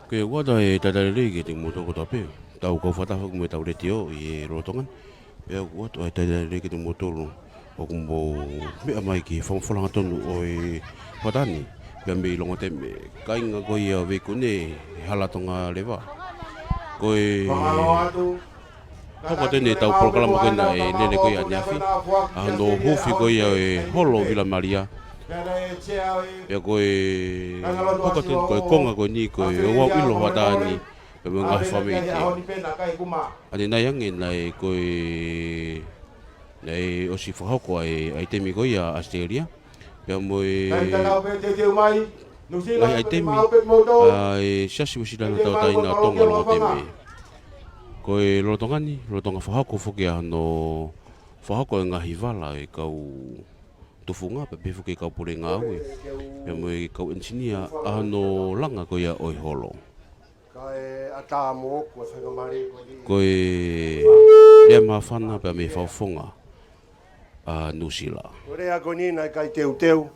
Ko ia ʻoku ʻoatu ʻa e talitali lelei kiate kimoutolu kotoa pē, tau kau fakataha foki mo ʻetau letiō ʻi he lolotonga ni. Pea ʻoku ʻoatu ʻa e talitali lelei kiate kimoutolu ʻoku mou meʻa mai ki he fakafofonga tonu ʻo e hoʻatā ni, pea mei Longoteme, kāinga ko ia ʻo Veikune, hala Tonga leva. Ko e hoko atu eni ʻetau polokalama ko ena ʻi he lele ko ia ʻaneafi, ʻa hono huufi ko ia ʻo e holo ʻo Vila Malia. Pea ko e hoko atu eni ko e konga ko eni ko e ouau ʻilo hoʻatā ni, pea mo e ngaahi fāmili. ʻAnenai ange naʻe ko e, naʻe ʻosi fakahoko ʻa e ʻaitemi ko ia ʻa ʻAositelēlia. Pea mo e ngaahi ʻaitemi ʻa e Siasi Uēsiliana Tauʻatāina ʻo Tonga Longoteme. Ko e lolotonga ni, lolotonga fakahoko foki ʻa hono fakahoko e ngaahi vala ʻa e kau tufunga, pea pehē foki e kau pule ngāue, pea mo e kau ʻenisinia ʻa hono langa ko ia ʻo e holo. Kae ʻatā mo ʻoku ʻa e faingamālie ko eni. Ko e lea māfana pea mei he fakafofonga ʻa Nuʻusila. Ko e lea ko eni naʻe ʻikai teuteu,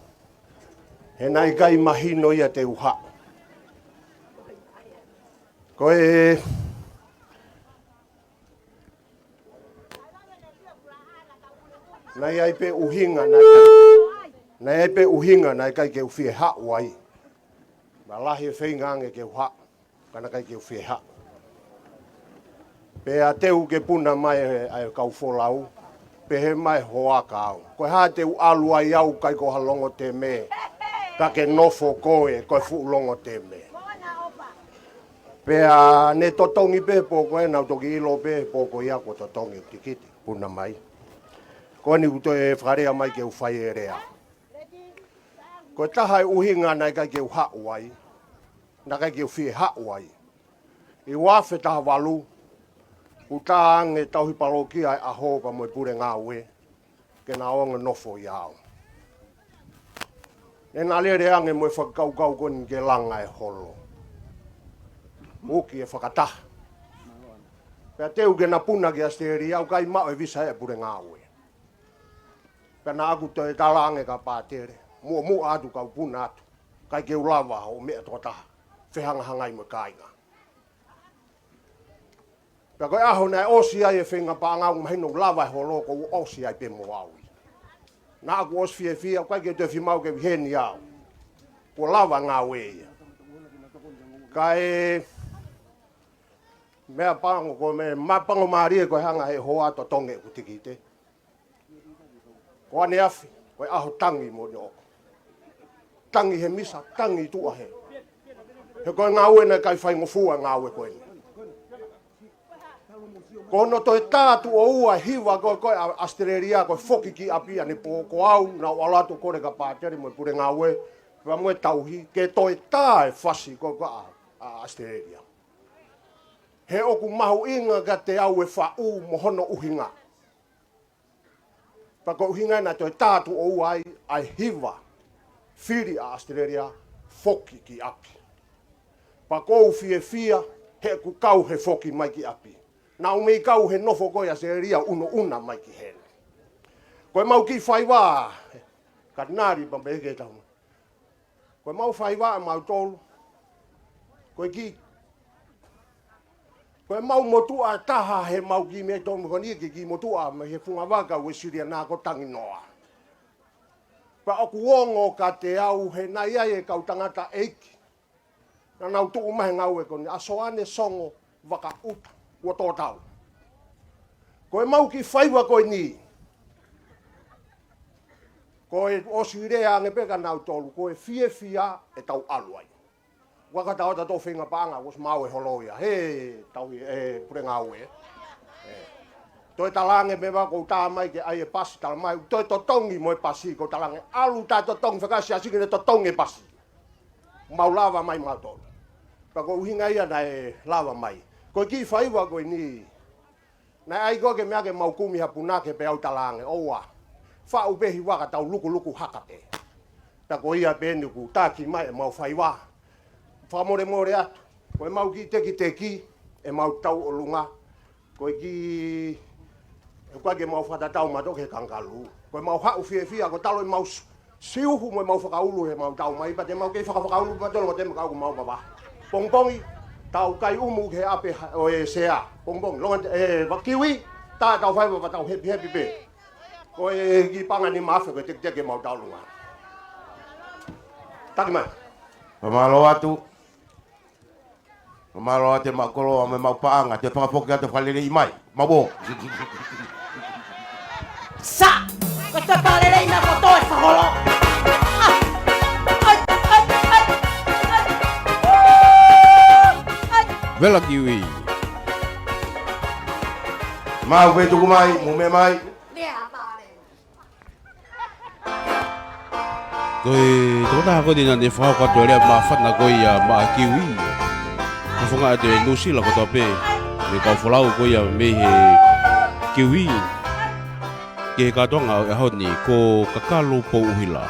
he naʻe ʻikai mahino ia te u haʻu. Ko e naʻe ʻi ai pē ʻuhinga, naʻe, naʻe ʻi ai pē ʻuhinga naʻe ʻikai ke u fie haʻu ai. Naʻe lahi e feinga ange ke u haʻu, ka naʻe ʻikai ke u fie haʻu. Pea teu ke puna mai ʻa e kau folau, pehē mai hoʻatā au, ko e hā te u ʻalu ai au, ʻikai ko ha Longoteme, ka ke nofo koe ko e fuʻu Longoteme. Pea ne totongi pē pō ko ē, naʻa ku toki ʻilo pē pō ko ia kuo totongi e tikite, puna mai. Ko eni ʻoku toe fakalea mai ke u fai e lea. Ko e taha e ʻuhinga naʻe ʻikai ke u haʻu ai, naʻe ʻikai ke u fie haʻu ai. ʻI he ua afe taha valu, kuo tā ange tauhi palokia e ʻaho pea mo e pule ngāue, ke na ō ange ʻo nofo ʻia au. Ne na lele ange mo e fakakaukau ko eni ke langa e holo. Uki e fakataha. Pea teu ke na puna ki ʻAositelēlia, ʻoku ʻikai maʻu e visa ʻe he pule ngāue. Pea naʻa ku toe tala ange kia Pātele, muʻomuʻa atu kau puna atu, ʻikai ke u lava ʻo meʻa tokotaha, fehangahangai mo e kāinga. Pea ko e ʻaho naʻe ʻosi ai e feinga paʻanga, ʻoku mahino ʻoku lava e holo, kuo u ʻosi ai pē mo au ia. Naʻa ku ʻosi fiefia, ʻikai ke toe fiemaʻu ke u ʻi heni au. Kuo lava e ngāue ia. Kae meʻapango ko e meʻa, meʻapango mālie ko e hanga ʻe he hoa ʻo totongi ʻeku tikite. Ko ʻaneafi, ko e ʻaho tangi mo ʻene ʻoku. Tangi he misa, tangi tuʻa he. He ko e ngāue naʻe ʻikai faingofua e ngāue ko eni. Ko hono toe tā tuʻo ua e hiva ko ē ʻa ʻAositelēlia ko e foki ki ʻapi ʻanepō, ko au naʻa ku ʻalu atu ʻo kole kia Pātele mo e pule ngāue, pea mo e tauhi, ke toe tā e fasi ko ē ʻa, ʻa ʻAositelēlia. He ʻoku mahuʻinga kiate au e faʻu mo hono ʻuhinga. Pea ko e ʻuhinga ia naʻe toe tā tuʻo ua ai ʻa e hiva, fili ʻa ʻAositelēlia, foki ki ʻapi. Pea ʻoku ou fiefia, he ʻoku kau he foki mai ki ʻapi. Naʻa ku mei kau he nofo ko ē ʻa ʻAositelēlia ʻunuʻunu mai ki heni. Ko ʻemau kiʻi faiva, Katinali, pea pehē ki he tama. Ko ʻemau faiva ʻamautolu. Ko e kiʻi, ko ʻemau motuʻa taha heʻemau kiʻi meʻa tonu ko eni, kiʻi, kiʻi motuʻa mei he funga vaka Uēsiliana ko Tanginoa. Pea ʻoku ongo kiate au he naʻe ʻi ai e kau tangataʻeiki naʻa nau tuʻu mai he ngāue ko eni, ʻa Soane Songo Vakaʻuta, kuo tō tau. Ko ʻemau kiʻi faiva ko eni, ko e ʻosi lea ange pē kia nautolu, ko e fiefia ʻetau ʻalu ai. Ua ka tau ʻatā ʻo feinga paʻanga, ʻosi maʻu e holo ia, he tauhi, he pule ngāue. ʻE. Toe tala ange meʻa ʻoku tā mai ke ʻai e pasi, tala mai, toe totongi mo e pasi, ʻoku tala ange, ʻalu ʻo totongi, fakaʻasi ʻa Siki ne totongi e pasi. Mau lava mai mautolu. Pea ko e ʻuhinga ia naʻe lava mai. Ko e kiʻi faiva ko eni, naʻe ʻai ko ē ke meʻa ke mau kumi ha punake pea u tala ange, ʻoua. Faʻu pē hiva ka tau lukuluku haka pē. Pea ko ia pē eni ʻoku taki mai ʻemau faiva. Fakamolemole atu. Ko ʻemau kiʻi tekiteki, ʻemau tauʻolunga. Ko e kiʻi, ʻoku ʻikai ke mau fakatatau mautolu ki he kangalū. Ko ʻemau haʻu fiefia, ko e talu ʻemau s-, siuhu mo ʻemau fakaulu heʻemau tau mai, pea te mau kei fakafakaulu mautolu, pea te mau kau ko mau vava. Pongipongi, Tau kai ʻumu ki he ʻapi ha-, ʻo e sea. Pongipongi, longo e vakiui, tā tau fai ʻo tau hepihepi pē. Ko e kiʻi paʻanga nima afe ko e teketeke mau tau lunga. Taki mai. Fakamālō atu. Fakamālō atu e maʻu koloa mo e maʻu paʻanga, te u fakafoki atu e fakalelei mai. Mau ō. Sa! Ko e toe fakalelei na ko toe fakaholo. Ah! Ai, ai, ai, ai. Ai! Vela kiwi. Mau pē tuku mai, mou meʻa mai. Ko e tokotaha ko eni naʻa ne fakahoko atu e lea māfana ko ia maʻa kiwi. Ka fonga atu e Nuʻusila kotoa pē. Mei he kau folau ko ia mei he kiwi. Ki he kātoanga ʻo e ʻaho ni ko Kakalu Pouʻuhila.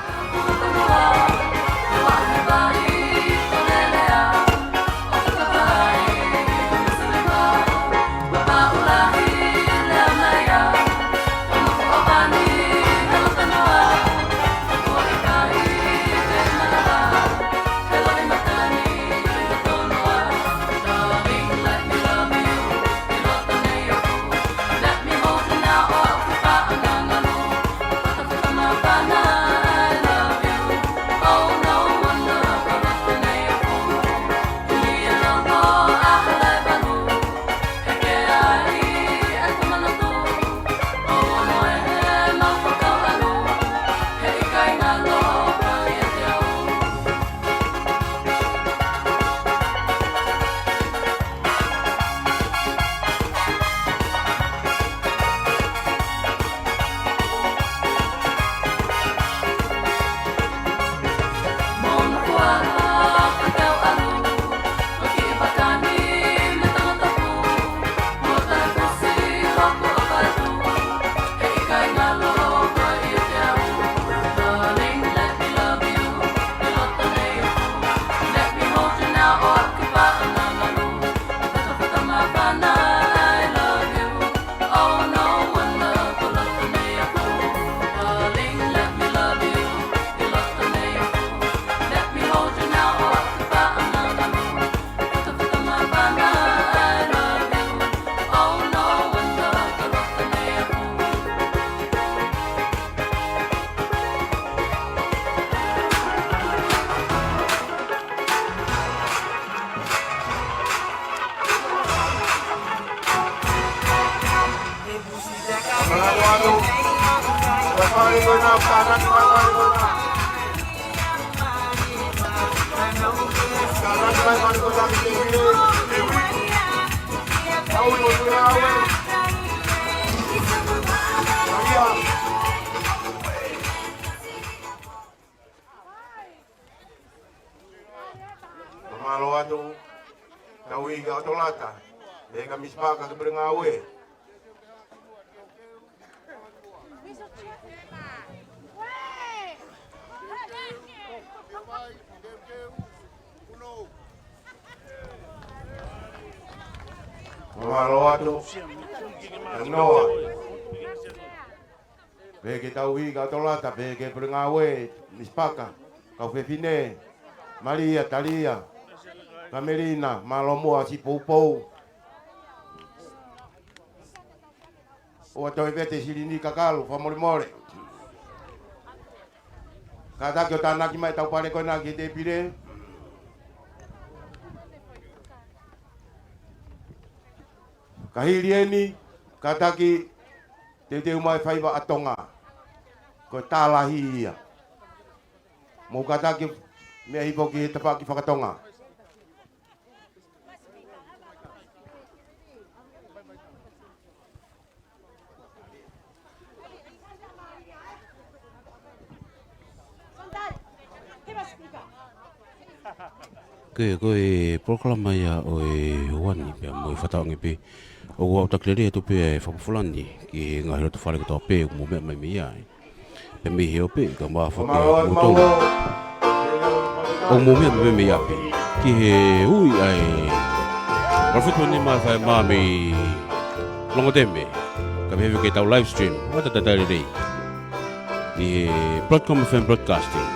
Mālō atu, Tauhi ka ʻOtolata, pehē kia Misi Paka ki he pule ngāue. Mālō atu, Noa. Pehē ki he Tauhi ka ʻOtolata, pehē ki he pule ngāue, Misi Paka, kau fefine, Malia, Talia, Kamelina, mālō muʻa siʻi poupou. ʻOua toe vete Silini Kakalu, fakamolemole. Kātaki ʻo tānaki mai ʻetau pale ko ena ki he tēpile. Ka hili eni, kātaki teuteu mai faiva ʻa Tonga. Ko e tā lahi ia. Mou kātaki meʻa hifo ki he tafaʻaki fakatonga. Ko e, ko e polokalama ia ʻo e ʻaho ni, pea mo e fakataʻoʻange pē. ʻOku ou taki lelei atu pē ʻa e fakafulani ki he ngaahi loto fale kotoa pē ʻoku mou meʻa mai mei ai. Pea mei he ope, ka mou foki ʻa moutolu ʻoku mou meʻa mai mei ʻapi ki he ui ʻa e palōfita ni ma fai ma mei Longoteme. Ka mou ke tau live stream, ʻoua te tau tali lelei. ʻI he Broadcom F M Broadcasting.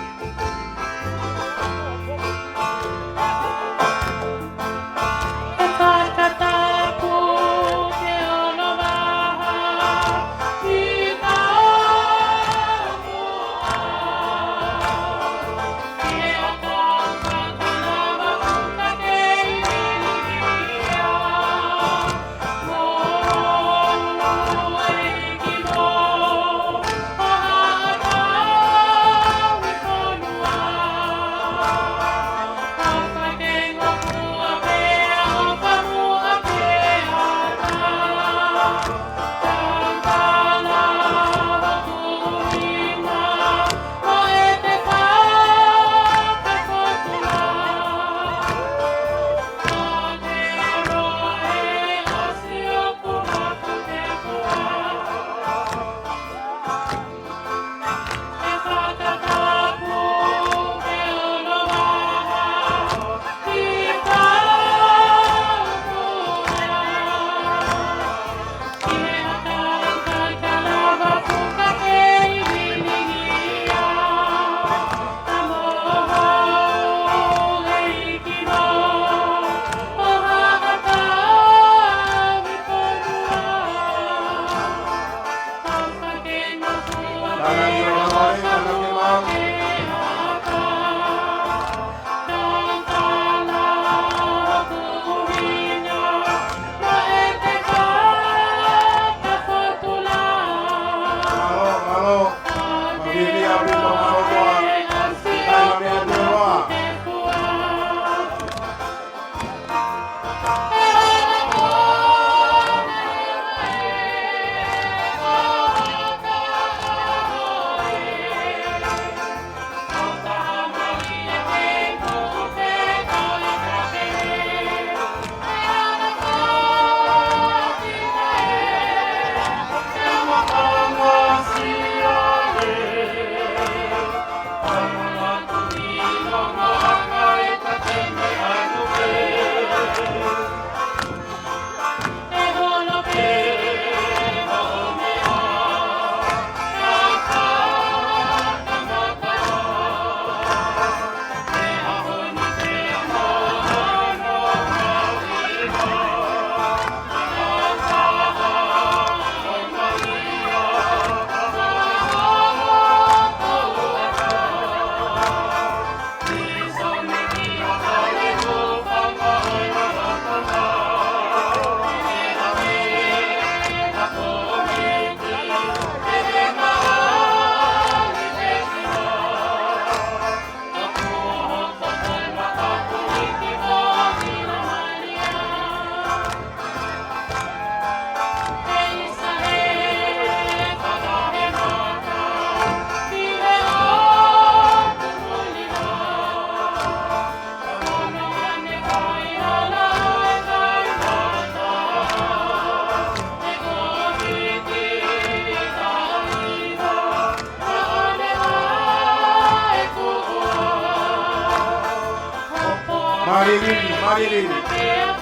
Marilini, Marilini.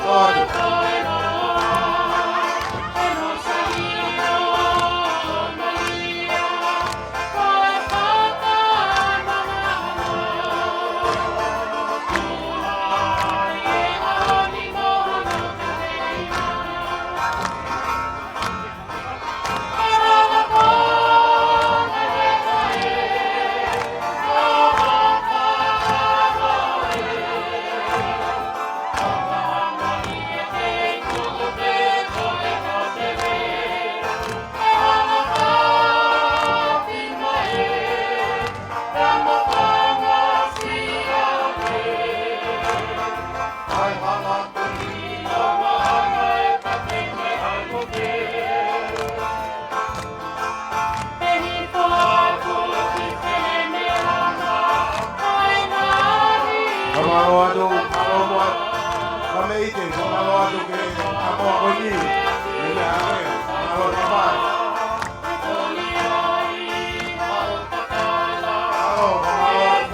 Loa atu. Fakamālō atu, mālō muʻa. Fakamālō atu ki he ʻaho ko eni. Fakamālō atu. Mālō, mālō atu. Mālō,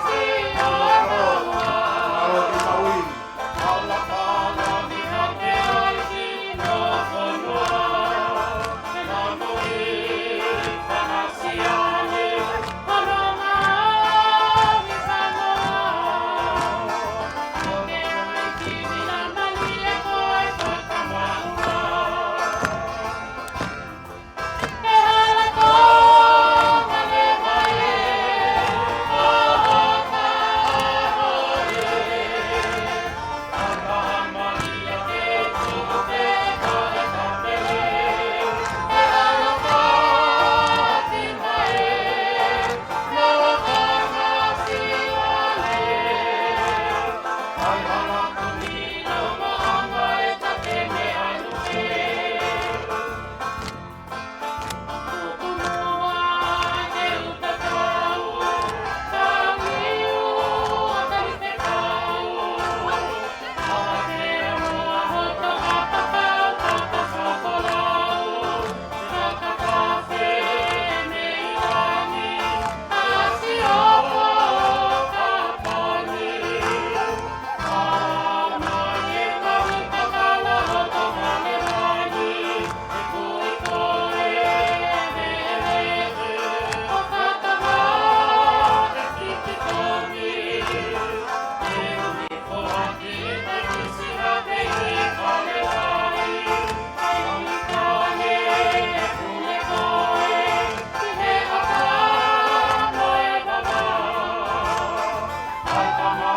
mālō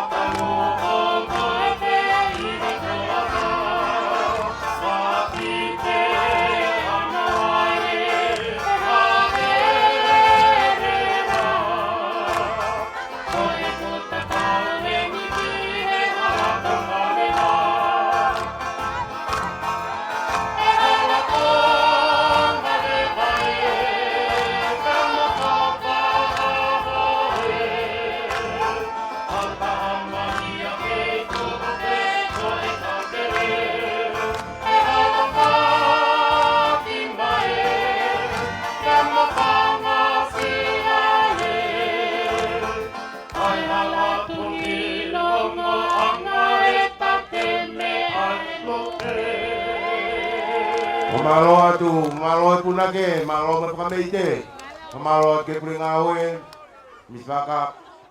ki Maui. Fakamālō atu, mālō e punake, mālō e Fakamāite. Fakamālō atu ki he pule ngāue, Misi Vaka,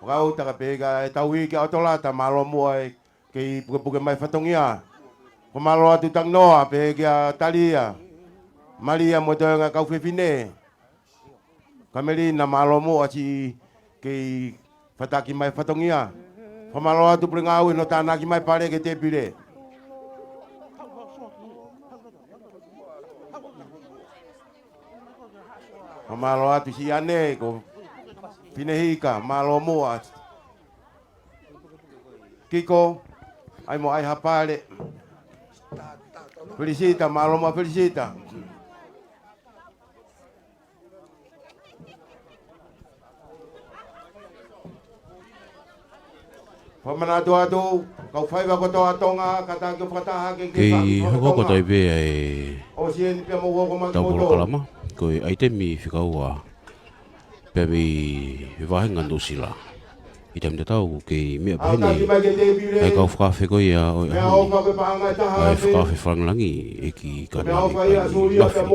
Vakauta, kae pehē ki he tauhi ki ʻAtolata, mālō muʻa e kei pukepuke mai fatongia. Fakamālō atu Tanginoa, pehē kia Talia, Malia mo e toenga kau fefine. Kamelina, mālō muʻa siʻi kei fataki mai fatongia. Fakamālō atu pule ngāue hono tānaki mai pale ki he tēpile. Fakamālō atu siʻi ʻane ko Finehika, mālō muʻa. Kiko, ʻai mo ʻai ha pale. Felisita, mālō muʻa Felisita. Fakamanatu atu, kau faiva kotoa Tonga, kātaki ʻo fakataha ke ke Kei faʻahi hoko Tonga. Kotoa pē ʻa e ʻOsi eni pea mou hoko mai tau kimoutolu. Polokalama, ko e ʻaitemi fika ua pea mei he vahenga Nuʻusila. ʻI he taimi tatau, kei meʻa pē heni ʻa e kau fakaafe ko ia ʻo e ʻaho ni, ʻa e fakaafe fakalāngilangi, ʻEiki Katinali Paini Mafi.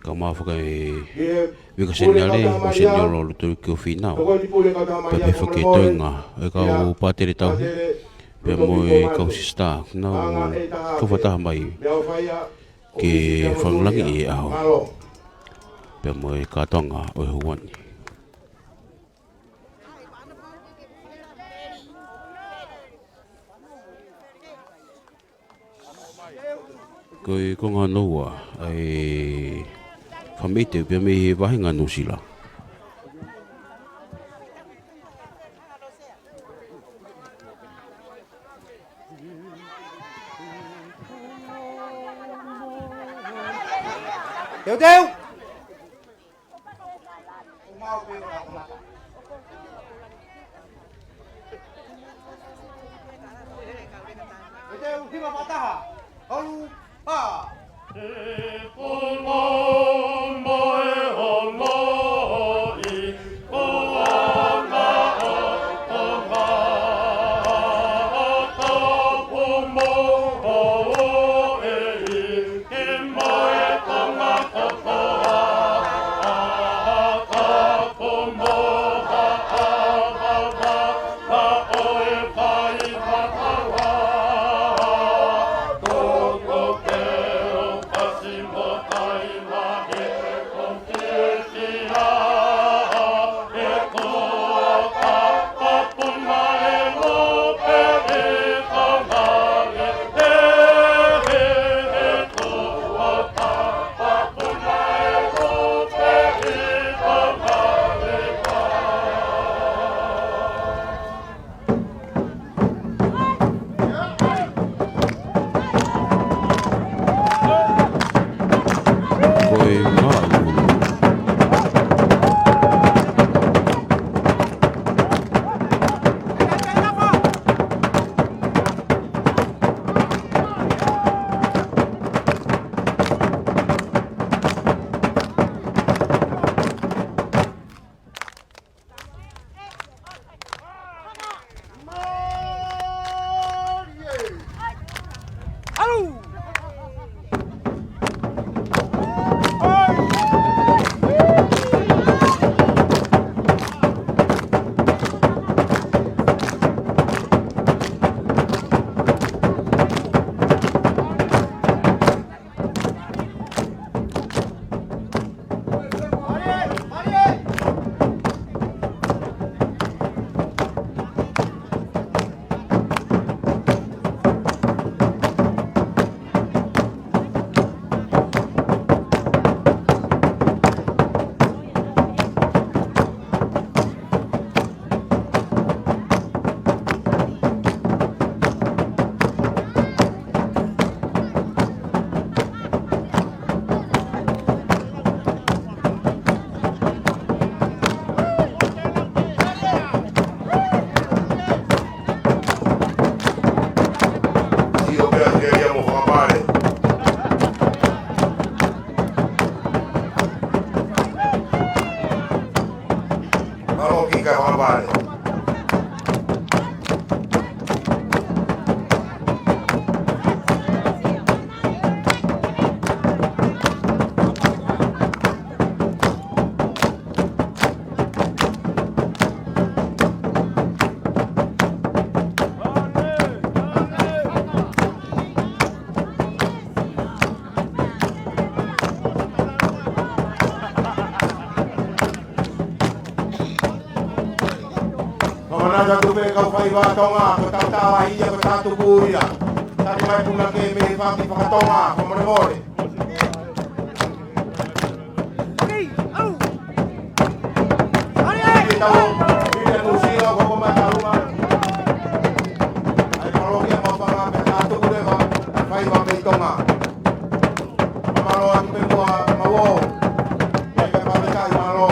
Kae ʻumaʻā foki e Vika Seniale mo Seniolo Lutuiki ʻo Fīnau. Pea pehē foki e toenga ʻo e kau pātele tauhi pea mo e kau sisitā, nau kau fakataha mai ke fakalāngilangi e ʻaho pea mo e kātoanga ʻo e houa ni. Ko e konga hono ua ʻa e fakameʻite pea mei he vāhenga Nuʻusila. Teuteu! Teuteu, hiva fakataha. Holu, pā. Sio pea ke ia mo fakapale. Malo ki ka fakapale. Fakamālō atu pē kau faiva Tonga, ko e tautau ia, ko e tatu pū ia. Tatu mai puna ke mei faki fakatonga, fakamolemole. Tau, ʻi he Nuʻusila, ko ko mai tauma. ʻAi, mālō kia mau fanga, pea tatu pū leva, faiva mei Tonga. Mālō atu pē muʻa, mau ō. Pea ka pāpē kai mālō,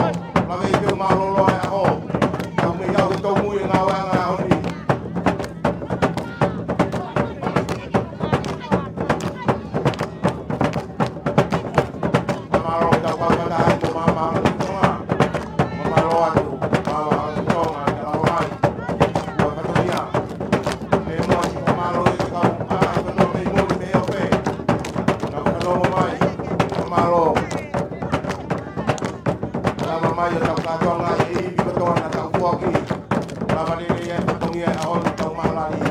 ma vei pē mālōlō e ʻaho. Tau mei au ke tau mui e ngāueʻanga ʻaho ni. Mālō, tau pāpē kai mo māmā ʻi Tonga. Mālō atu, mālō. Lava mai ʻo tau kātoanga ʻi he ivi kotoa naʻa tau foaki. Lava lelei e fatongia e ʻaho ni, tau maʻalali.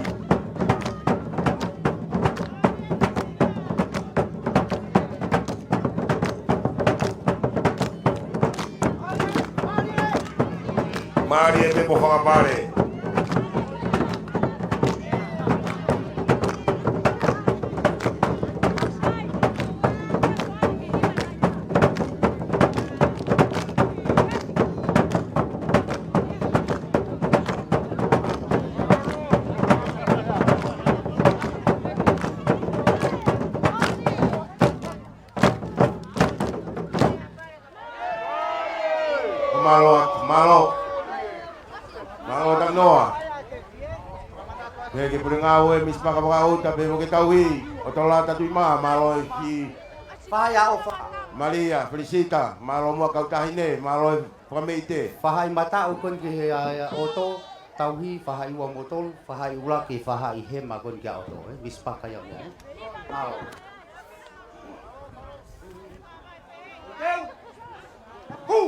Mālie pē mo fakapale. Mālō, mālō. Mālō Tanoa. Pea ki he pule ngāue, Misi Paka Vakaʻuta, pea mo e Tauhi, ʻo Tolata Tuʻimā, mālō e ki Faia ʻOfa. Malia, Felisita, mālō muʻa Kautahi ne, mālō e Fakameite. Faʻahi mataʻu ko eni ki he, ʻa, ʻa, ʻOto, Tauhi, faʻahi ua mo tolu, faʻahi ʻuluaki, faʻahi hema ko eni kia ʻOto, ē? Misi Paka ia mo, ē? Mālō. Hū!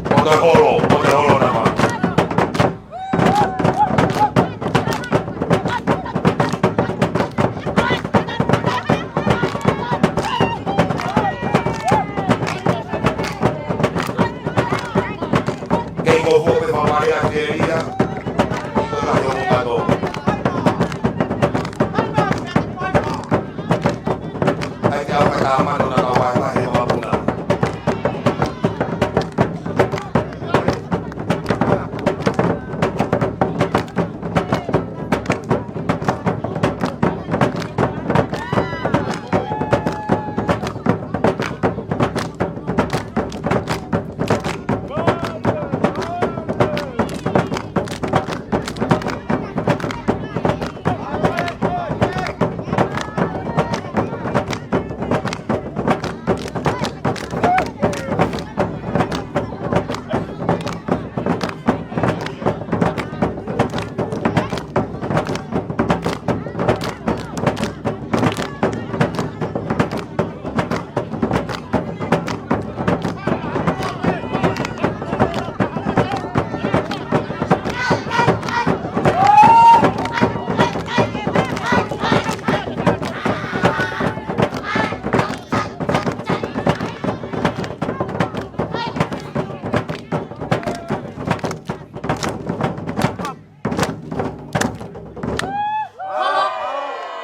Pote holo, pote holo nama. Kei ko fope pa Maria Feria, ko la yo mukato. Ai ke au ka tā mano na ka wae wae he mapuna.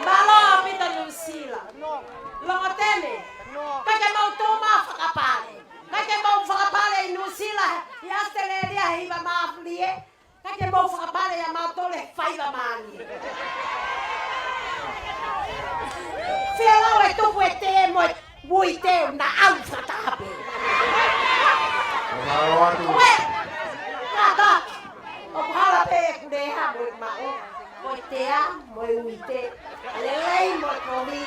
Mālō ʻaupito Nuʻusila. Longoteme. Ka ke mau tō ma fakapale. Ka ke mau fakapale ʻi Nuʻusila, ʻi ʻAositelēlia he hiva mā fuli ē. Ka ke mau fakapale ʻia mautolu he faiva mā ni. Fia lau e tupu e tē mo e uite naʻa nau fakataha pē. Mālō atu. Uē. Kātaki. ʻOku hala pē ʻeku leha mo e maʻu. Ko e tea mo e uite. Lelei mo e kovi,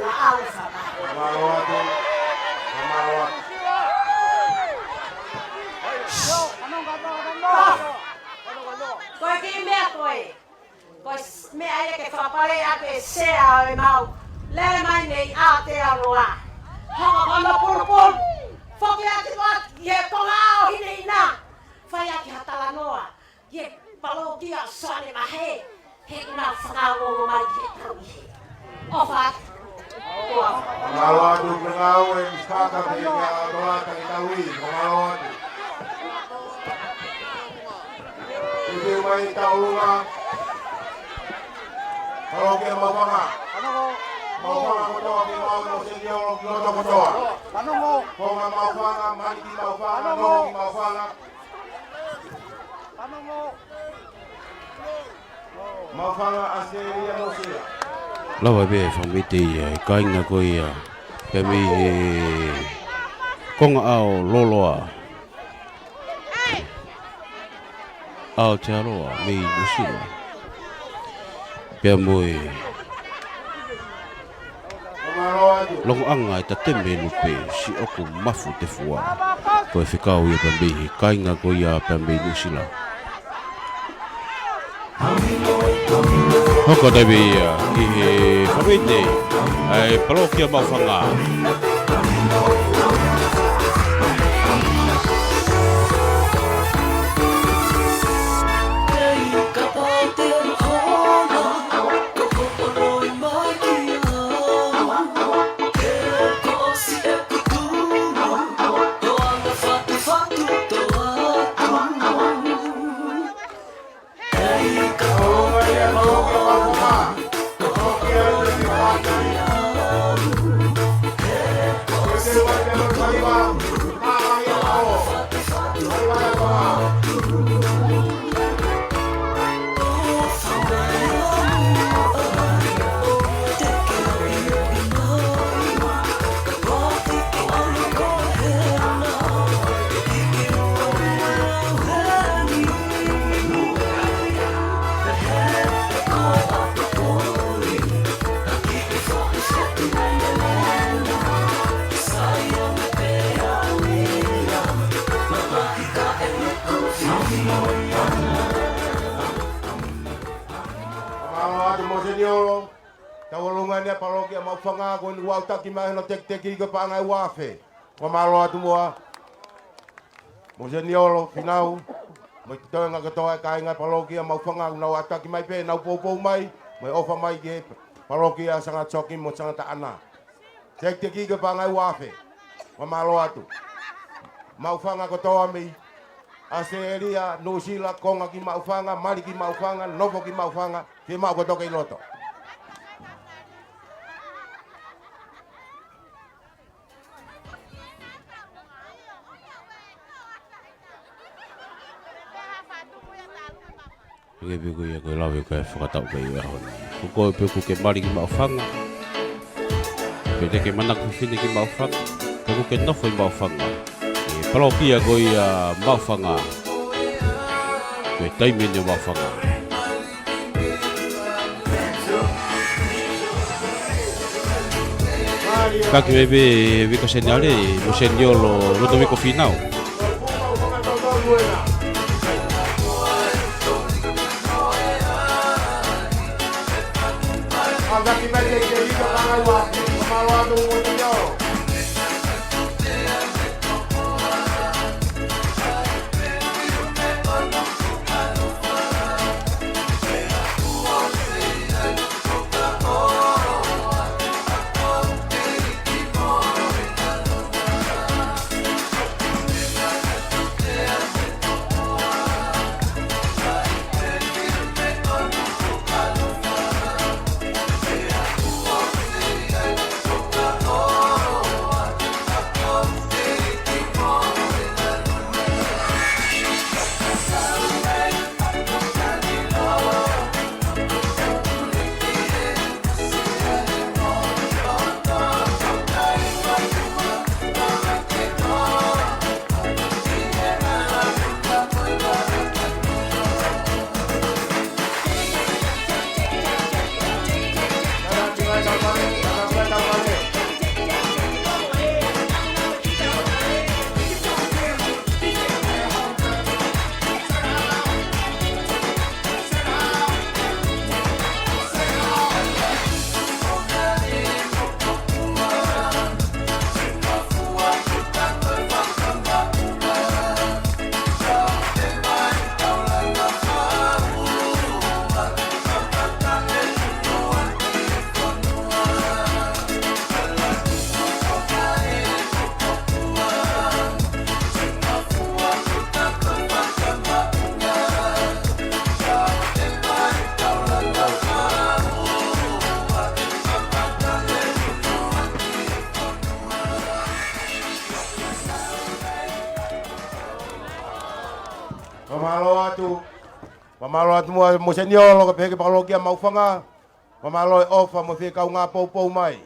naʻa nau fakataha. Mālō atu. Mālō atu. Ko e kiʻi meʻa ko ē. Ko e s-, meʻa ia ke fakapale ʻaki e sea ʻo e mau. Lele mai nei Aotearoa. Hoko ko hono pulupulu. Foki atu ʻo atu ki he konga ʻao hinehina. Fai ʻaki ha talanoa ki he palokia ʻo Soane Vahe. He ʻoku nau fakaongo mai ki he tauʻi he. ʻOfa atu. Mālō atu, pē ngāue, Miss Carter, pē kia Aotearoa, taki taui, mālō atu. Tuku mai taulunga. Palokia Maʻufanga. Maʻufanga kotoa, ke mau no se dio, ki loto kotoa. Ko ma Maʻufanga, Maniki Maʻufanga, Noho ki Maʻufanga. Maʻufanga, ʻAositelēlia, Nuʻusila. Lava pē e fakamite ia, e kāinga ko ia, pea mei he konga ʻao loloa. Aotearoa, mei Nuʻusila. Pea mo e longoʻanga e tateme lupe, siʻoku mafu te fua. Ko e fekau ia pea mei he kāinga ko ia pea mei Nuʻusila. Hoko atu pē ia ʻi he fakaʻite ʻa e palokia Maʻufanga. Mālō atu Moseniolo, tauʻolunga ni ʻa e palokia Maʻufanga, ko eni ʻoku taki mai hono tekiteki ko e paʻanga ʻe ua afe. Ko e mālō atu muʻa Moseniolo, Finau, mo e toenga kotoa e kāinga palokia Maʻufanga, ʻoku nau ʻataki mai pē, nau poupou mai, mo e ʻofa mai ki he palokia Sangata Soki mo Sangata ʻAna. Tekiteki ko e paʻanga ʻe ua afe. Ko e mālō atu. Maʻufanga kotoa mei ʻAositelēlia, Nuʻusila, konga ki Maʻufanga, mali ki Maʻufanga, nofo ki Maʻufanga, ke maʻu kotoa ki loto. Hangē pē ko ia ko e lave ko e fakatau pē ia ʻaho ni. Ko koe pē ʻoku ke mali ki Maʻufanga, pe te ke manako fefine ki Maʻufanga, pe ʻoku ke nofo ʻi Maʻufanga, ʻi he palokia ko ia Maʻufanga, ko e taimi eni ʻo Maʻufanga. Taki mai pē Viko Seniale, Moseniolo Lotoviko Finau. Fakamālō atu. Fakamālō atu muʻa Moseniolo, kae pehē ki he palokia Maʻufanga. Fakamālō e ʻofa mo e fie kaungā poupou mai.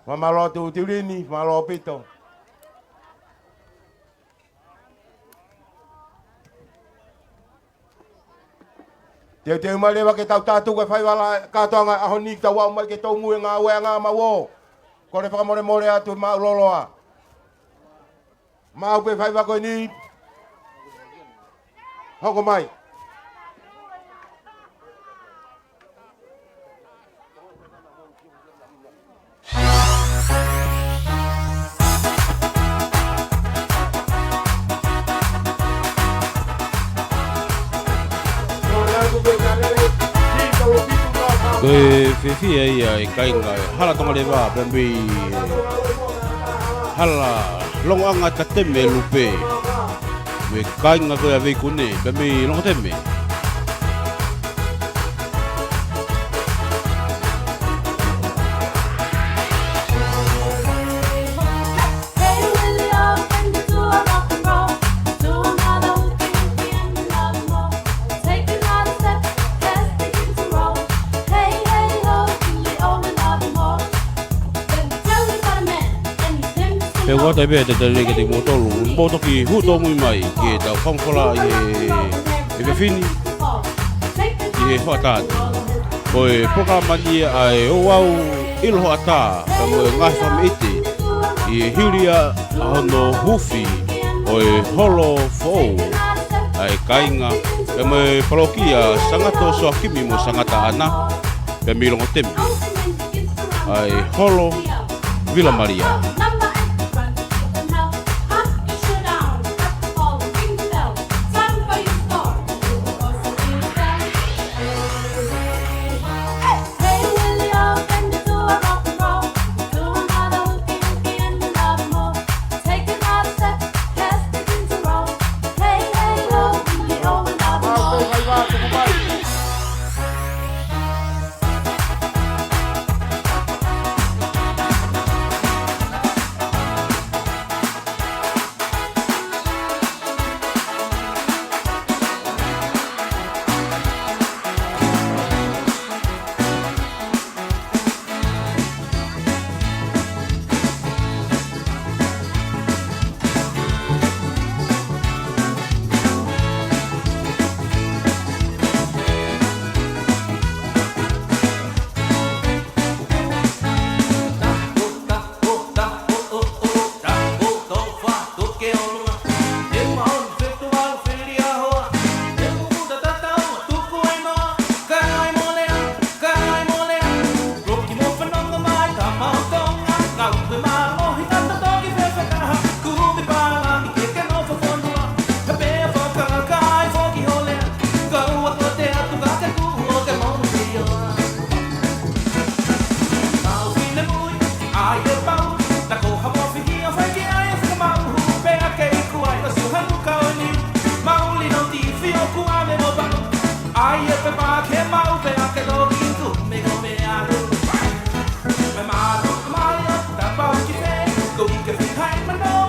Fakamālō atu Tiulini, fakamālō ʻaupito. Teuteu mai leva ke tau tātā ko e faivala kātoanga ʻaho ni, tau aʻu mai ke tau ngāue ngāueʻanga mau ō. Kole fakamolemole atu maʻu loloa. Maʻu pē faiva ko eni. Hoko mai. Ko e fiefia ia ʻa e kāinga ʻo Hala Tongaleva, pea mei Hala Longoʻanga Tateme Lupe. Mo e kāinga ko ia ʻa Veikune, pea mei Longoteme. Pea ʻoku ʻatā pē ʻa e talitali kiate kimoutolu, mou toki hū tōmui mai ki heʻetau fakamatala ʻi he, he efiafi ni, ʻi he hoʻatā ni. Ko e polokalama ni ʻa e Ouau ʻIlo Hoʻatā, pea mo e ngaahi fakameʻite, ʻi he hili ʻa hono huufi ʻo e holo foʻou ʻa e kāinga, pea mo e palokia Sangato Soakimi mo Sangata ʻAna, pea mei Longoteme. ʻA e holo Vila Malia.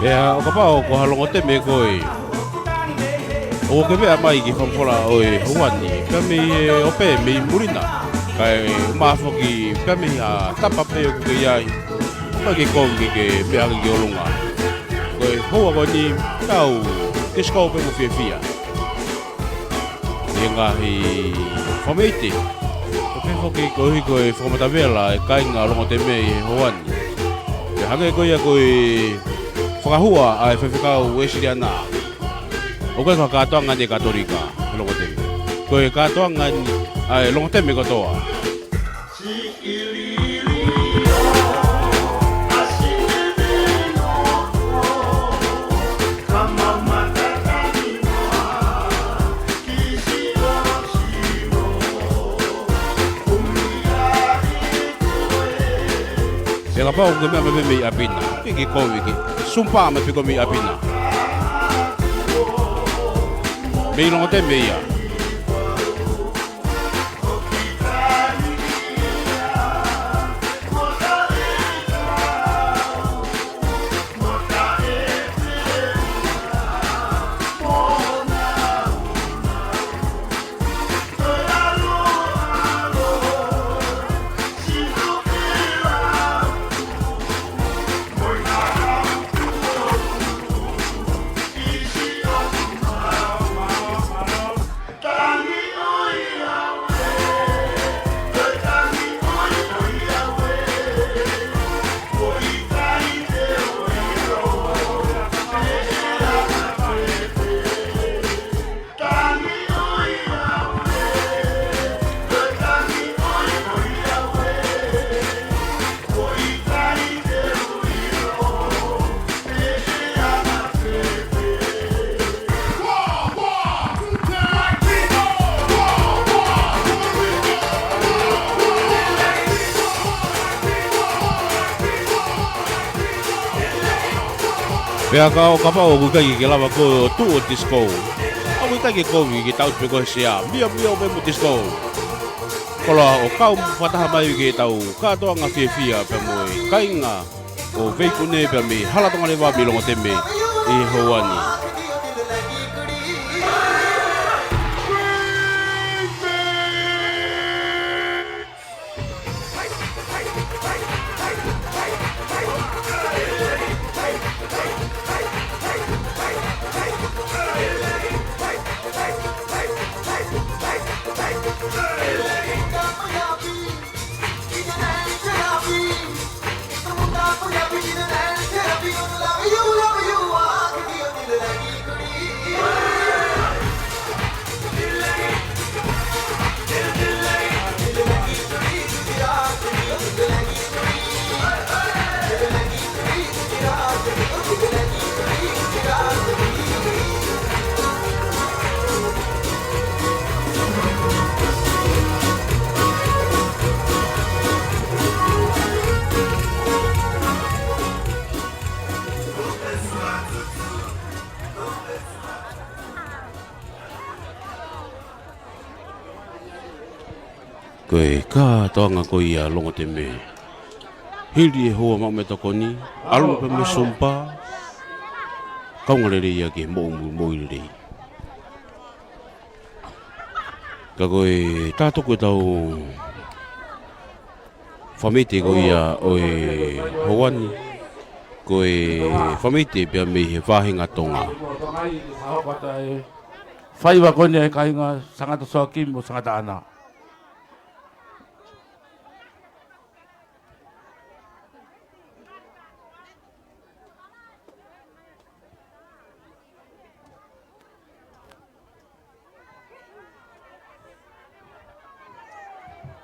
Pea ʻo kapau ko ha Longoteme koe, ʻoua ke meʻa mai ki he fakamatala ʻo e houa ni, pea mei he ope mei muli na, kae ʻumaʻā foki pea mei ha tapa pē ʻoku ke ʻi ai, ʻoua ke kovi ke ke meʻa hake ki ʻolunga. Ko e houa ko eni, tau ke sio pē mo fiefia ʻi he ngaahi fakameʻite. Pea pehē foki koeʻuhi ko e fakamatavela ʻa e kāinga Longoteme ʻi he houa ni. Pea hangē ko ia ko e fakahua ʻa e faifekau Uēsiliana, ʻoku ʻikai ko ha kātoanga ʻeni ʻa e Katolika ʻi Longoteme. Ko e kātoanga ʻeni ʻa e Longoteme kotoa. Pea kapau ʻoku ke meʻa mai mei ʻapi na, ke ke kovi ke sumpa mai pē koe mei ʻapi na. Mei Longoteme ia. Pea ka ʻo kapau ʻoku ʻikai ke lava koe ʻo tuʻu ʻo disco, ʻoku ʻikai ke kovi ke tau pē ko e sea, mio mio pē mo disco. Koloa ʻo kau fakataha mai ki heʻetau kātoanga fiefia pea mo e kāinga ʻo Veikune pea mei Hala Tonga Leva mei Longoteme ʻi he houa ni. Ko e kātoanga ko ia Longoteme. Hili e houa maʻu mei he tokoni, ʻalu pē mei he sumpa, kaunga lelei ia ke moʻui, moʻui lelei. Ka ko e tātoko ʻetau fāmili ko ia ʻo e houa ni, ko e fāmili pea mei he vāhenga Tonga. Faiva ko eni ʻa e kāinga Sangata Soakimi mo Sangata ʻAna.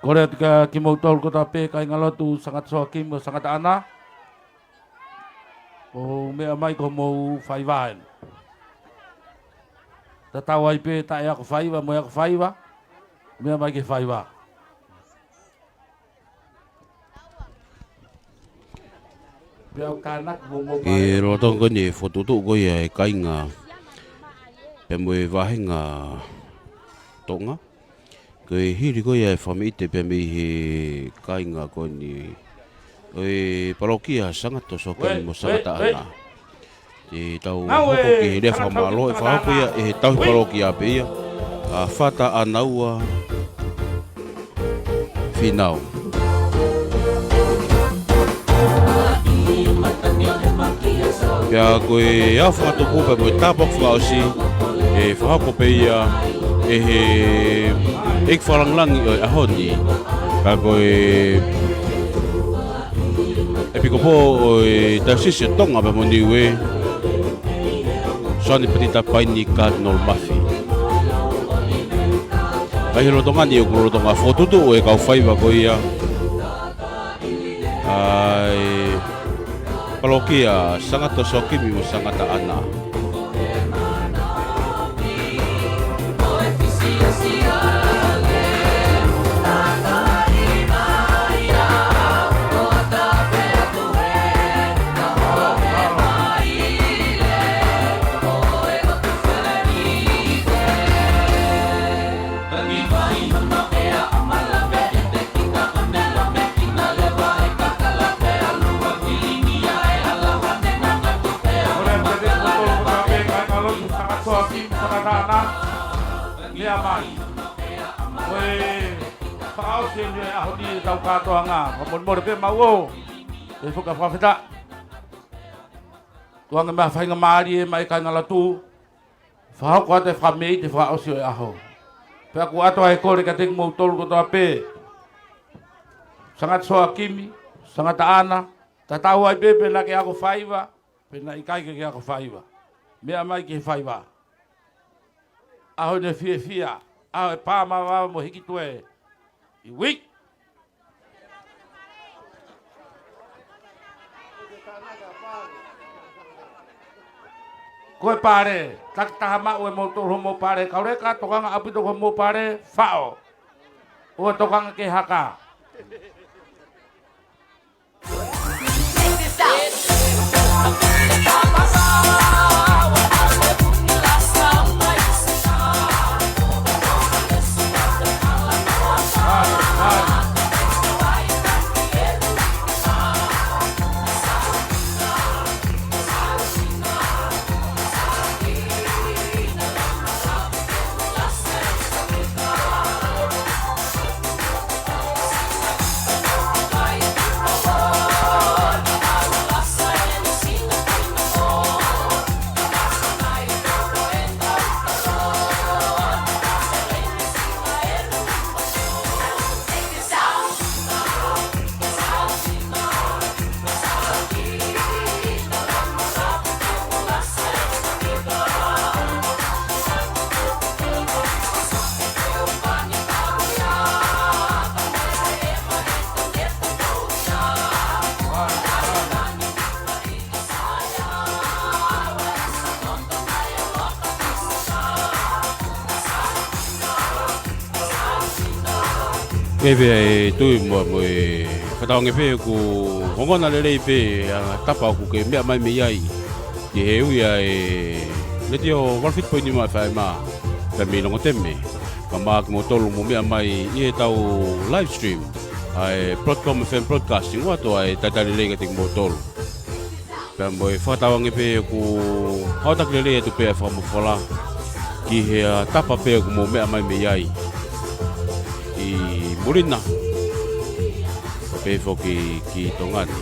Kole atu kia kimoutolu kotoa pē kāingalotu Sangata Soakimi mo Sangata ʻAna, ʻo meʻa mai ki hoʻomou faiva eni. Tatau ai pē taʻe ako faiva mo e ako faiva, meʻa mai ki he faiva. Pea u tānaki mo mou pale. ʻI he lolotonga ko eni e fokotuʻutuʻu ko ia e kāinga pea mo e vāhenga Tonga. Ko e hili ko ia e fāmili pea mei he kāinga ko eni ʻo e palokia Sangata Soakimi mo Sangata ʻAna. Te tau hoko ki he lea fakamālō, ʻe fakahoko ia ʻe he tauhi palokia pē ia, ʻa Fata ʻAnaua Finau. Pea ko e ao fakatupu pea mo e tāpuaki fakaʻosi, ʻe fakahoko pē ia ʻe he ʻEiki Fakalāngilangi ʻo e ʻaho ni. Ka ko e ʻEpikopō ʻo e Taiosisi ʻo Tonga pea mo Niue, Soane Patita Paini Cardinal Mafi. Ka ʻi he lolotonga ni ʻoku lolotonga fokotuʻutuʻu e kau faiva ko ia ʻa e palokia Sangata Soakimi mo Sangata ʻAna. Meʻa mai. Ko e fakaʻosi eni e ʻaho ni ʻetau kātoanga. Fakamolemole pē mau ō. ʻE fuka fakafetaʻi. Tuku ange mai ha faingamālie mai kāingalotu. Fakahoko atu e fakameʻite fakaʻosi ʻo e ʻaho. Pea ʻoku ʻoatu ai e kole kiate kimoutolu kotoa pē. Sangata Soakimi, Sangata ʻAna, tatau ai pē pe naʻa ke ako faiva, pe naʻe ʻikai ke ke ako faiva. Meʻa mai ki he faiva. ʻAho ni ʻo e fiefia, ʻaho e pā mavava mo e hiki tuē. ʻIo. Ko e pale, takitaha maʻu ʻe moutolu hoʻomou pale, kau leka, tokanga ʻaupito ki hoʻomou pale, faʻo. ʻO tokanga ki he haka. Check this out. Ke pea e tui mo, mo e fakatauange pē ʻoku ongona lelei pē ʻa e tapa ʻoku ke meʻa mai mei ai. Ki he ui ʻa e Letiō valu fitu poini nima F M, pea mei Longoteme. Ka mālō kimoutolu mou meʻa mai ʻi heʻetau live stream ʻa e Broadcom F M Broadcasting, ʻoatu ʻa e talitali lelei kiate kimoutolu. Pea mo e fakatauange pē ʻoku hao taki lelei atu pē ʻa e fakamafola ki he, ʻa, tapa pē ʻoku mou meʻa mai mei ai ʻi muli na, pea pehē foki ki Tonga ni.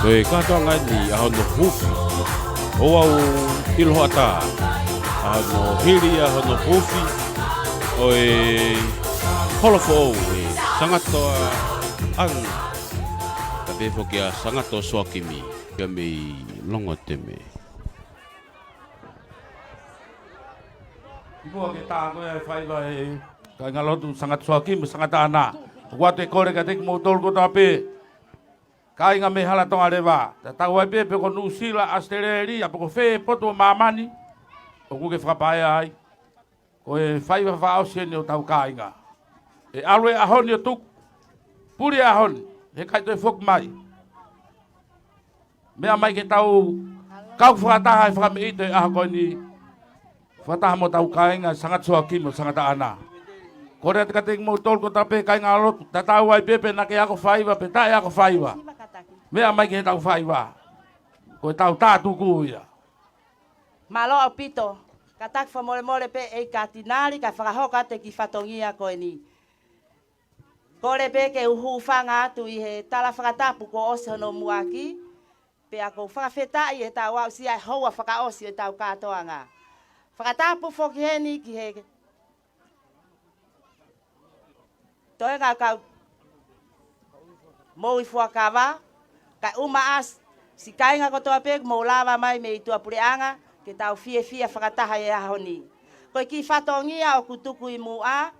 Ko e kātoanga ni ʻa hono huufi, ʻoku ou ʻilo hoʻatā, ʻa hono hili ʻa hono huufi ʻo e holo foʻou ʻe Sangatoʻanga, pea pehē foki ʻa Sangato Soakimi, pea mei Longoteme. Kimuʻa ke tā ko ē ʻa e faiva ʻa e kāingalotu Sangata Soakimi mo Sangata ʻAna, ʻoatu e kole kiate kimoutolu kotoa pē, kāinga mei he hala Tonga leva, tatau ai pē pe ko Nuʻusila, ʻAositelēlia, pe ko fē potu ʻo māmani ʻoku ke fakapaea ai. Ko e faiva fakaʻosi eni ʻo hotau kāinga. ʻE ʻalu e ʻaho ni ʻo tuku, puli e ʻaho ni, heʻikai toe foki mai. Meʻa mai ke tau kau fakataha he fakameʻite ʻo e ʻaho ko eni, fakataha mo hotau kāinga Sangata Soakimi mo Sangata ʻAna. Kole atu kiate kimoutolu kotoa pē kāingalotu, tatau ai pē pe naʻa ke ako faiva pe taʻe ako faiva, meʻa mai ki heʻetau faiva. Ko ʻetau tātuku ia. Mālō ʻaupito. Kātaki fakamolemole pē ʻEiki Katinali kae fakahoko atu e kiʻi fatongia ko eni. Kole pē ke u hūfanga atu ʻi he tala fakatapu kuo ʻosi hono muʻaki, pea ʻoku ou fakafetaʻi ʻetau aʻusia e houa fakaʻosi ʻo ʻetau kātoanga. Fakatapu foki heni ki he toenga kau moʻui fuakava, kae ʻumaʻā siʻi kāinga kotoa pē kuo mou lava mai mei tuʻapuleʻanga, ke tau fiefia fakataha he ʻaho ni. Ko e kiʻi fatongia ʻoku tuku ʻi muʻa,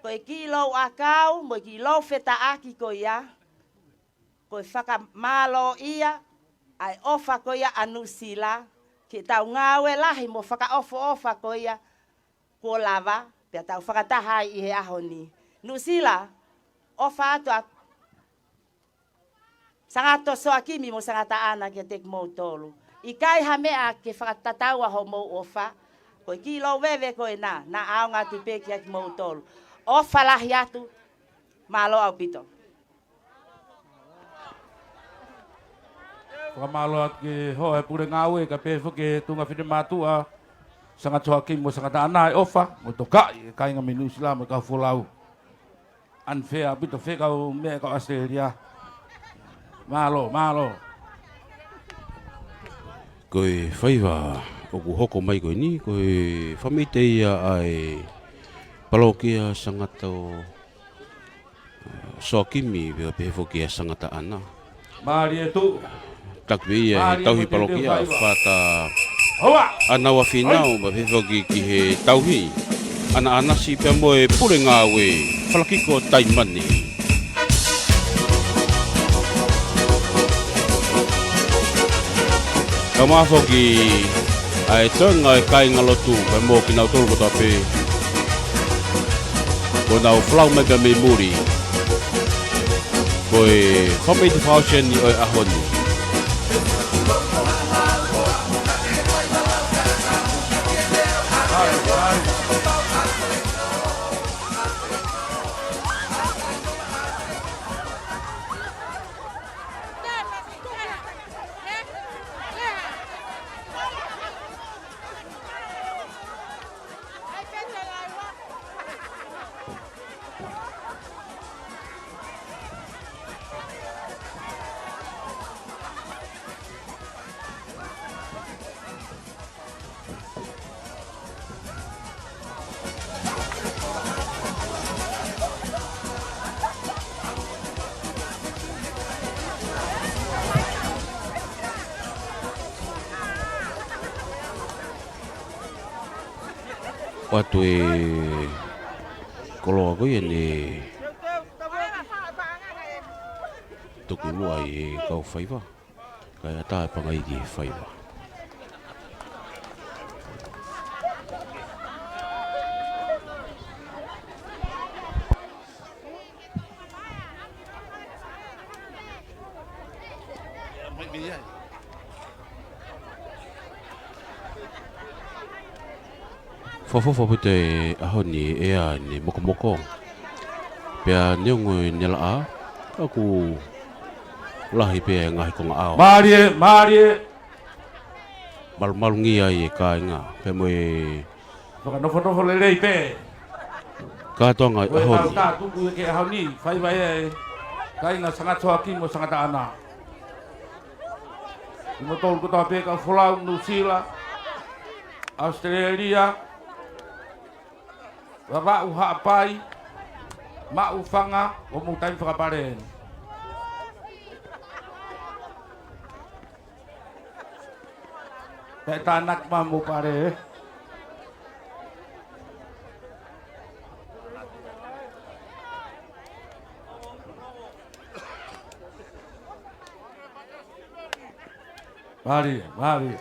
ko e kiʻi lou ʻakau mo e kiʻi lou fetaʻaki ko ia, ko e fakamālō ia ʻa e ʻofa ko ia ʻa Nuʻusila ki heʻetau ngāue lahi mo fakaʻofoʻofa ko ia kuo lava, pea tau fakataha ai ʻi he ʻaho ni. Nuʻusila, ʻofa atu ʻa Sangata Soakimi mo Sangata ʻAna kiate kimoutolu. ʻIkai ha meʻa ke fakatataua homou ʻofa, ko e kiʻi lou veve ko ena, naʻa ʻaonga atu pē kiate kimoutolu. ʻOfa lahi atu, mālō ʻaupito. Fakamālō atu ki he hoa ʻo e pule ngāue, kae pehē foki ki he tuʻunga finemātuʻa, Sangata Soakimi mo Sangata ʻAna, e ʻofa mo e tokaʻi e kāinga mei Nuʻusila mo e kau folau. Unfair ʻaupito, fekau meʻa e kau ʻAositelēlia. Mālō, mālō. Ko e faiva ʻoku hoko mai ko eni, ko e fakameʻite ia ʻa e palokia Sangata Soakimi, pea pehē foki ʻa Sangata ʻAna. Mālie tuʻu. Taki pē ia he tauhi palokia, Fata ʻAna Uafinau, pea pehē foki ki he tauhi ʻAna ʻAnasi pea mo e pule ngāue, Falakiko Taimani. Kae ʻumaʻā foki ʻa e toenga e kāingalotu, pea mo kinautolu kotoa pē kuo nau folau mai pea mei muli. Ko e fakameʻite fakaʻosi eni ʻo e ʻaho ni. ʻOatu e koloa ko ia ne tuku muʻa ʻe he kau faiva. Kae ʻatā e pangai ki he faiva. Fakaʻofoʻofa ʻaupito e ʻaho ni ʻi he ʻea ne mokomoko. Pea neongo ʻene laʻā, ka ʻoku lahi pē e ngaahi konga ʻao. Mālie, mālie. Malumalu ngia ai e kāinga, pea mo e fakanofonofo lelei pē. Kātoanga ʻi he ʻaho ni. Ko e tau tā tuku ʻi he ʻaho ni, faiva ʻa e kāinga Sangata Soaki mo Sangata ʻAna. ʻI mo tolu kotoa pē kau folau Nuʻusila, ʻAositelēlia, Vavaʻu Haʻapai, Maʻufanga, ʻo mou taimi fakapale eni. Pea tānaki mai mou pale, ē. Mālie, mālie.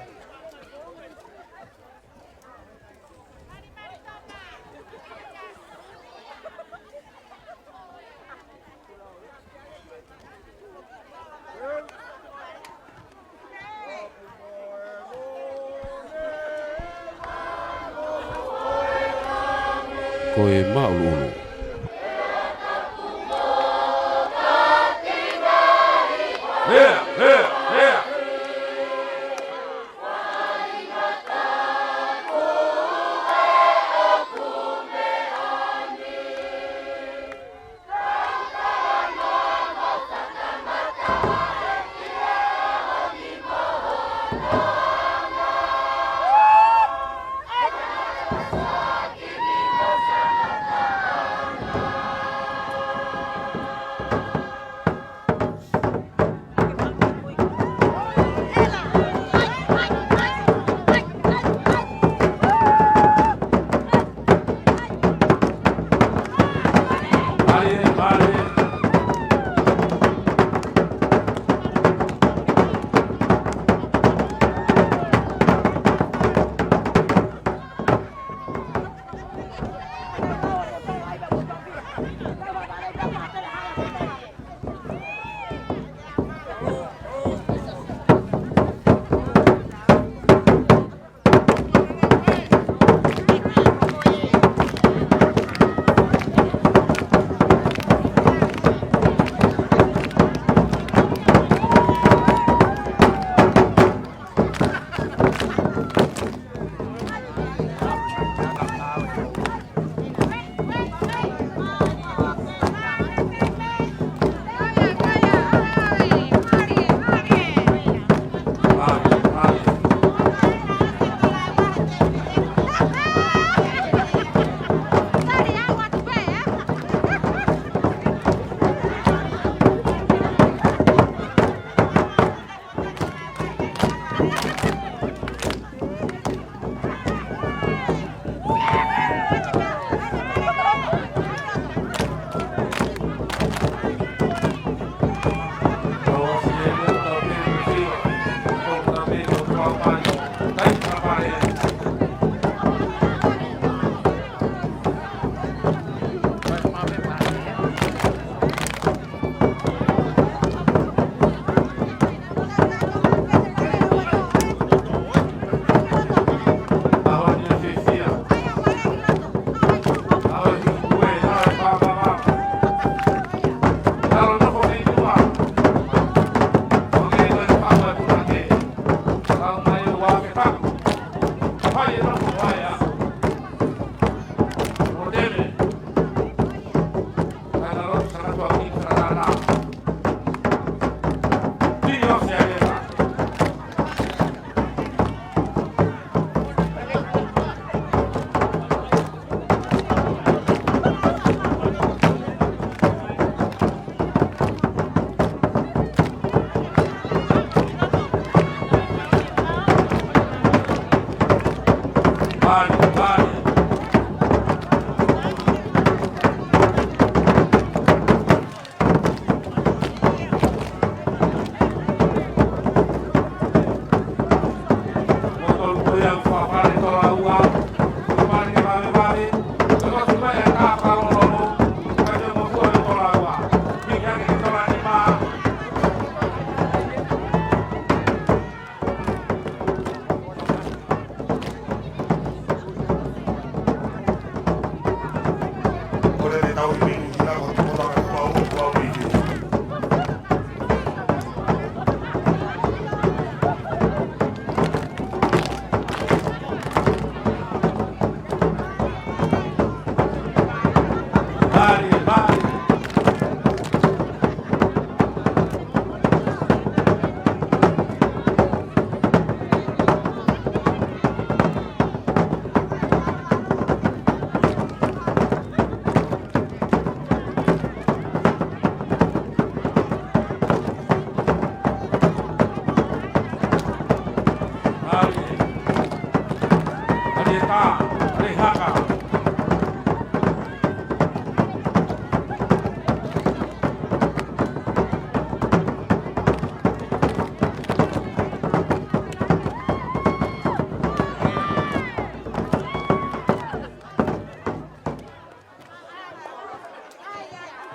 Ko e māʻuluʻulu. Hea, hea, hea.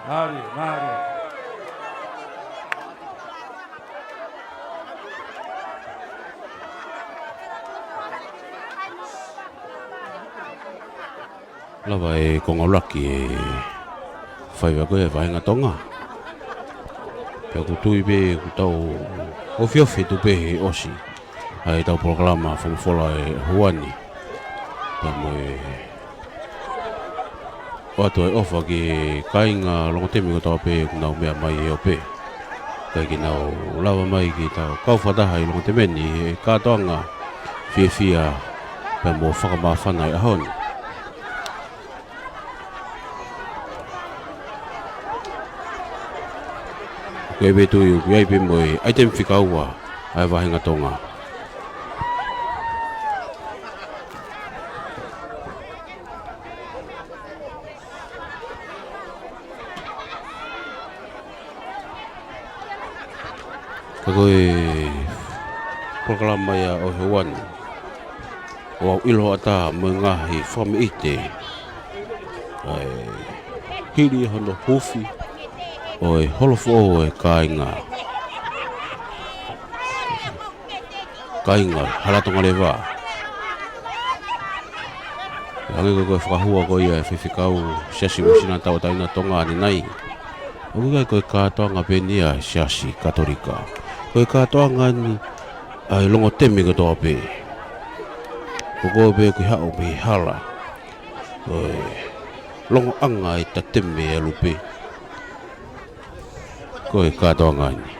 Mālie, mālie. Lava e konga ʻuluaki e faiva ko ē ʻa e vahenga Tonga. Pea ʻoku ou tui pē ʻoku tau ofiofi atu pē he ʻosi ʻa ʻetau polokalama fakafola ʻo e ʻaho ni. Pea mo e ʻoatu e ʻofa ki he kāinga Longoteme kotoa pē ʻoku nau meʻa mai he ope. Kae ke nau lava mai ke tau kau fakataha ʻi Longoteme ni he kātoanga fiefia pea mo fakamāfana ʻi he ʻaho ni. Ko e vetu ʻoku ʻi ai pē mo e ʻaitemi fika ua ʻa e vahenga Tonga. Ka ko e polokalama ia ʻo e ʻaho ni, ʻoku ou ʻilo ʻatā mo e ngaahi fakameʻite ʻa e hili hono huufi ʻo e holofoʻou ʻo e kāinga. Kāinga Halatonga Leva. Hangē ko e fakahua ko ia ʻa e faifekau Siasi Uēsiliana Tauʻatāina ʻo Tonga ʻanenai, ʻoku ʻikai ko e kātoanga pē eni ʻa e Siasi Katolika. Ko e kātoanga eni ʻa e Longoteme kotoa pē. Ko koe pē ʻoku ke haʻu mei he hala ʻo e longoʻanga ʻi he tateme ʻa e lupe. Ko e kātoanga eni.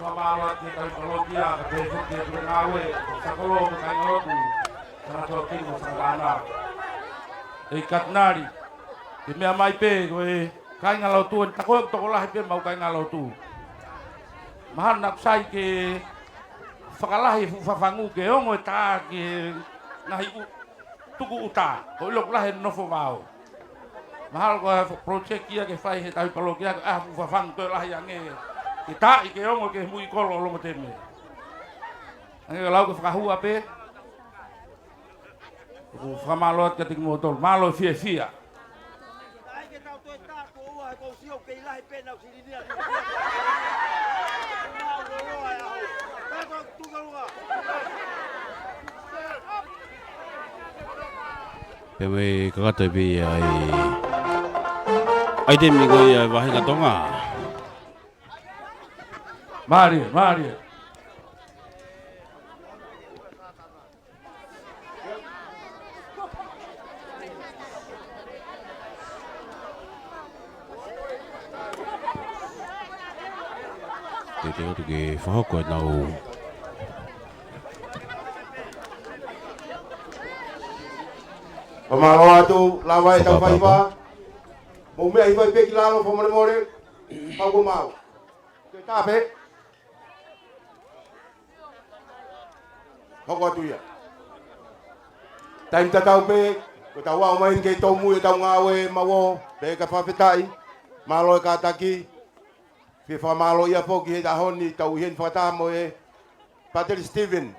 Fakamālō atu ki he tauhi palokia, kae pehē foki ki he tuku ngāue, Sakolo mo e kāingalotu, Sanga Tokini mo Sanga Tāna. ʻEiki Katinali, ke meʻa mai pē, ko e kāingalotu, ʻoku tokolahi pē ʻemau kāingalotu. Mahalo naʻá ku sai ke fakalahi e fuʻu fafangu ke ongo e tā ki he ngaahi ʻu-, tuku ʻuta, ko e ʻilo ʻoku lahi e nofo vao. Mahalo ko e project ia ke fai he tauhi palokia, ko e ʻai ha fuʻu fafangu toe lahi ange, ke taaʻi ke ongo ki he mui kolo ʻo Longoteme. Hangē ko e lau ko e fakahua pē, ʻoku fakamālō atu kiate kimoutolu, mālō e fiefia. Pea mei kakato e pē ia ʻa e ʻaitemi ko ia ʻa e vahenga Tonga. Mālie, mālie. Teuteu atu ke fakahoko ʻenau fakamālō atu, lava e tau faiva. Mou meʻa hifo ai pē ki lalo, fakamolemole. Pau ko mau. Ke tape. Hoko atu ia. Taimi tatau pē, ko ʻetau aʻu mai ni ki he tōmui ʻetau ngāue mau ō, pea ka fakafetaʻi, mālō e kātaki, fie fakamālō ia foki he ʻaho ni, tau ʻi heni fakataha mo e Pateli Steven.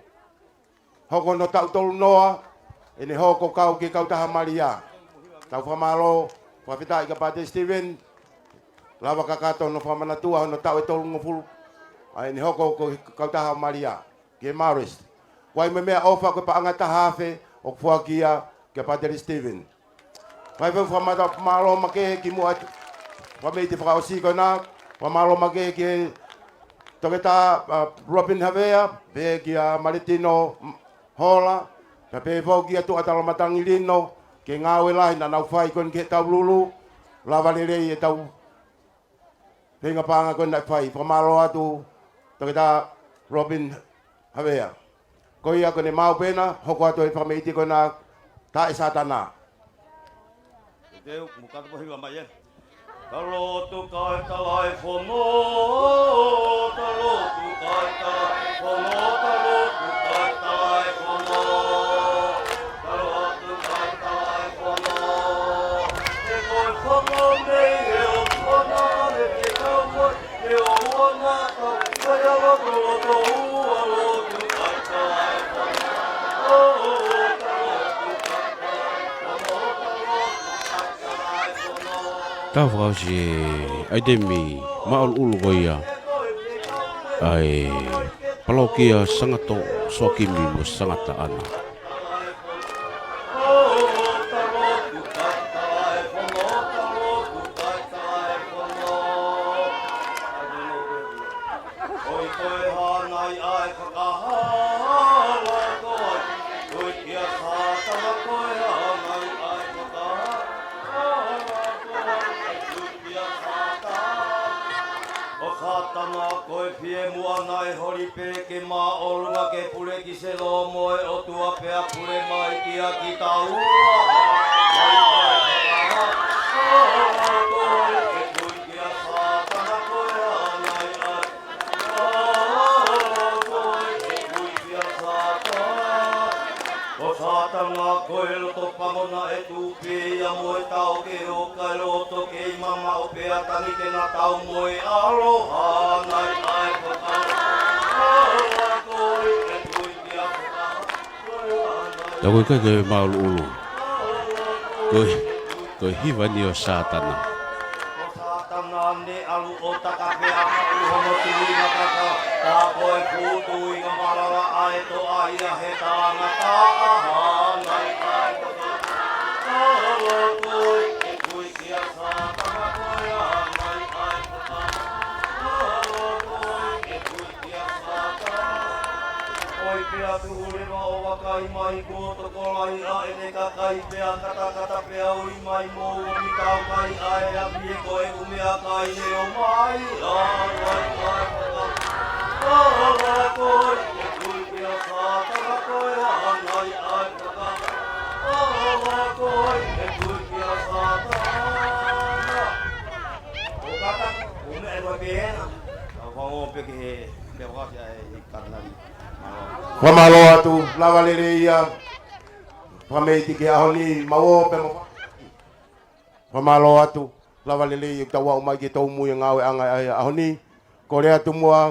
Hoko hono taʻu tolu noa, ʻene hoko kau ki he kautaha Malia. Tau fakamālō, fakafetaʻi kia Pateli Steven, lava kakato hono fakamanatua hono taʻu ʻe tolungofulu, ʻa ʻene hoko ko e kautaha Malia, ki he Marist. Kuo ʻi ai mo e meʻaʻofa ko e paʻanga ʻe taha afe ʻoku foaki ia kia Pateli Steven. Fai fau fakamālō makehe ki muʻa, fakameʻite fakaʻosi ko ena, fakamālō makehe ki he Toketā, ʻa, Robin Havea, pea kia Maletino Hola, pea pehē foki kia Tuʻa Talomatangi Lino, ki he ngāue lahi naʻa nau fai ko eni ki he tau lulu, lava lelei e tau feinga paʻanga ko eni naʻe fai, fakamālō atu, Toketā Robin Havea. Ko ia ko ʻene maau pē ena, hoko atu e fakameʻite ko ena, Taʻe Sātana. Te u, mo kata po hiva mai ē. Talotu kai talaifono, talotu kai talaifono, talotu kai talaifono. Talotu kai talaifono. He ko e fono mei he ʻOtua naʻe ke kau mai, he ʻoua naʻa tau kai a lotoloto ua lotu kai talaifono. Tau fakaʻosi e ʻaitemi māʻoluʻolu ko ia ʻa e palokia Sanga Tokini mo Sanga Tāna. Ko e hānai ʻa e fakahala ko ai, ko e kia Sātana ko e hānai ʻa e fakahala ko ai, ko e kia Sātana. Ko Sātana ko e fie muʻa naʻe holi pē ke māʻolunga ke pule ki selo mo e ʻOtua pea pule mai kia kitaua. Hānai ʻa e fakahala ko ai, ko e kia Sātana ko e hānai ʻa e Ko Sātana ko e loto pango naʻe tuʻu pē ia mo e taʻoke ʻo ka e loto kei mamaʻo pea tangi ke na tau mo e ʻaloha nai ʻa e fakahala ko e kui kia fakahala. Tau ko e kai ko e māʻoluʻolu. Ko e, ko e hiva ni ʻo Sātana. Ko Sātana ne ʻalu ʻo taka pea maʻu hono tui makaka, tā ko e fuʻu tuinga malala ʻa e toʻa ia he tangata ʻa hānai ʻa e toka. Alo ko e kui kia Sātana ko e hānai ʻa e toka. Alo ko e kui ʻOi pea tuʻu leva ʻo vakai mai kuo tokolahi ʻa ʻene kakai pea katakata pea ui mai mo ua mitau kai ʻa e api he ko e ʻū meʻakai ne ʻomai ʻa e kai kai faka. Ke, ke, ke, Fakamālō atu, lava lelei ia. Fakamālō ki he ʻaho ni, mau ō pē mo. Fakamālō atu, lava lelei ia ʻoku tau aʻu mai ki he tōmui e ngāueʻanga ʻa e ʻaho ni. Kole atu muʻa,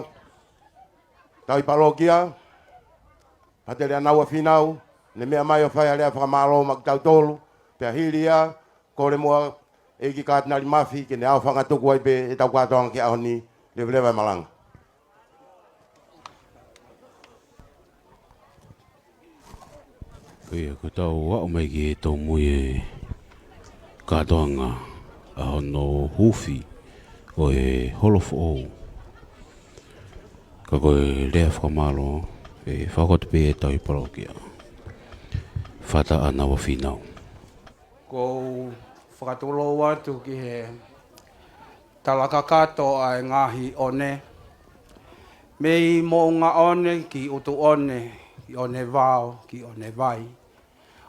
Tauhi Palokia, Pātele ʻAnaua Fīnau, ne meʻa mai ʻo fai ha lea fakamālō maʻa kitautolu, pea hili ia, kole muʻa ʻEiki Katinali Mafi, ke ne ʻaofangatuku ai pē ʻetau kātoanga ki he ʻaho ni, leveleva e malanga. Ko ia, ko ʻetau aʻu mai ki he tōmui e kātoanga ʻa hono huufi ʻo e holo foʻou. Ka ko e lea fakamālō, ʻe fakakātoa pē ʻe Tauhi Palokia. Fata ʻAnaua Fīnau. ʻOku ou fakatulou atu ki he tala kakato ʻa e ngaahi ʻone. Mei Moʻunga ʻOne ki ʻUtu ʻOne, ki ʻOnevao, ki ʻOnevai.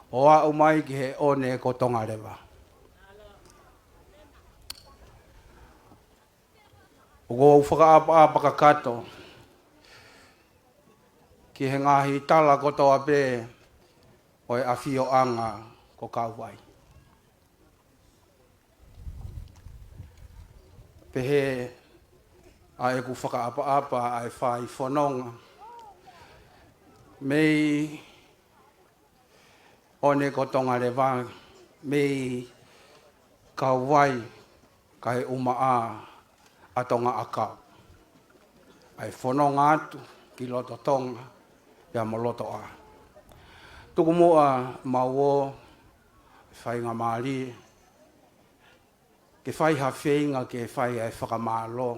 ʻO aʻu mai ki he ʻone ko Tongaleva. ʻOku ou fakaʻapaʻapa kakato ki he ngaahi tala kotoa pē ʻo e ʻafioʻanga ko Kauvai. Pehē ʻa ʻeku fakaʻapaʻapa ʻa e fai fononga mei ʻOne ko Tongaleva, mei Kauvai, kae ʻumaʻā ʻa Tongaʻakau. ʻA e fononga atu ki loto Tonga, pea mo loto ʻā. Tuku muʻa mau ō, faingamālie, ke fai ha feinga ke fai ʻa e fakamālō.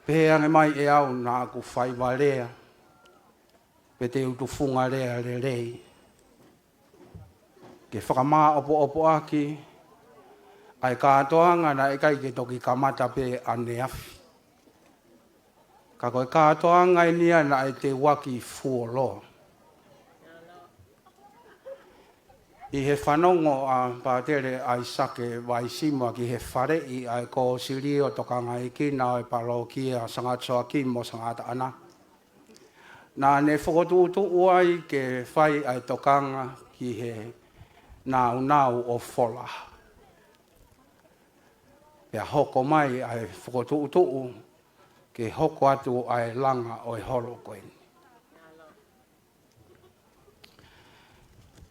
Pehē ange mai ʻe au naʻa ku faiva lea, pe te u tufunga lea lelei. Ke fakamāʻopoʻopo ʻaki ʻa e kātoanga naʻe ʻikai ke toki kamata pē ʻaneafi. Ka ko e kātoanga eni ia naʻe teuaki fuoloa. ʻI he fanongo ʻa Pātele ʻAisake Vaisima ki he faleʻi ʻa e kōsilio tokangaekina ʻo e palokia Sangata Soakimi mo Sangata ʻAna. Naʻa ne fokotuʻutuʻu ai ke fai ʻa e tokanga ki he nāunau ʻo Fola. Pea hoko mai ʻa e fokotuʻutuʻu ke hoko atu ʻa e langa ʻo e holo ko eni.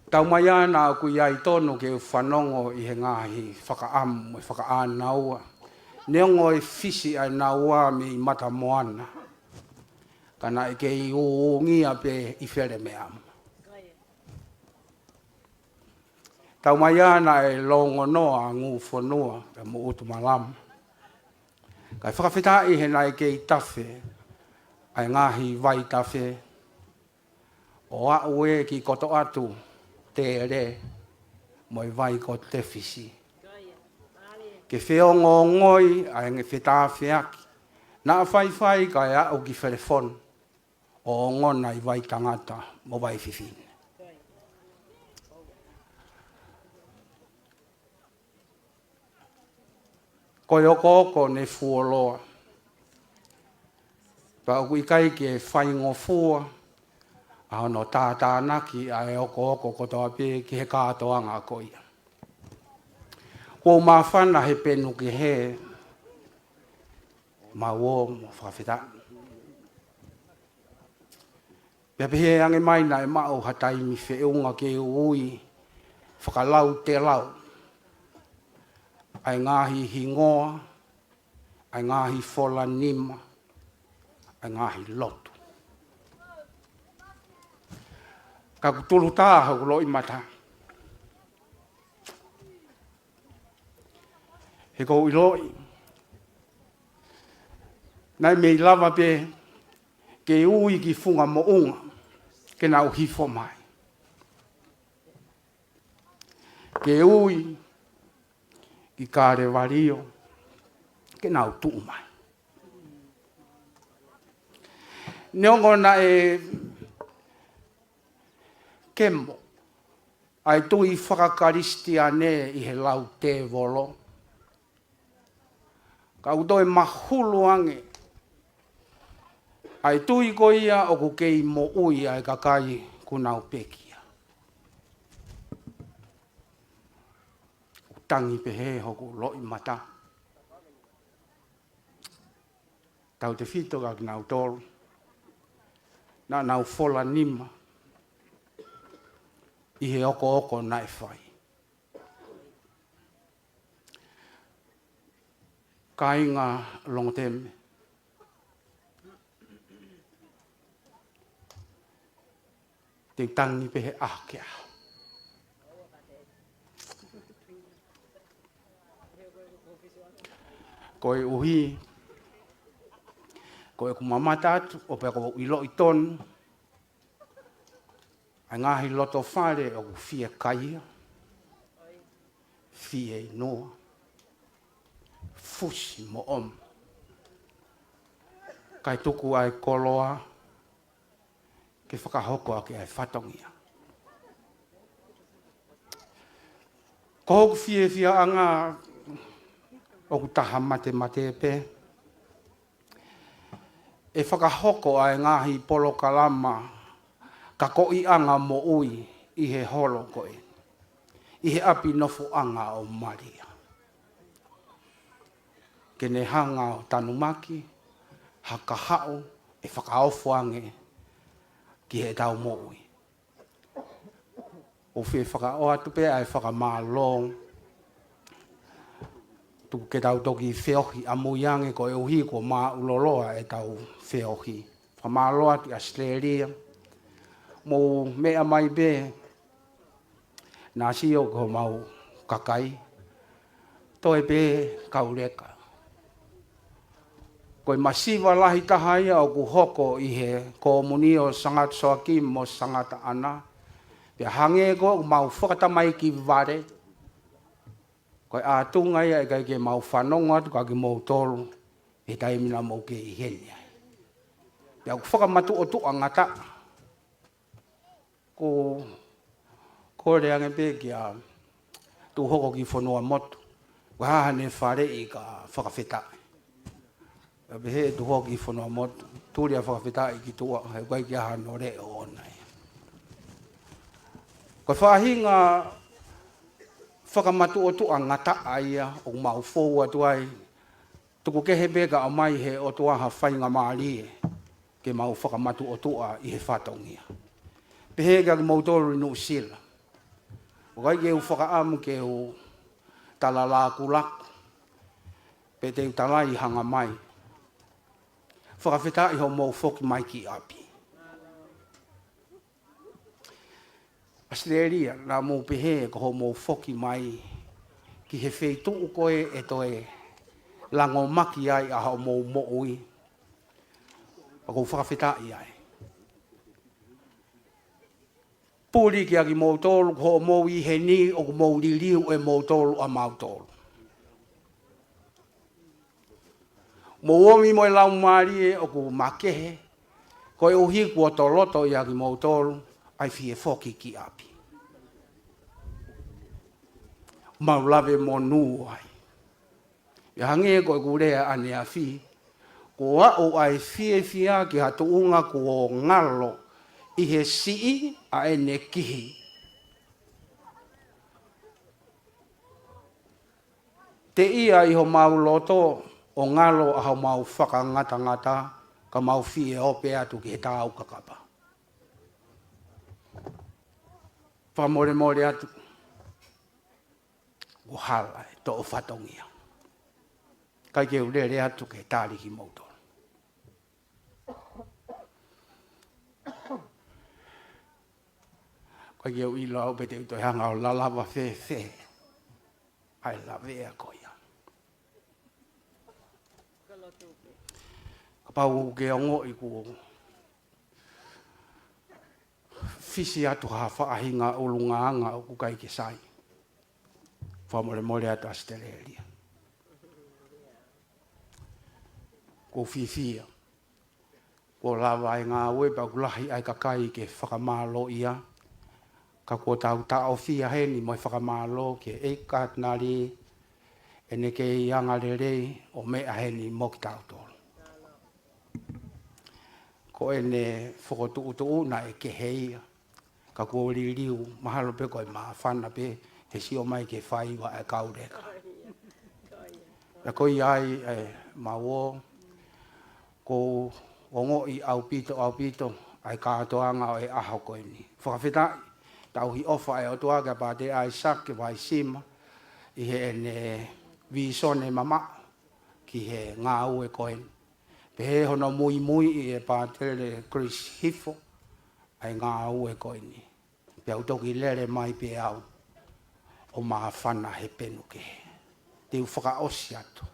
Tau mai ā naʻa ku ʻi ai tonu ke u fanongo ʻi he ngaahi fakaʻamu mo e fakaʻānaua. Neongo e fisi ʻa e naua mei mata moana. Ka naʻe kei ūngia pē ʻi Felemeama. Tau mai ā naʻe longonoa ʻa Ngufonua pea mo ʻUtumalama. Kae fakafetaʻi he naʻe kei tafe ʻa e ngaahi vai tafe ʻo aʻu ē ki Kotoʻatu, Tele, mo e vai ko Tefisi. Ke feongoongoi ʻa e ngaahi fetāfeaki naʻa faifai kae aʻu ki Felefonu, ʻo ongona ʻi vai tangata mo vai fefine. Ko e okooko ne fuoloa. Pea ʻoku ʻikai ke faingofua ʻa hono tātānaki ʻa e okooko kotoa pē ki he kātoanga ko ia. Kuo u māfana he penu kehe, mau ō mo fakafetaʻi. Pea pehē ange mai naʻe maʻu ha taimi feʻunga ke u ui fakalautelau ʻa e ngaahi hingoa, ʻa e ngaahi fola nima, ʻa e ngaahi lotu. Ka ʻoku tulutā hoku loʻimata. He ʻoku ou ʻiloʻi naʻe mei lava pē ke ui ki Funga Moʻunga ke nau hifo mai. Ke ui ki Kalevalio ke nau tuʻu mai. Neongo naʻe kemo ʻa e tui fakakalisitiane ʻi he lau tēvolo, Ka ʻoku toe mahulu ange ʻa e tui ko ia ʻoku kei moʻui ʻa e kakai kuo nau pekia. ʻOku tangi pehē hoku loʻimata. Tautefito kia kinautolu naʻa nau fola nima ʻi he okooko naʻe fai. Kāinga Longoteme, te u tangi pē he ʻaho ki he ʻaho. Koeʻuhi ko ʻeku mamata atu, ʻo pea ʻoku ou ʻiloʻi tonu ʻa e ngaahi loto fale ʻoku fiekaia, fieinua, fusi mo ʻomi, kae tuku ʻa e koloa ke fakahoko ʻaki ʻa e fatongia. Ko hoku fiefiaʻanga ʻoku taha matemate pē, ʻe fakahoko ʻa e ngaahi polokalama kakoʻiʻanga moʻui ʻi he holo ko ē, ʻi he ʻapi nofoʻanga ʻo Malia, ke ne hanga ʻo tanumaki ha kahaʻu ʻe fakaofo ange ki heʻetau moʻui. ʻOku ou fie fakaʻoatu pē ʻa e fakamālō. Tuku ke tau toki feohi ʻamui ange koeʻuhi kuo māʻuloloa ʻetau feohi. Fakamālō atu ʻi ʻAositelēlia. Mou meʻa mai pē, naʻa sio ki homau kakai. Toe pē kau leka. Ko e masiva lahi taha ia ʻoku hoko ʻi he kōmuni ʻo Sangata Soakimu mo Sangata ʻAna. Pea hangē ko ʻemau fakatamaiki vale, ko e ʻātunga ia ʻe ʻikai ke mau fanongo atu kia kimoutolu he taimi naʻa mou kei ʻi heni ai. Pea ʻoku fakamatuʻotuʻa ngataʻa. Ko, kole ange pē kia Tuʻuhoko ki Fonuamotu, ko e hā haʻane faleʻi ka fakafetaʻi. Pea pehē ʻe Tuʻuhoko ki Fonuamotu, tuli ʻa e fakafetaʻi ki tuʻa, he ʻoku ʻikai ke ʻi ai hano leʻo ʻoʻona ia. Ko e faʻahinga fakamatuʻotuʻa ngataʻa ia ʻoku mau fou atu ai. Tuku kehe pē ka ʻomai he ʻOtua ha faingamālie ke mau fakamatuʻotuʻa ʻi he fatongia. Pehē kia kimoutolu ʻi Nuʻusila, ʻoku ʻikai ke u fakaʻamu ke u tala lakulaku, pe te u talaʻi hanga mai. Fakafetaʻi hoʻomou foki mai ki ʻapi. ʻAositelēlia, naʻa mou pehē ko hoʻomou foki mai ki he feituʻu ko ē ʻe toe langomaki ai ʻa hoʻomou moʻui. ʻOku ou fakafetaʻi ai. Puli kia kimoutolu, ko hoʻomou ʻi heni ʻoku mou liliu ʻe moutolu ʻa mautolu. Mou ʻomi mo e laumālie ʻoku makehe, koeʻuhi kuo toloto ia kimoutolu ʻa e fie foki ki ʻapi. Mau lave monū ai. Pea hangē ko ʻeku lea ʻaneafi, kuo aʻu ʻa e fiefia ki ha tuʻunga kuo ngalo ʻi he siʻi ʻa ʻene kihi. Teʻia ʻi homau loto ʻo ngalo ʻa homau fakangatangata, ka mau fie ope atu ki he taau kakapa. Fakamolemole atu, kuo hala e toʻo fatongia. ʻIkai ke u lele atu ke tali kimoutolu. ʻIkai ke u ʻilo au pe te u toe hanga ʻo lalava fēfē ʻa e lavea ko ia. Kapau ʻoku ke ongoʻi kuo fisi atu ha faʻahinga ʻulungaanga ʻoku ʻikai ke sai, fakamolemole atu ʻAositelēlia. ʻOku ou fiefia kuo lava e ngāue pea ʻoku lahi ʻa e kakai ke fakamālōʻia. Ka kuo tau taʻofia heni mo e fakamālō ki he ʻEiki Katinali, ʻene kei anga lelei ʻo meʻa heni mo kitautolu. Ko ʻene fokotuʻutuʻu naʻe kehe ia, ka kuo liliu, mahalo pē ko e māfana pē he sio mai ki he faiva ʻa e kau leka. Pea ko ia ai, ʻe, mau ō, ʻoku ou ongoʻi ʻaupito, ʻaupito ʻa e kātoanga ʻo e ʻaho ko eni. Fakafetaʻi, tauhi ʻofa ʻa e ʻOtua kia Pātele ʻAisake Vaisima ʻi heʻene vīsone mamaʻo ki he ngāue ko eni. Pehē hono muimuiʻi ʻe Pātele Chris Hifo ʻa e ngāue ko eni. Pea u toki lele mai pē au ʻo māfana he penu kehe. Te u fakaʻosi atu.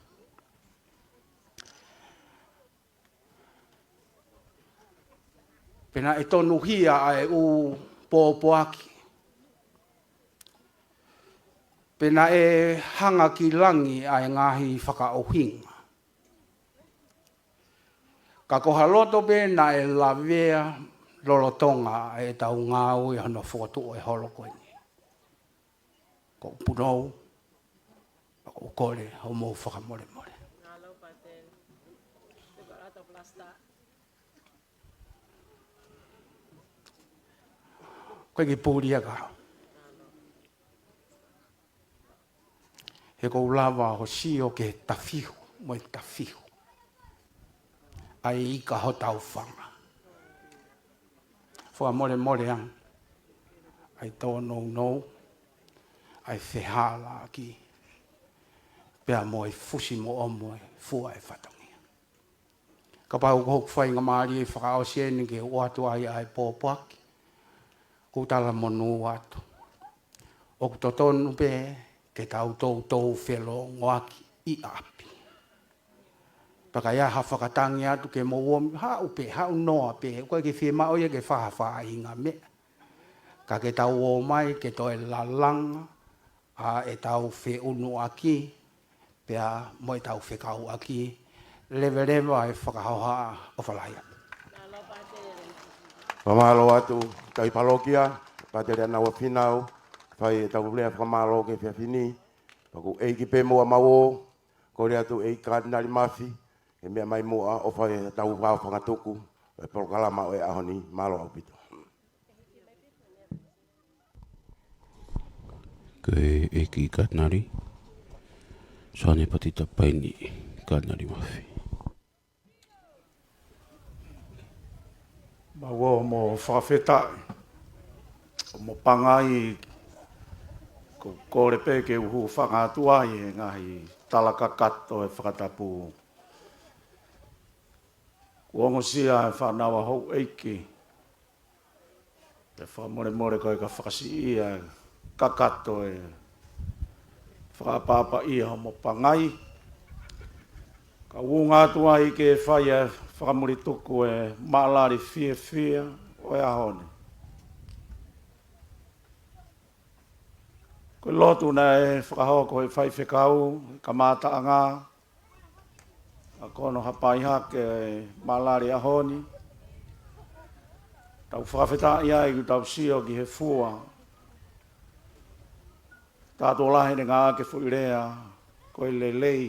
Pea naʻe tonuhia ʻa e ʻū pōpoaki. Pea naʻe hanga ki langi ʻa e ngaahi fakaʻuhinga. Ka ko ha loto pē naʻe lavea lolotonga ʻetau ngāue hono fokotuʻu e holo ko eni. Ko u punou, ko u kole hoʻomou fakamolemole. Ko e kiʻi puli ʻa ka. He ʻoku ou lava ʻo sio ki he tafihu, mo e tafihu ʻa e ika hotau fanga. Fakamolemole ange ʻa e tōnounou, ʻa e fehālaaki, pea mo e fusi moʻomo e fua e fatongia. Kapau ko hoku faingamālie fakaʻosi eni ke u ʻoatu ai ʻa e pōpoaki, ʻoku ou talamonū atu. ʻOku totonu pē ke tau toutou felōngoaki ʻi ʻapi. Pea ka ʻi ai ha fakatangi atu ke mou ō, haʻu pē, haʻu noa pē, ʻoku ʻikai ke fiemaʻu ia ke fai ha faʻahinga meʻa. Ka ke tau ō mai ke toe lalanga ʻa ʻetau feʻunuʻaki, pea mo ʻetau fekauʻaki, leveleva e fakahohaʻa ʻo falaia. Fakamālō atu, tauhi palokia, Pātele ʻAnaua Fīnau, fai ʻetau lea fakamālō ki he efiafi ni, pea ʻoku ʻeiki pē muʻa mau ō, kole atu ʻEiki Katinali Mafi, ke meʻa mai muʻa ʻo fai ʻetau vao fakatuku, e polokalama ʻo e ʻaho ni, mālō ʻaupito. Ko e ʻEiki Katinali, Soane Patita Paini, Katinali Mafi. Mau ō mo fakafetaʻi, mo Pangai, ko u kole pē ke u hūfanga atu ai he ngaahi tala kakato e fakatapu. Kuo ongosia e fānau ʻa houʻeiki, pea fakamolemole ko e ka fakasiʻia kakato e fakaʻapaʻapaʻia homo Pangai. Ka u ʻunga atu ai ke fai e fakamulituku e maʻalali fiefia ʻo e ʻaho ni. Ko e lotu naʻe fakahoko ʻe he faifekau, kamataʻanga, ʻa ko hono hapai hake e maʻalali ʻaho ni. Tau fakafetaʻi ai ʻoku tau sio ki he fua. Tautolu lahi ʻene ngāueʻaki e foʻi lea, ko e lelei.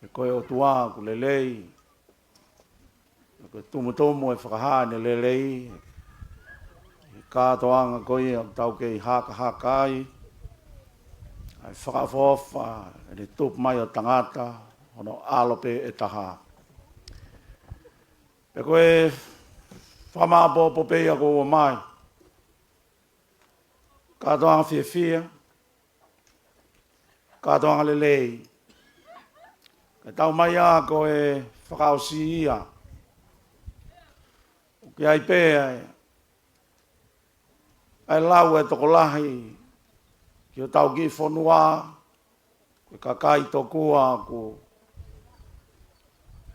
He ko e ʻOtua ʻoku lelei. He ko e tumutumu e fakahā ʻene lelei. He kātoanga ko ia ʻoku tau kei hakahaka ai. ʻA e fakaʻofoʻofa ʻene tupu mai ʻo tangata, hono ʻAlo pē ʻe taha. Pea ko e fakamāʻopoʻopo pē ia kuo ʻomai. Kātoanga fiefia, kātoanga lelei. Ka tau mai ā ko e fakaʻosi ia. ʻOku ʻi ai pē ʻa e, ʻa e lau e tokolahi ki hotau kiʻi fonua, ko e kakai tokua ʻoku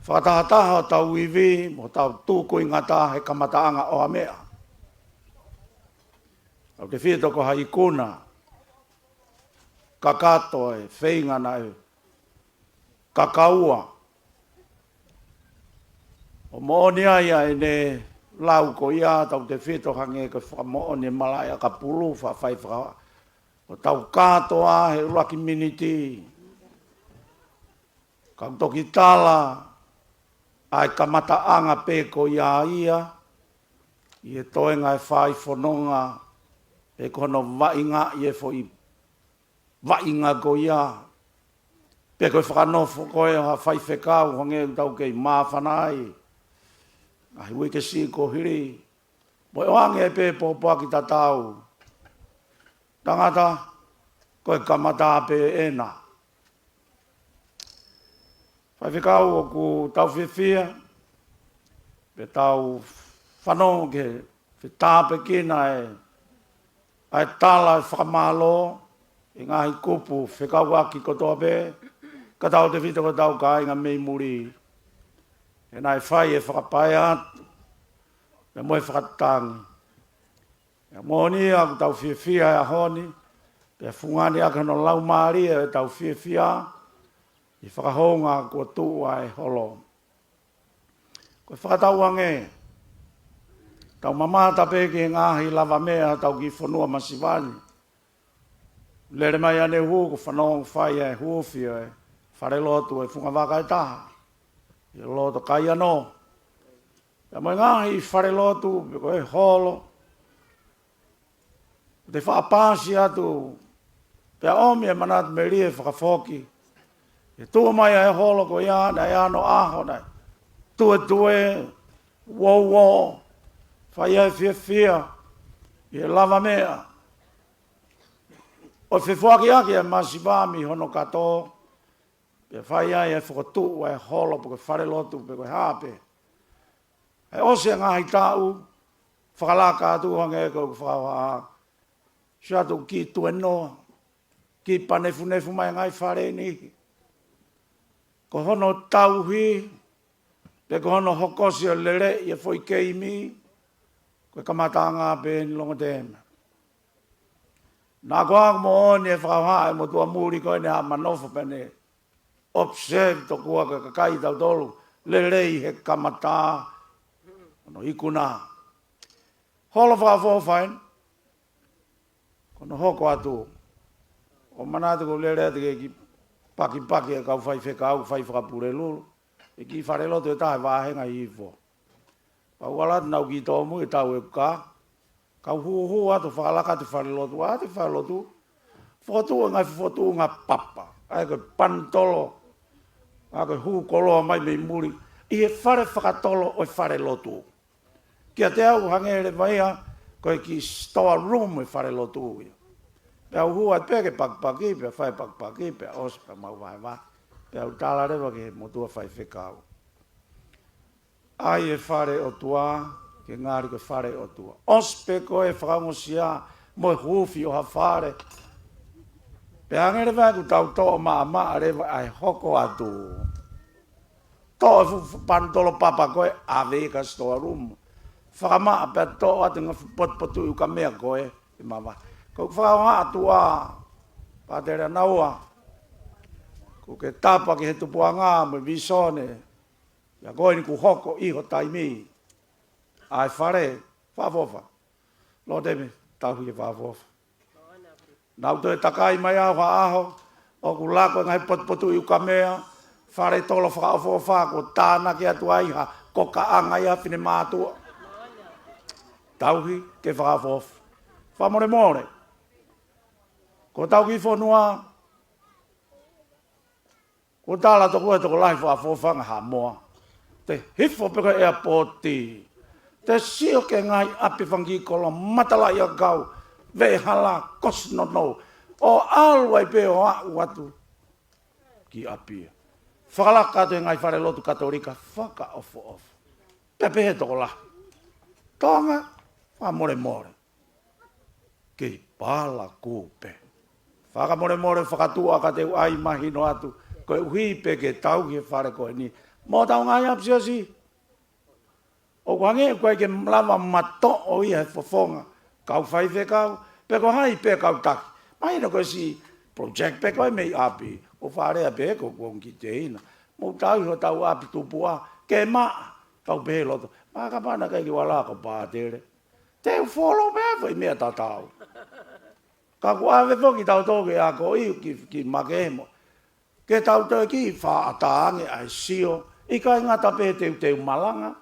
fakatahataha hotau ivi, mo hotau tukuingata he kamataʻanga ʻo ha meʻa. Tautefito ko ha ikuna kakato e feinga naʻe kakaua. ʻO moʻoni ai ʻa ʻene lau ko ia, tautefito hangē ko e fakamoʻoni e malaʻe ʻakapulu, faʻa fai faka-, ʻo tau kātoa he ʻuluaki miniti, kau toki tala ʻa e kamataʻanga pē ko ia ia, ʻi he toenga e fai fononga, pe ko hono vaʻinga ʻi he foʻi vaʻinga ko ia, pe ko e fakanofo ko ē ʻo ha faifekau hangē ʻoku tau kei māfana ai, ʻa e uike siʻi kuo hili, mo e ʻoange pē pōpoaki tatau. Tangata, ko e kamata pē ena. Faifekau, ʻoku tau fiefia, pea tau fanongo ki he fetāpekina e, ʻa e tala e fakamālō, ʻi he ngaahi kupu fekauʻaki kotoa pē, ka tau tefito ko ʻetau kāinga mei muli. He naʻe fai e fakapaea atu, pea mo e fakatangi. ʻA e moʻoni ʻoku tau fiefia he ʻaho ni, pea fungani ʻaki hono laumālie ʻetau fiefia, ʻi he fakahounga kuo tuʻu ʻa e holo. Ko e fakatauange, tau mamata pē ki he ngaahi lavameʻa ʻa hotau kiʻi fonua masiva ni. Lele mai ʻaneuhu, ko e fanongo fai e huufi e falelotu e Fungavaka ʻe Taha, ʻi loto Kaiano. Pea mo e ngaahi falelotu, pe ko e holo, ʻoku te faʻa paasi atu, pea ʻomi e manatu melie fakafoki. ʻE tuʻu mai ʻa e holo ko ia, naʻe ʻi ai hano ʻaho, naʻe tuetue, uouo, fai ai e fiefia, ʻi he lavameʻa. ʻO fefoakiʻaki e masiva mei hono kato, pea fai ai e fokotuʻu e holo pe ko e falelotu pe ko e hā pē. ʻE ʻosi e ngaahi taʻu, fakalaka atu hangē ko ʻeku fakahohaʻa, sio atu ki tuenoa, kiʻi panefunefu mai e ngaahi fale ni. Ko hono tauhi, pe ko hono hokosi ʻo lele ʻi he foʻi keimi, ko e kamataʻanga pē eni longo tēma. Naʻa ko ʻeku moʻoni e fakahohaʻa e motuʻa muli ko eni ʻa Manofo pea ne observe tokua ko e kakai tautolu lelei he kamata, hono ikuna. Holo fakaʻofoʻofa eni, ko hono hoko atu. ʻOku manatu ko e lele atu ke kiʻi pakipaki e kau faifekau, fai fakapulelulu, e kiʻi falelotu ʻe taha he vāhenga ʻi Hihifo. Pea u ʻalu atu naʻa ku kiʻi tōmui e tau e uka, kau hūhū atu fakalaka atu e falelotu, ʻa e falelotu, fokotuʻu e ngaahi fokotuʻunga papa, ʻa ia ko e panitolo, ʻa ia ko e hū koloa mai mei muli, ʻi he fale fakatolo ʻo e falelotu. Kiate au hangē leva ia ko e kiʻi store room e falelotu ia. Pea u hū atu pē ke pakipaki, pea fai e pakipaki, pea ʻosi pea mau vahevahe. Pea u tala leva ki he motuʻa faifekau, ʻai e fale ʻOtua, ke ngali ko e fale ʻOtua. ʻOsi pē ko e fakaongosia mo e huufi ʻo ha fale, pea hangē leva ʻoku tau toʻo maʻamaʻa leva ʻa e hoko atu. Toʻo e fuʻu, fuʻu panitolo papa ko ē, ʻave ki he store room. Fakamaʻa pea toʻo atu e ngaahi fuʻu potupotuʻi ukamea ko ē, ʻi mava. Ko e fakaonga atu ʻa Pātele ʻAnaua, kuo ke tapa ki he tupuʻanga mo e vīsone, ʻa ia ko eni kuo hoko ʻi ho taimi. ʻA e fale, fakaʻofoʻofa. Lotemi, tauhi e fakaʻofoʻofa. Naʻa ku toe takai mai au ha ʻaho, ʻoku lako e ngaahi potupotuʻi ukamea, fale tolo fakaʻofoʻofa, kuo tānaki atu ai ha kokaʻanga ia finemātuʻa. Tauhi ke fakaʻofoʻofa. Fakamolemole. Ko hotau kiʻi fonua, kuo tala tokua ʻe he tokolahi fakaʻofoʻofa ʻa Haʻamoa, te hifo pē ko e airport, te sio ki he ngaahi ʻapi fanga kiʻi kolo matalaʻiʻakau, veʻehala, kosi nounou, ʻo ʻalu ai pē ʻo aʻu atu ki ʻapi. Fakalaka atu he ngaahi falelotu Katolika fakaʻofoʻofa. Pea pehē ʻe he tokolahi, Tonga, fakamolemole. Kei pala kū pē. Fakamolemole fakatuʻa ka te u ʻai mahino atu, koeʻuhi pē ke tauhi e fale ko eni mo hotau ngaahi ʻapisiasi. ʻOku hangē ʻoku ʻikai ke lava matoʻo ia he fofonga kau faifekau, pe ko hai pē kau taki. Mahino ko e siʻi project pē ko ē mei ʻapi, ʻo fale ʻa pē ko ʻeku ongo kiʻi teina. Mou tauhi hotau ʻapi tupuʻa, ke maʻa, kau pehē loto. Makapana kai ki wala ko Pātele. Te u follow pē foʻi meʻa tatau. Ka ʻoku ʻave foki tautolu ke ako ʻi ki, ki make mo. Ke tau toe kiʻi faʻa ʻatā ange ʻa e sio, ʻikai ngata pē he teuteu malanga,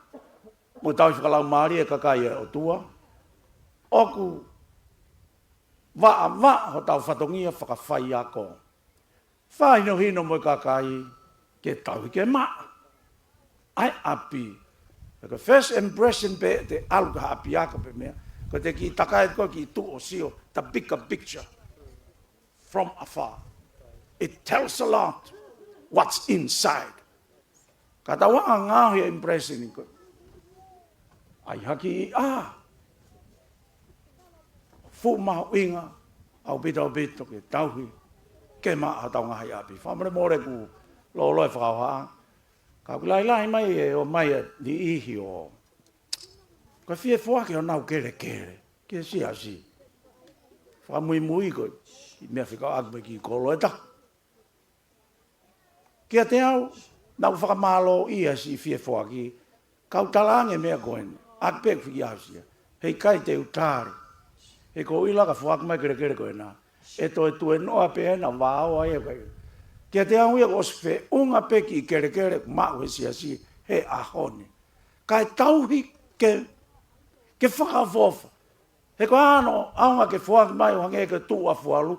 mo tauhi fakalaumālie e kakai ʻa e ʻOtua. ʻOku vaʻavaʻa hotau fatongia fakafaiako. Fakahinohino mo e kakai ke tauhi ke maʻa ʻa e ʻapi. Ko e first impression pē te ʻalu ki ha ʻapiako pe meʻa. Ko e kiʻi takai ko e kiʻi tuʻu ʻo sio, the bigger picture from afar. It tells a lot what's inside. Ka tau anga ngaohi e impression ko ē. ʻAi hake ʻa e fuʻu mahuʻinga ʻaupito ʻaupito ke tauhi ke maʻa hotau ngaahi ʻapi. Fakamolemole ʻoku lōloa e fakahohaʻa. Ka ʻoku lahilahi mai e ō mai ʻa e niʻihi ʻo ko e fie foaki honau kelekele ki he siasi. Fakamuimui ko e meʻa fekauʻaki mo e kiʻi kolo ʻe taha. Kiate au, naʻá ku fakamālōʻia siʻi fie foaki, kau talaange meʻa ko eni, ʻaki pē ʻeku fiki asia. Heʻikai te u tali. He ko e ʻuhinga ka foaki mai kelekele ko ena. ʻE toe tuenoa pē ena vao ai e kai. Kiate au ia kuo ʻosi feʻunga pē kiʻi kelekele maʻu he siasi he ʻaho ni. Kae tauhi ke, ke fakaʻofoʻofa. He ko hono ʻaonga ke foaki mai ʻo hangē ko e tuʻu ʻa Fualu.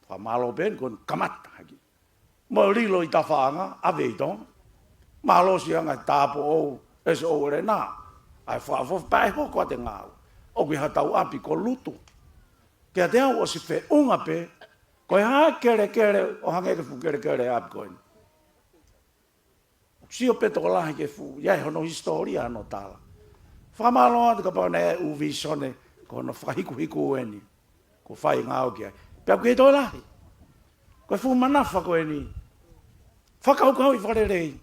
Fakamālō pē eni ko e kamata hake. Mo lilo ʻi tafaʻanga, ʻave ʻi Tonga. Mālō siʻi anga tāupoʻou, ʻe se ʻou ʻelena. ʻAi fakaʻofoʻofa pea ʻe hoko atu e ngāue. ʻOku ʻi haʻatau ʻapi ko Lutu. Kiate au ʻosi feʻunga pē, ko e hā e kelekele ʻo hangē ko e fuʻu kelekele ʻapi ko eni. Sio pē tokolahi ki he fuʻu, ʻi ai hono hisitōlia hono tala. Fakamālō atu kapau naʻe ʻū vīsone, ko hono fakahikuhiku eni. Ko e fai ngāue ki ai. Pea ʻoku kei toe lahi. Ko e fuʻu manafa ko eni. Fakakaukauʻi fakalelei.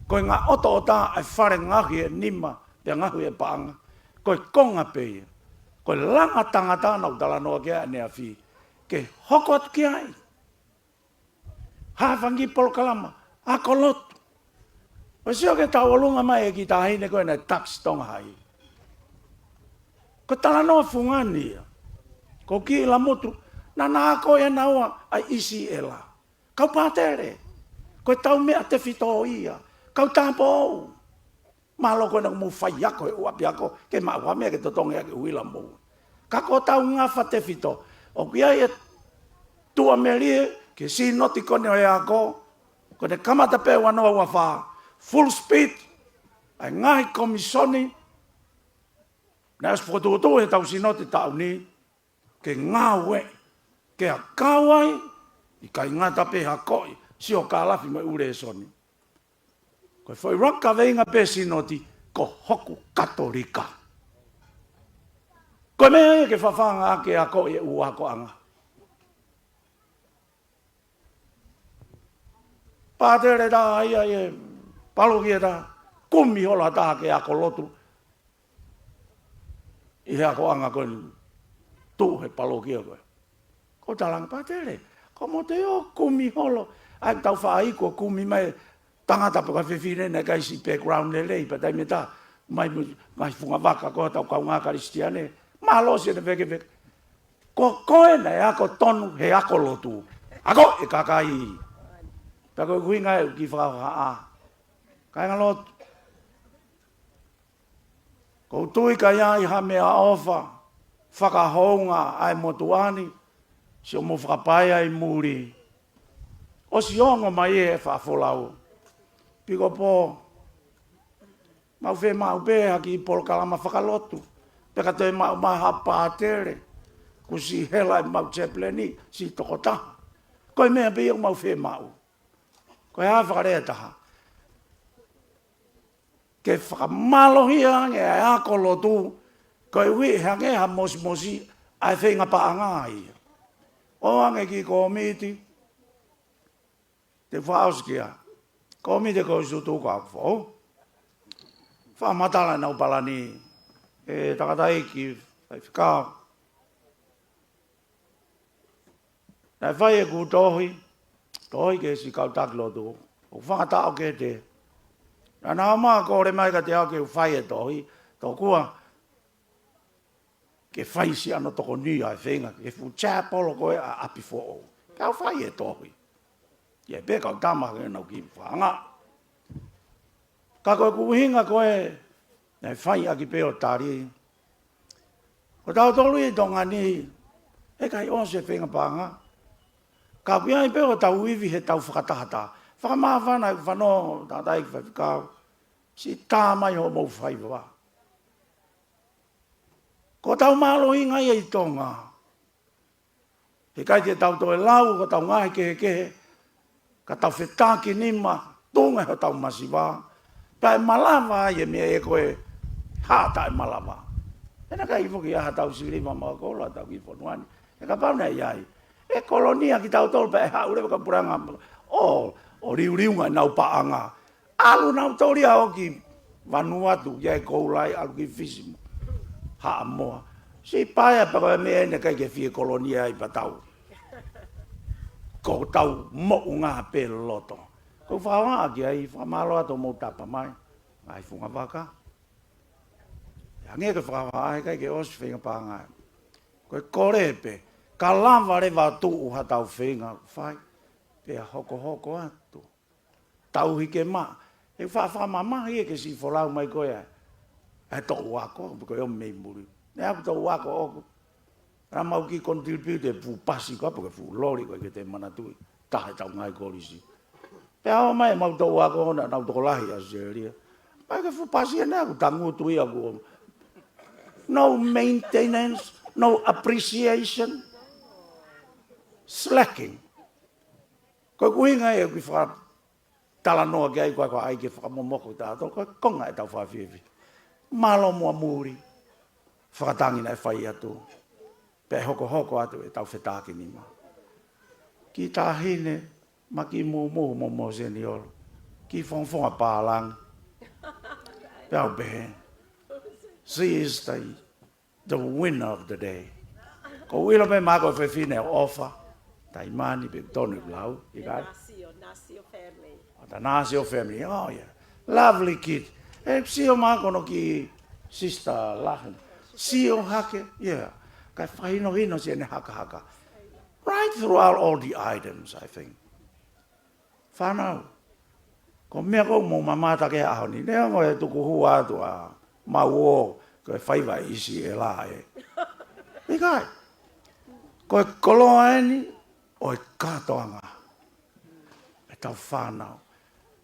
Ko e ngaʻotoʻota ʻa e fale ngaohi ʻe nima, pea ngaohi ʻe paʻanga. Ko e konga pē ia. Ko e langa tangata naʻá ku talanoa ki ai ʻaneafi. Ke hoko atu ki ai. Ha fanga kiʻi polokalama, ako lotu. ʻOsi ʻo ke tauʻolunga mai e kiʻi taʻahine ko ē naʻe tax Tonga High. Ko e talanoa fungani ia. Ko e kiʻi lamutu, naʻá na ako ʻe naua ʻa e ʻIsiʻela. Kau pātele. Ko e tau meʻa tefito ia. Kau tāupoʻou. Mālō ko ena kuo mou faiako he ʻū ʻapiako ke maʻu ha meʻa ke totongi ʻaki e ʻuhila mou. Ka ko hotau ngafa tefito. ʻOku ʻi ai e tuʻamelie ki he sīnoti ko eni ʻo e ako. Ko ʻene kamata pē ua noa ua fā. Full speed. ʻA e ngaahi komisoni. Naʻe ʻosi fokotuʻutuʻu he tau sīnoti taʻu ni. Ke ngāue, ke ʻakau ai, ʻikai ngata pē ha koʻi, sio kalafi mo e ʻū lēsoni. Ko e foʻi roka veinga pē sīnoti, ko hoku Katolika. Ko e meʻa ia ke fafanga ʻaki e ako ʻi he ʻū akoʻanga. Pātele taha ia ʻi he palokia taha, kumi holo ha taha ke ako lotu. ʻI he akoʻanga ko eni tuʻu he palokia ko ē. Ko e talaange pātele, ko moutolu ʻoku kumi holo, ʻa e tau faʻa iku ʻo kumi mai tangata pe ko ha fefine naʻe ʻikai siʻi background lelei, pea taimi ʻe taha, mai mo e ngaahi fungavaka ko ē hotau kaungā Kalisitiane, mālō siʻene fekefeke. Ko koe naʻe ako tonu he ako lotu. Ako e kakai. Pea ko e ʻuhinga ia ʻeku kiʻi fakahohaʻa. Kāinga lotu. ʻOku ou tui ka ʻi ai ha meʻaʻofa fakahounga ʻa e motuʻa ni, sio mo fakapaea ʻi muli. ʻOsi ongo mai e faʻa folau. Pikopō, mau fiemaʻu pē ha kiʻi polokalama fakalotu. Pe ka toe maʻu mai ha pātele. Kuo siʻi hela ʻemau chaplain, siʻi tokotaha. Ko e meʻa pē ia ʻoku mau fiemaʻu. Ko e hā e fakalea ʻe taha. Ke fakamālohia ange ʻa e ako lotu, koeʻuhi ʻe hangē ha mosimosi ʻa e feinga paʻanga ia. ʻOange ki he kōmiti, te u fakaʻosi ki ai. Kōmiti Kolisi Tutuku Akufo. Fakamatala ʻenau palani, ʻe tangataʻeiki, faifekau. Naʻe fai ʻeku tohi, tohi ki he siʻi kau taki lotu, ʻo fanga taʻokete. Naʻa nau ō mai ʻo kole mai kiate au ke u fai e tohi, tokua ke fai siʻano tokoni ʻa e feinga ke fuʻu chapel ko ē ʻa ʻapi foʻou. Pea u fai e tohi. ʻI ai pē kau tama ke nau kiʻi fakaangaʻi. Ka ko e ʻuhinga ko ē naʻe fai ʻaki pē ʻo tali, ko tautolu ʻi Tonga ni, ʻe ʻikai ʻosi e feinga paʻanga. Ka ʻoku ʻi ai pē ʻo tau ivi he tau fakatahataha. Fakamāfana e fanongo, tātai ki faifekau. Siʻi tā mai hoʻomou faiva. Ko ʻetau mālohinga ia ʻi Tonga. He ʻikai te tau toe lau ko ʻetau ngaahi kehekehe, ka tau fetakinima, tuʻunga hotau masiva. Pea ʻe malava ai e meʻa ʻe ko e hā taʻemalava. ʻE naʻe ʻikai foki ʻi ai haʻatau siliva mo e koula ʻi hotau kiʻi fonua ni. ʻE kapau naʻe ʻi ai, ʻe kolonia kitautolu pea ʻe haʻu leva ka puranga ʻo, ʻo liuliunga ʻenau paʻanga. ʻAlu nautolu ia ʻo ki Vanuatu, ia e koula ai, ʻalu ki Fisi mo Haʻamoa. Siʻi paea pē ko e meʻa ʻeni ʻikai ke fie kolonia ai pea tau. Ko ʻetau moʻunga pē loto. Ko e fakaʻaongaʻi ai, fakamālō atu hoʻomou tapa mai, ngaahi fungavaka. Hangē ko e fakaʻaongaʻi ʻikai ke ʻosi feinga paʻanga. Ko e kole pē, ka lava leva tuʻu haʻatau feinga fai, pea hokohoko atu. Tauhi ke maʻa. ʻE fa-, fakamamahi ʻe ke siʻi folau mai ko ē ʻa e toʻu ako, ko e ʻomi mei muli. Naʻe ʻaku toʻu ako ʻoku. Naʻa mau kiʻi contribute e fuʻu pasi ko ē, pe ko e fuʻu loli ko ē ke te manatuʻi. Taha ʻetau ngaahi kolisi. Pea ō mai ʻemau toʻu ako naʻa nau tokolahi ʻAositelēlia. Mai ke fuʻu pasi ʻe naʻa ku tangutu ia kuo. No maintenance, no appreciation. Slacking. Ko e ʻuhinga ia ʻoku ou fakatalanoa ki ai ko e ʻai ke fakamomoko tautolu, ko e konga ʻetau fakafiefia. Mālō muʻa muli, fakatangi naʻe fai atu, pea hokohoko atu ʻetau fetakinima. Kiʻi taʻahine, maki mūmū mo Mōseniolo, kiʻi fongofonga pālangi, pea u pehē, she is the the winner of the day. Ko u ʻilo pē mākou fefine ʻofa, Taimani pe tonu lau, ʻikai? Nasio, Nasio family. Oh, the Nasio family, oh yeah. Lovely kid. E sio mākou no ki sister Lahen. Sio hake, yeah. Kae fakahinohino siʻene hakahaka. Right throughout all the items, I think. Fānau, ko e meʻa ko ē ʻoku mou mamata ki ai he ʻaho ni, neongo e tukuhua atu ʻa mau ō, ko e faiva ʻe ʻIsi ʻe lā ē. ʻIkai, ko e koloa ʻeni ʻo e kātoanga ʻetau fānau.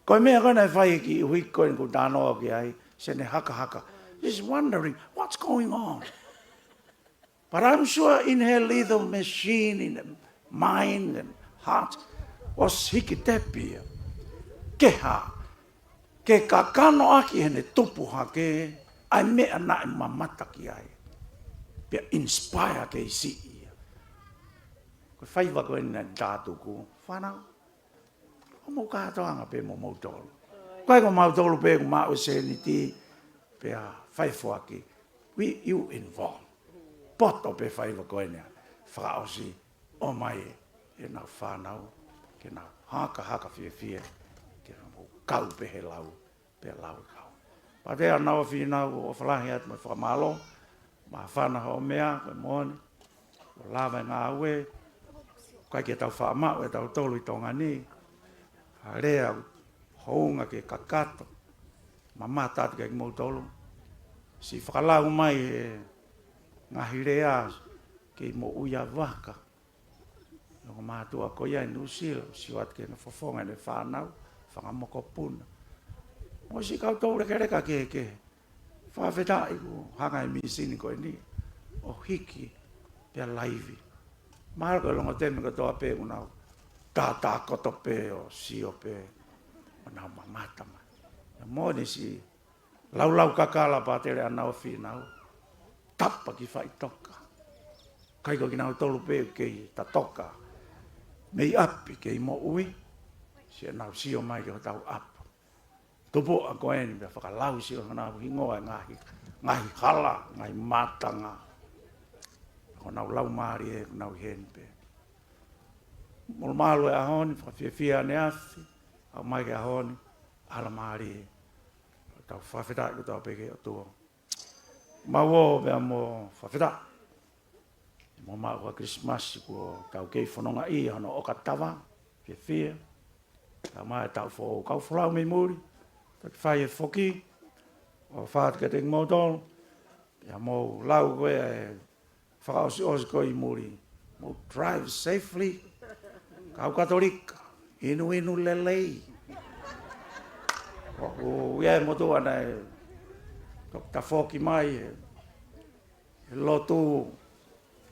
Ko e meʻa ko ē naʻe fai ki ʻUhiki ko ē ʻoku ou talanoa ki ai, siʻene hakahaka. Just wondering, what's going on? But I'm sure in her little machine, in her mind and heart, ʻosi hiki tepi ia. Ke hā, ke kakano ʻaki heʻene tupu hake, ʻa e meʻa naʻe mamata ki ai. Pea inspire kei siʻi ia. Ko e faiva ko ē naʻa ta tuku, fānau, ʻoku mou kātoanga pē mo moutolu. ʻIkai ko mautolu pē ʻoku maʻu e sēniti, pea fai foaki. We, you involved. Poto pē faiva ko eni, fakaʻosi ʻomai ʻenau fānau, ke nau hakahaka fiefia, ke nau kau pē he lau, pea lau e kau. Pātē ʻAnaua Fīnau, ʻofa lahi atu mo e fakamālō, māfana hoʻo meʻa, ko e moʻoni, ʻo lava e ngāue, ʻikai ke tau faʻamaʻu ʻe tautolu ʻi Tonga ni, ha lea hounga ke kakato, mamata atu kiate kimoutolu, siʻi fakalau mai he ngaahi lea, kei moʻui ʻa Vaka, ʻa e ongo mātuʻa ko ia ʻi Nuʻusila, sio atu ki heʻene fofonga ʻene fānau, fanga mokopuna. Mo siʻi kau toulekeleka kehekehe. Fakafetaʻi kuo hanga ʻe he mīsini ko eni ʻo hiki pea laivi. Mahalo ko e longo temi kotoa pē ʻoku nau tātā koto pē ʻo sio pē ʻo nau mamata mai. Naʻe moʻoni siʻi laulau kakala Pātele ʻAnaua Fīnau, tapa ki faʻitoka. ʻIkai ko kinautolu pē kei tatoka mei ʻapi kei moʻui, siʻi nau sio mai ki hotau ʻapi. Tupuʻa ko eni pea fakalausi ʻo honau hingoa ʻi he ngaahi, ngaahi hala, ngaahi mātanga. Ko honau laumālie ʻoku nau ʻi heni pē. Molumalu e ʻaho ni, fakafiefia ʻaneafi, aʻu mai ki he ʻaho ni, hala mālie. Tau fakafetaʻi kotoa pē ki he ʻOtua. Mau ō pea mo e fakafetaʻi Mo maʻu ʻa Kilisimasi kuo tau kei fononga ʻi hono ʻoka tava, fiefia. Tau mai taʻu foʻou, kau folau mei muli, toki fai e foki, ʻofa atu kiate kimoutolu, pea mou lau ko ē e fakaʻosiʻosi ko ē ʻi muli. Mou drive safely. Kau Katolika, inuinu lelei. ʻOku ʻi ai e motuʻa naʻe toki tafoki mai e, e lotu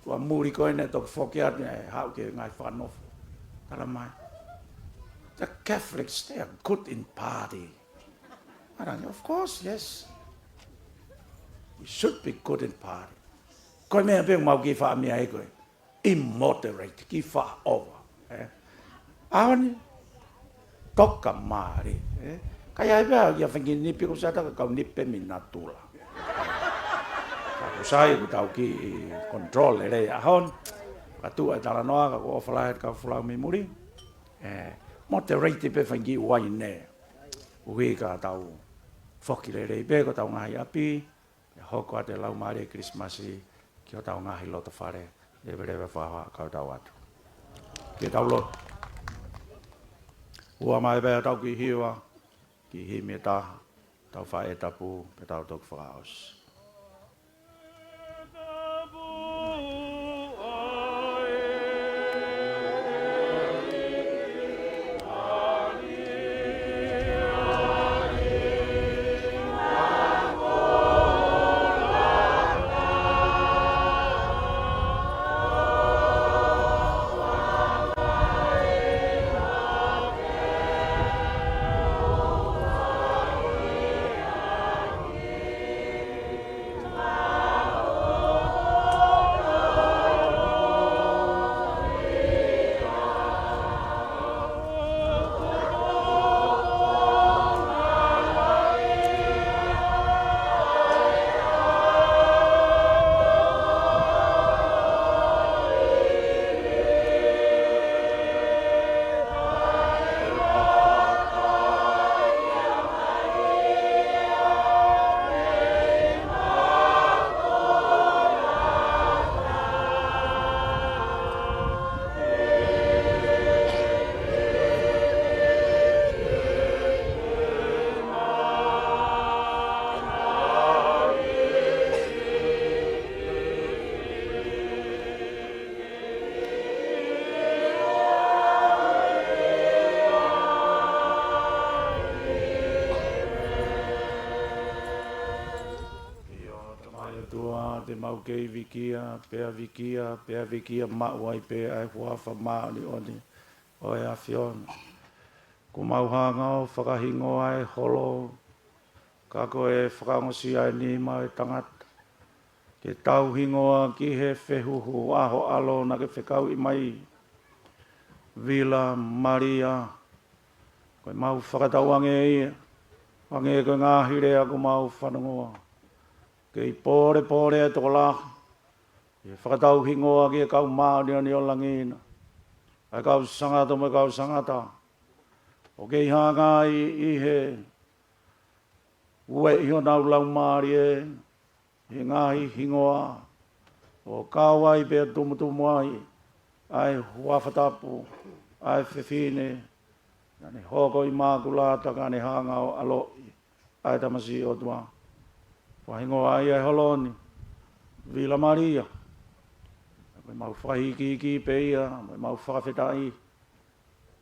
tuʻa muli ko ē naʻe toki foki atu naʻe haʻu ki he ngaahi fakanofo. Tala mai, "The Catholics, they are good in party." Arangi, of course, yes. We should be good in party. Ko e meʻa pē ʻoku mau kiʻi faʻa meʻa ai ko e immoderate, kiʻi faʻa over. Eh? ʻAho ni, toka mali. Eh? Ka ʻi ai pē ia fengi nipi ko sata ka kau nipi mei natula. Ka ko sai ʻoku tau kiʻi control lelei ʻaho ni. Ka tuʻu e talanoa ka ko ʻofa lahi atu kau folau mei muli. Eh, moderate pē fengi uaine. Uhi ka tau foki lelei pē ko tau ngaahi ʻapi, pea hoko atu e laumālie Kilisimasi ki hotau ngaahi loto fale, leveleva faha kau tau atu. Ke tau lotu. Ua mai pē tau kiʻi hiva, kiʻi himi ʻe taha, tau fai e tapu, pea tau toki fakaʻosi. ʻIo, Tamai ʻOtua, te mau kei vikia, pea vikia, pea vikia maʻu ai pē ʻa e huafa māʻoniʻoni ʻo e ʻAfiona. Kuo mau hanga ʻo fakahingoa e holo, ka ko e fakaongosia e nima ʻo e tangata ke tau hingoa ki he fehuhu ʻa ho ʻAlo naʻa ke fekauʻi mai. Vila Malia, ko e mau fakatauange ia, hangē ko e ngaahi lea kuo mau fanongoa. Kei pōlepole e tokolahi ʻi he fakatau hingoa ki he kau māʻoniʻoni ʻo langi na, ʻa e kau sangata mo e kau sangata, ʻoku kei hanga ai ʻi he ueʻi honau laumālie ʻi he ngaahi hingoa, ʻo kau ai pea tumutumu ai ʻa e huafa tapu ʻa e fefine naʻa ne hoko ʻi mākulata ka ne hanga ʻo ʻaloʻi ʻa e tamasiʻi ʻOtua. Fakahingoa ai ʻa e holo ni Vila Malia. Ko e mau fakahīkihiki pē ia, mo e mau fakafetaʻi,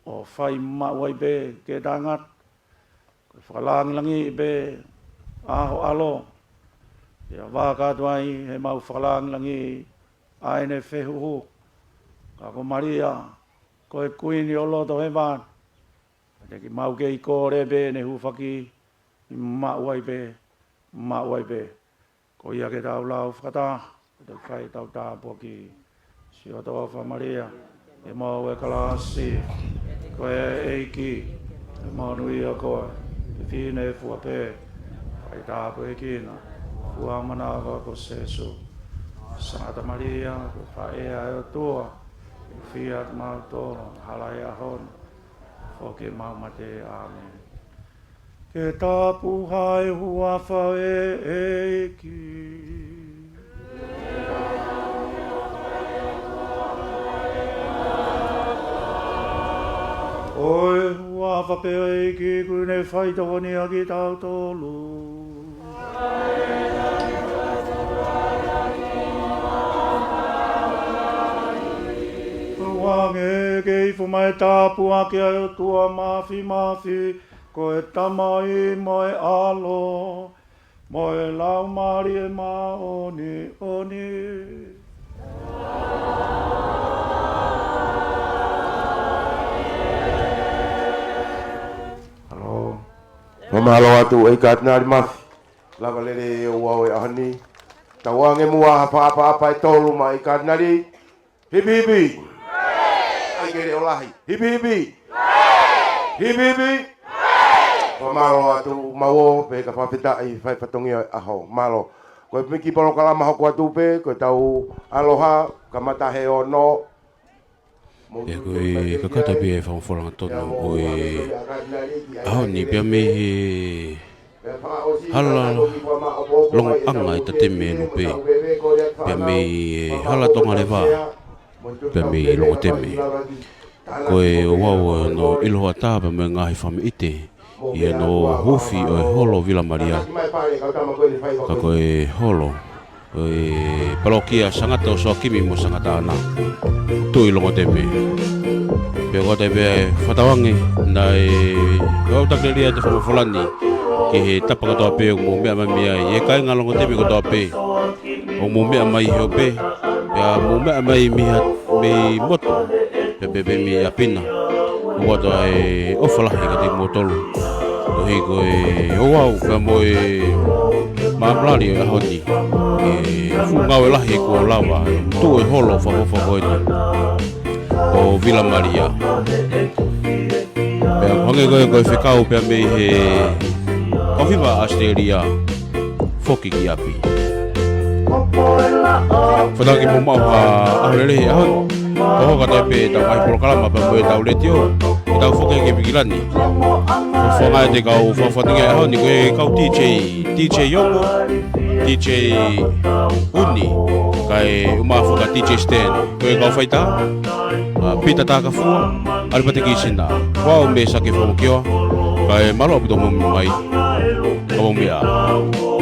ʻo fai maʻu ai pē ke tangata, ko e fakalangilangiʻi pē ʻa ho ʻAlo, pea vaka atu ai he mau fakalangilangiʻi ʻa ʻene fehuhu. Ka ko Malia, ko e kuini ʻo loto hēvani, pea te kiʻi mau kei kole pē ʻene hūfaki, ʻi maʻu ai pē, maʻu ai pē. Ko ia ke tau lau fakataha, ke tau fai ʻetau tāpuaki. Siʻoto ʻofa Malia, ʻoku maʻu e kalasi, ko e ʻEiki, ʻoku monūʻia koe ʻi he fefine fua pē, fai tāpuekina ho fua manava ko Sēsū. Sangata Malia, ko e faʻē ʻa e ʻOtua, ʻoku fiemaʻu kimautolu ʻi he hala ʻo e ʻaho ni, foki ʻemau mate. ʻĀmeni. Ke tapu ʻa e huafa ʻo e ʻEiki. Ko e huafa pē ʻo e ʻEiki kuo ne faitokoniʻaki kitautolu. Tuku ange ke ifo mai e tāpuaki ʻa e ʻOtua Māfimafi, ko e Tamai mo e ʻAlo, mo e Laumālie Māʻoniʻoni. Mālō. Fakamālō atu ʻEiki Katinali Mafi. Lava lelei e ouau ʻo e ʻaho ni. Tau ʻoange muʻa ha fakaʻapaʻapa ʻe tolu maʻa e ʻEiki Katinali. Hipi hipi. ʻAi ke leʻo lahi. Hipi hipi. Hipi hipi. Fakamālō atu maua pea fakafetaʻi fai fatongia ʻo e ʻaho. Mālō. Ko e kiʻi polokalama hoko atu pē, ko ʻetau ʻaloha, kamata he ono. Pea ko e kakato pē e fakafofonga tonu ʻo e ʻaho ni pea mei he hala longoʻanga ʻi Tateme ʻi Lupe. Pea mei he hala Tongaleva, pea mei Longoteme. Ko e ouau ʻo hono ʻilo ʻatā pea mo e ngaahi fāmili ʻi he ʻi hono huufi ʻo e holo Vila Malia. Ka ko e holo ʻo e palokia Sangata ʻo Soakimi mo Sangata ʻAna, Tuʻi Longoteme. Pea ko e taimi pē ʻe fakatauange, naʻe ʻoatu ʻe Takelelia ʻa e fakafofonga ni ki he tapa kotoa pē ʻoku mou meʻa mai mei ai, ʻi he kāinga Longoteme kotoa pē ʻoku mou meʻa mai he ope, pea mou meʻa mai mei ha mei motu, pea pehē pē mei ʻapi na. ʻOatu ʻa e ʻofa lahi kiate kimoutolu. Koeʻuhi ko e ouau pea mo e māmālie ʻo e ʻaho ni. ʻE fuʻu ngāue lahi kuo lava tuʻu e holo fakaʻofoʻofa ko eni ʻo Vila Malia. Pea hangē ko e, ko e fekau pea mei he ʻOhiva ʻAositelēlia, foki ki ʻapi. Fakatauange mou maʻu ha ʻaho lelei he ʻaho ni. Ko hoka tai pē ʻetau ngaahi polokalama pea mo ʻetau letiō, ʻetau foki ki Pikilani. Fakafofonga ʻa e kau fakafofonga ʻaho ni ko e kau D J, D J Yoko, D J Uni, kae ʻumaʻā foki ʻa D J Stan. Ko e kau faitā, ʻa Pita Takafua, ʻAlipate Kisina, ko au Mesake Fakamokioa, kae mālō ʻaupito hoʻomou meʻa mai, ka mou meʻa ā.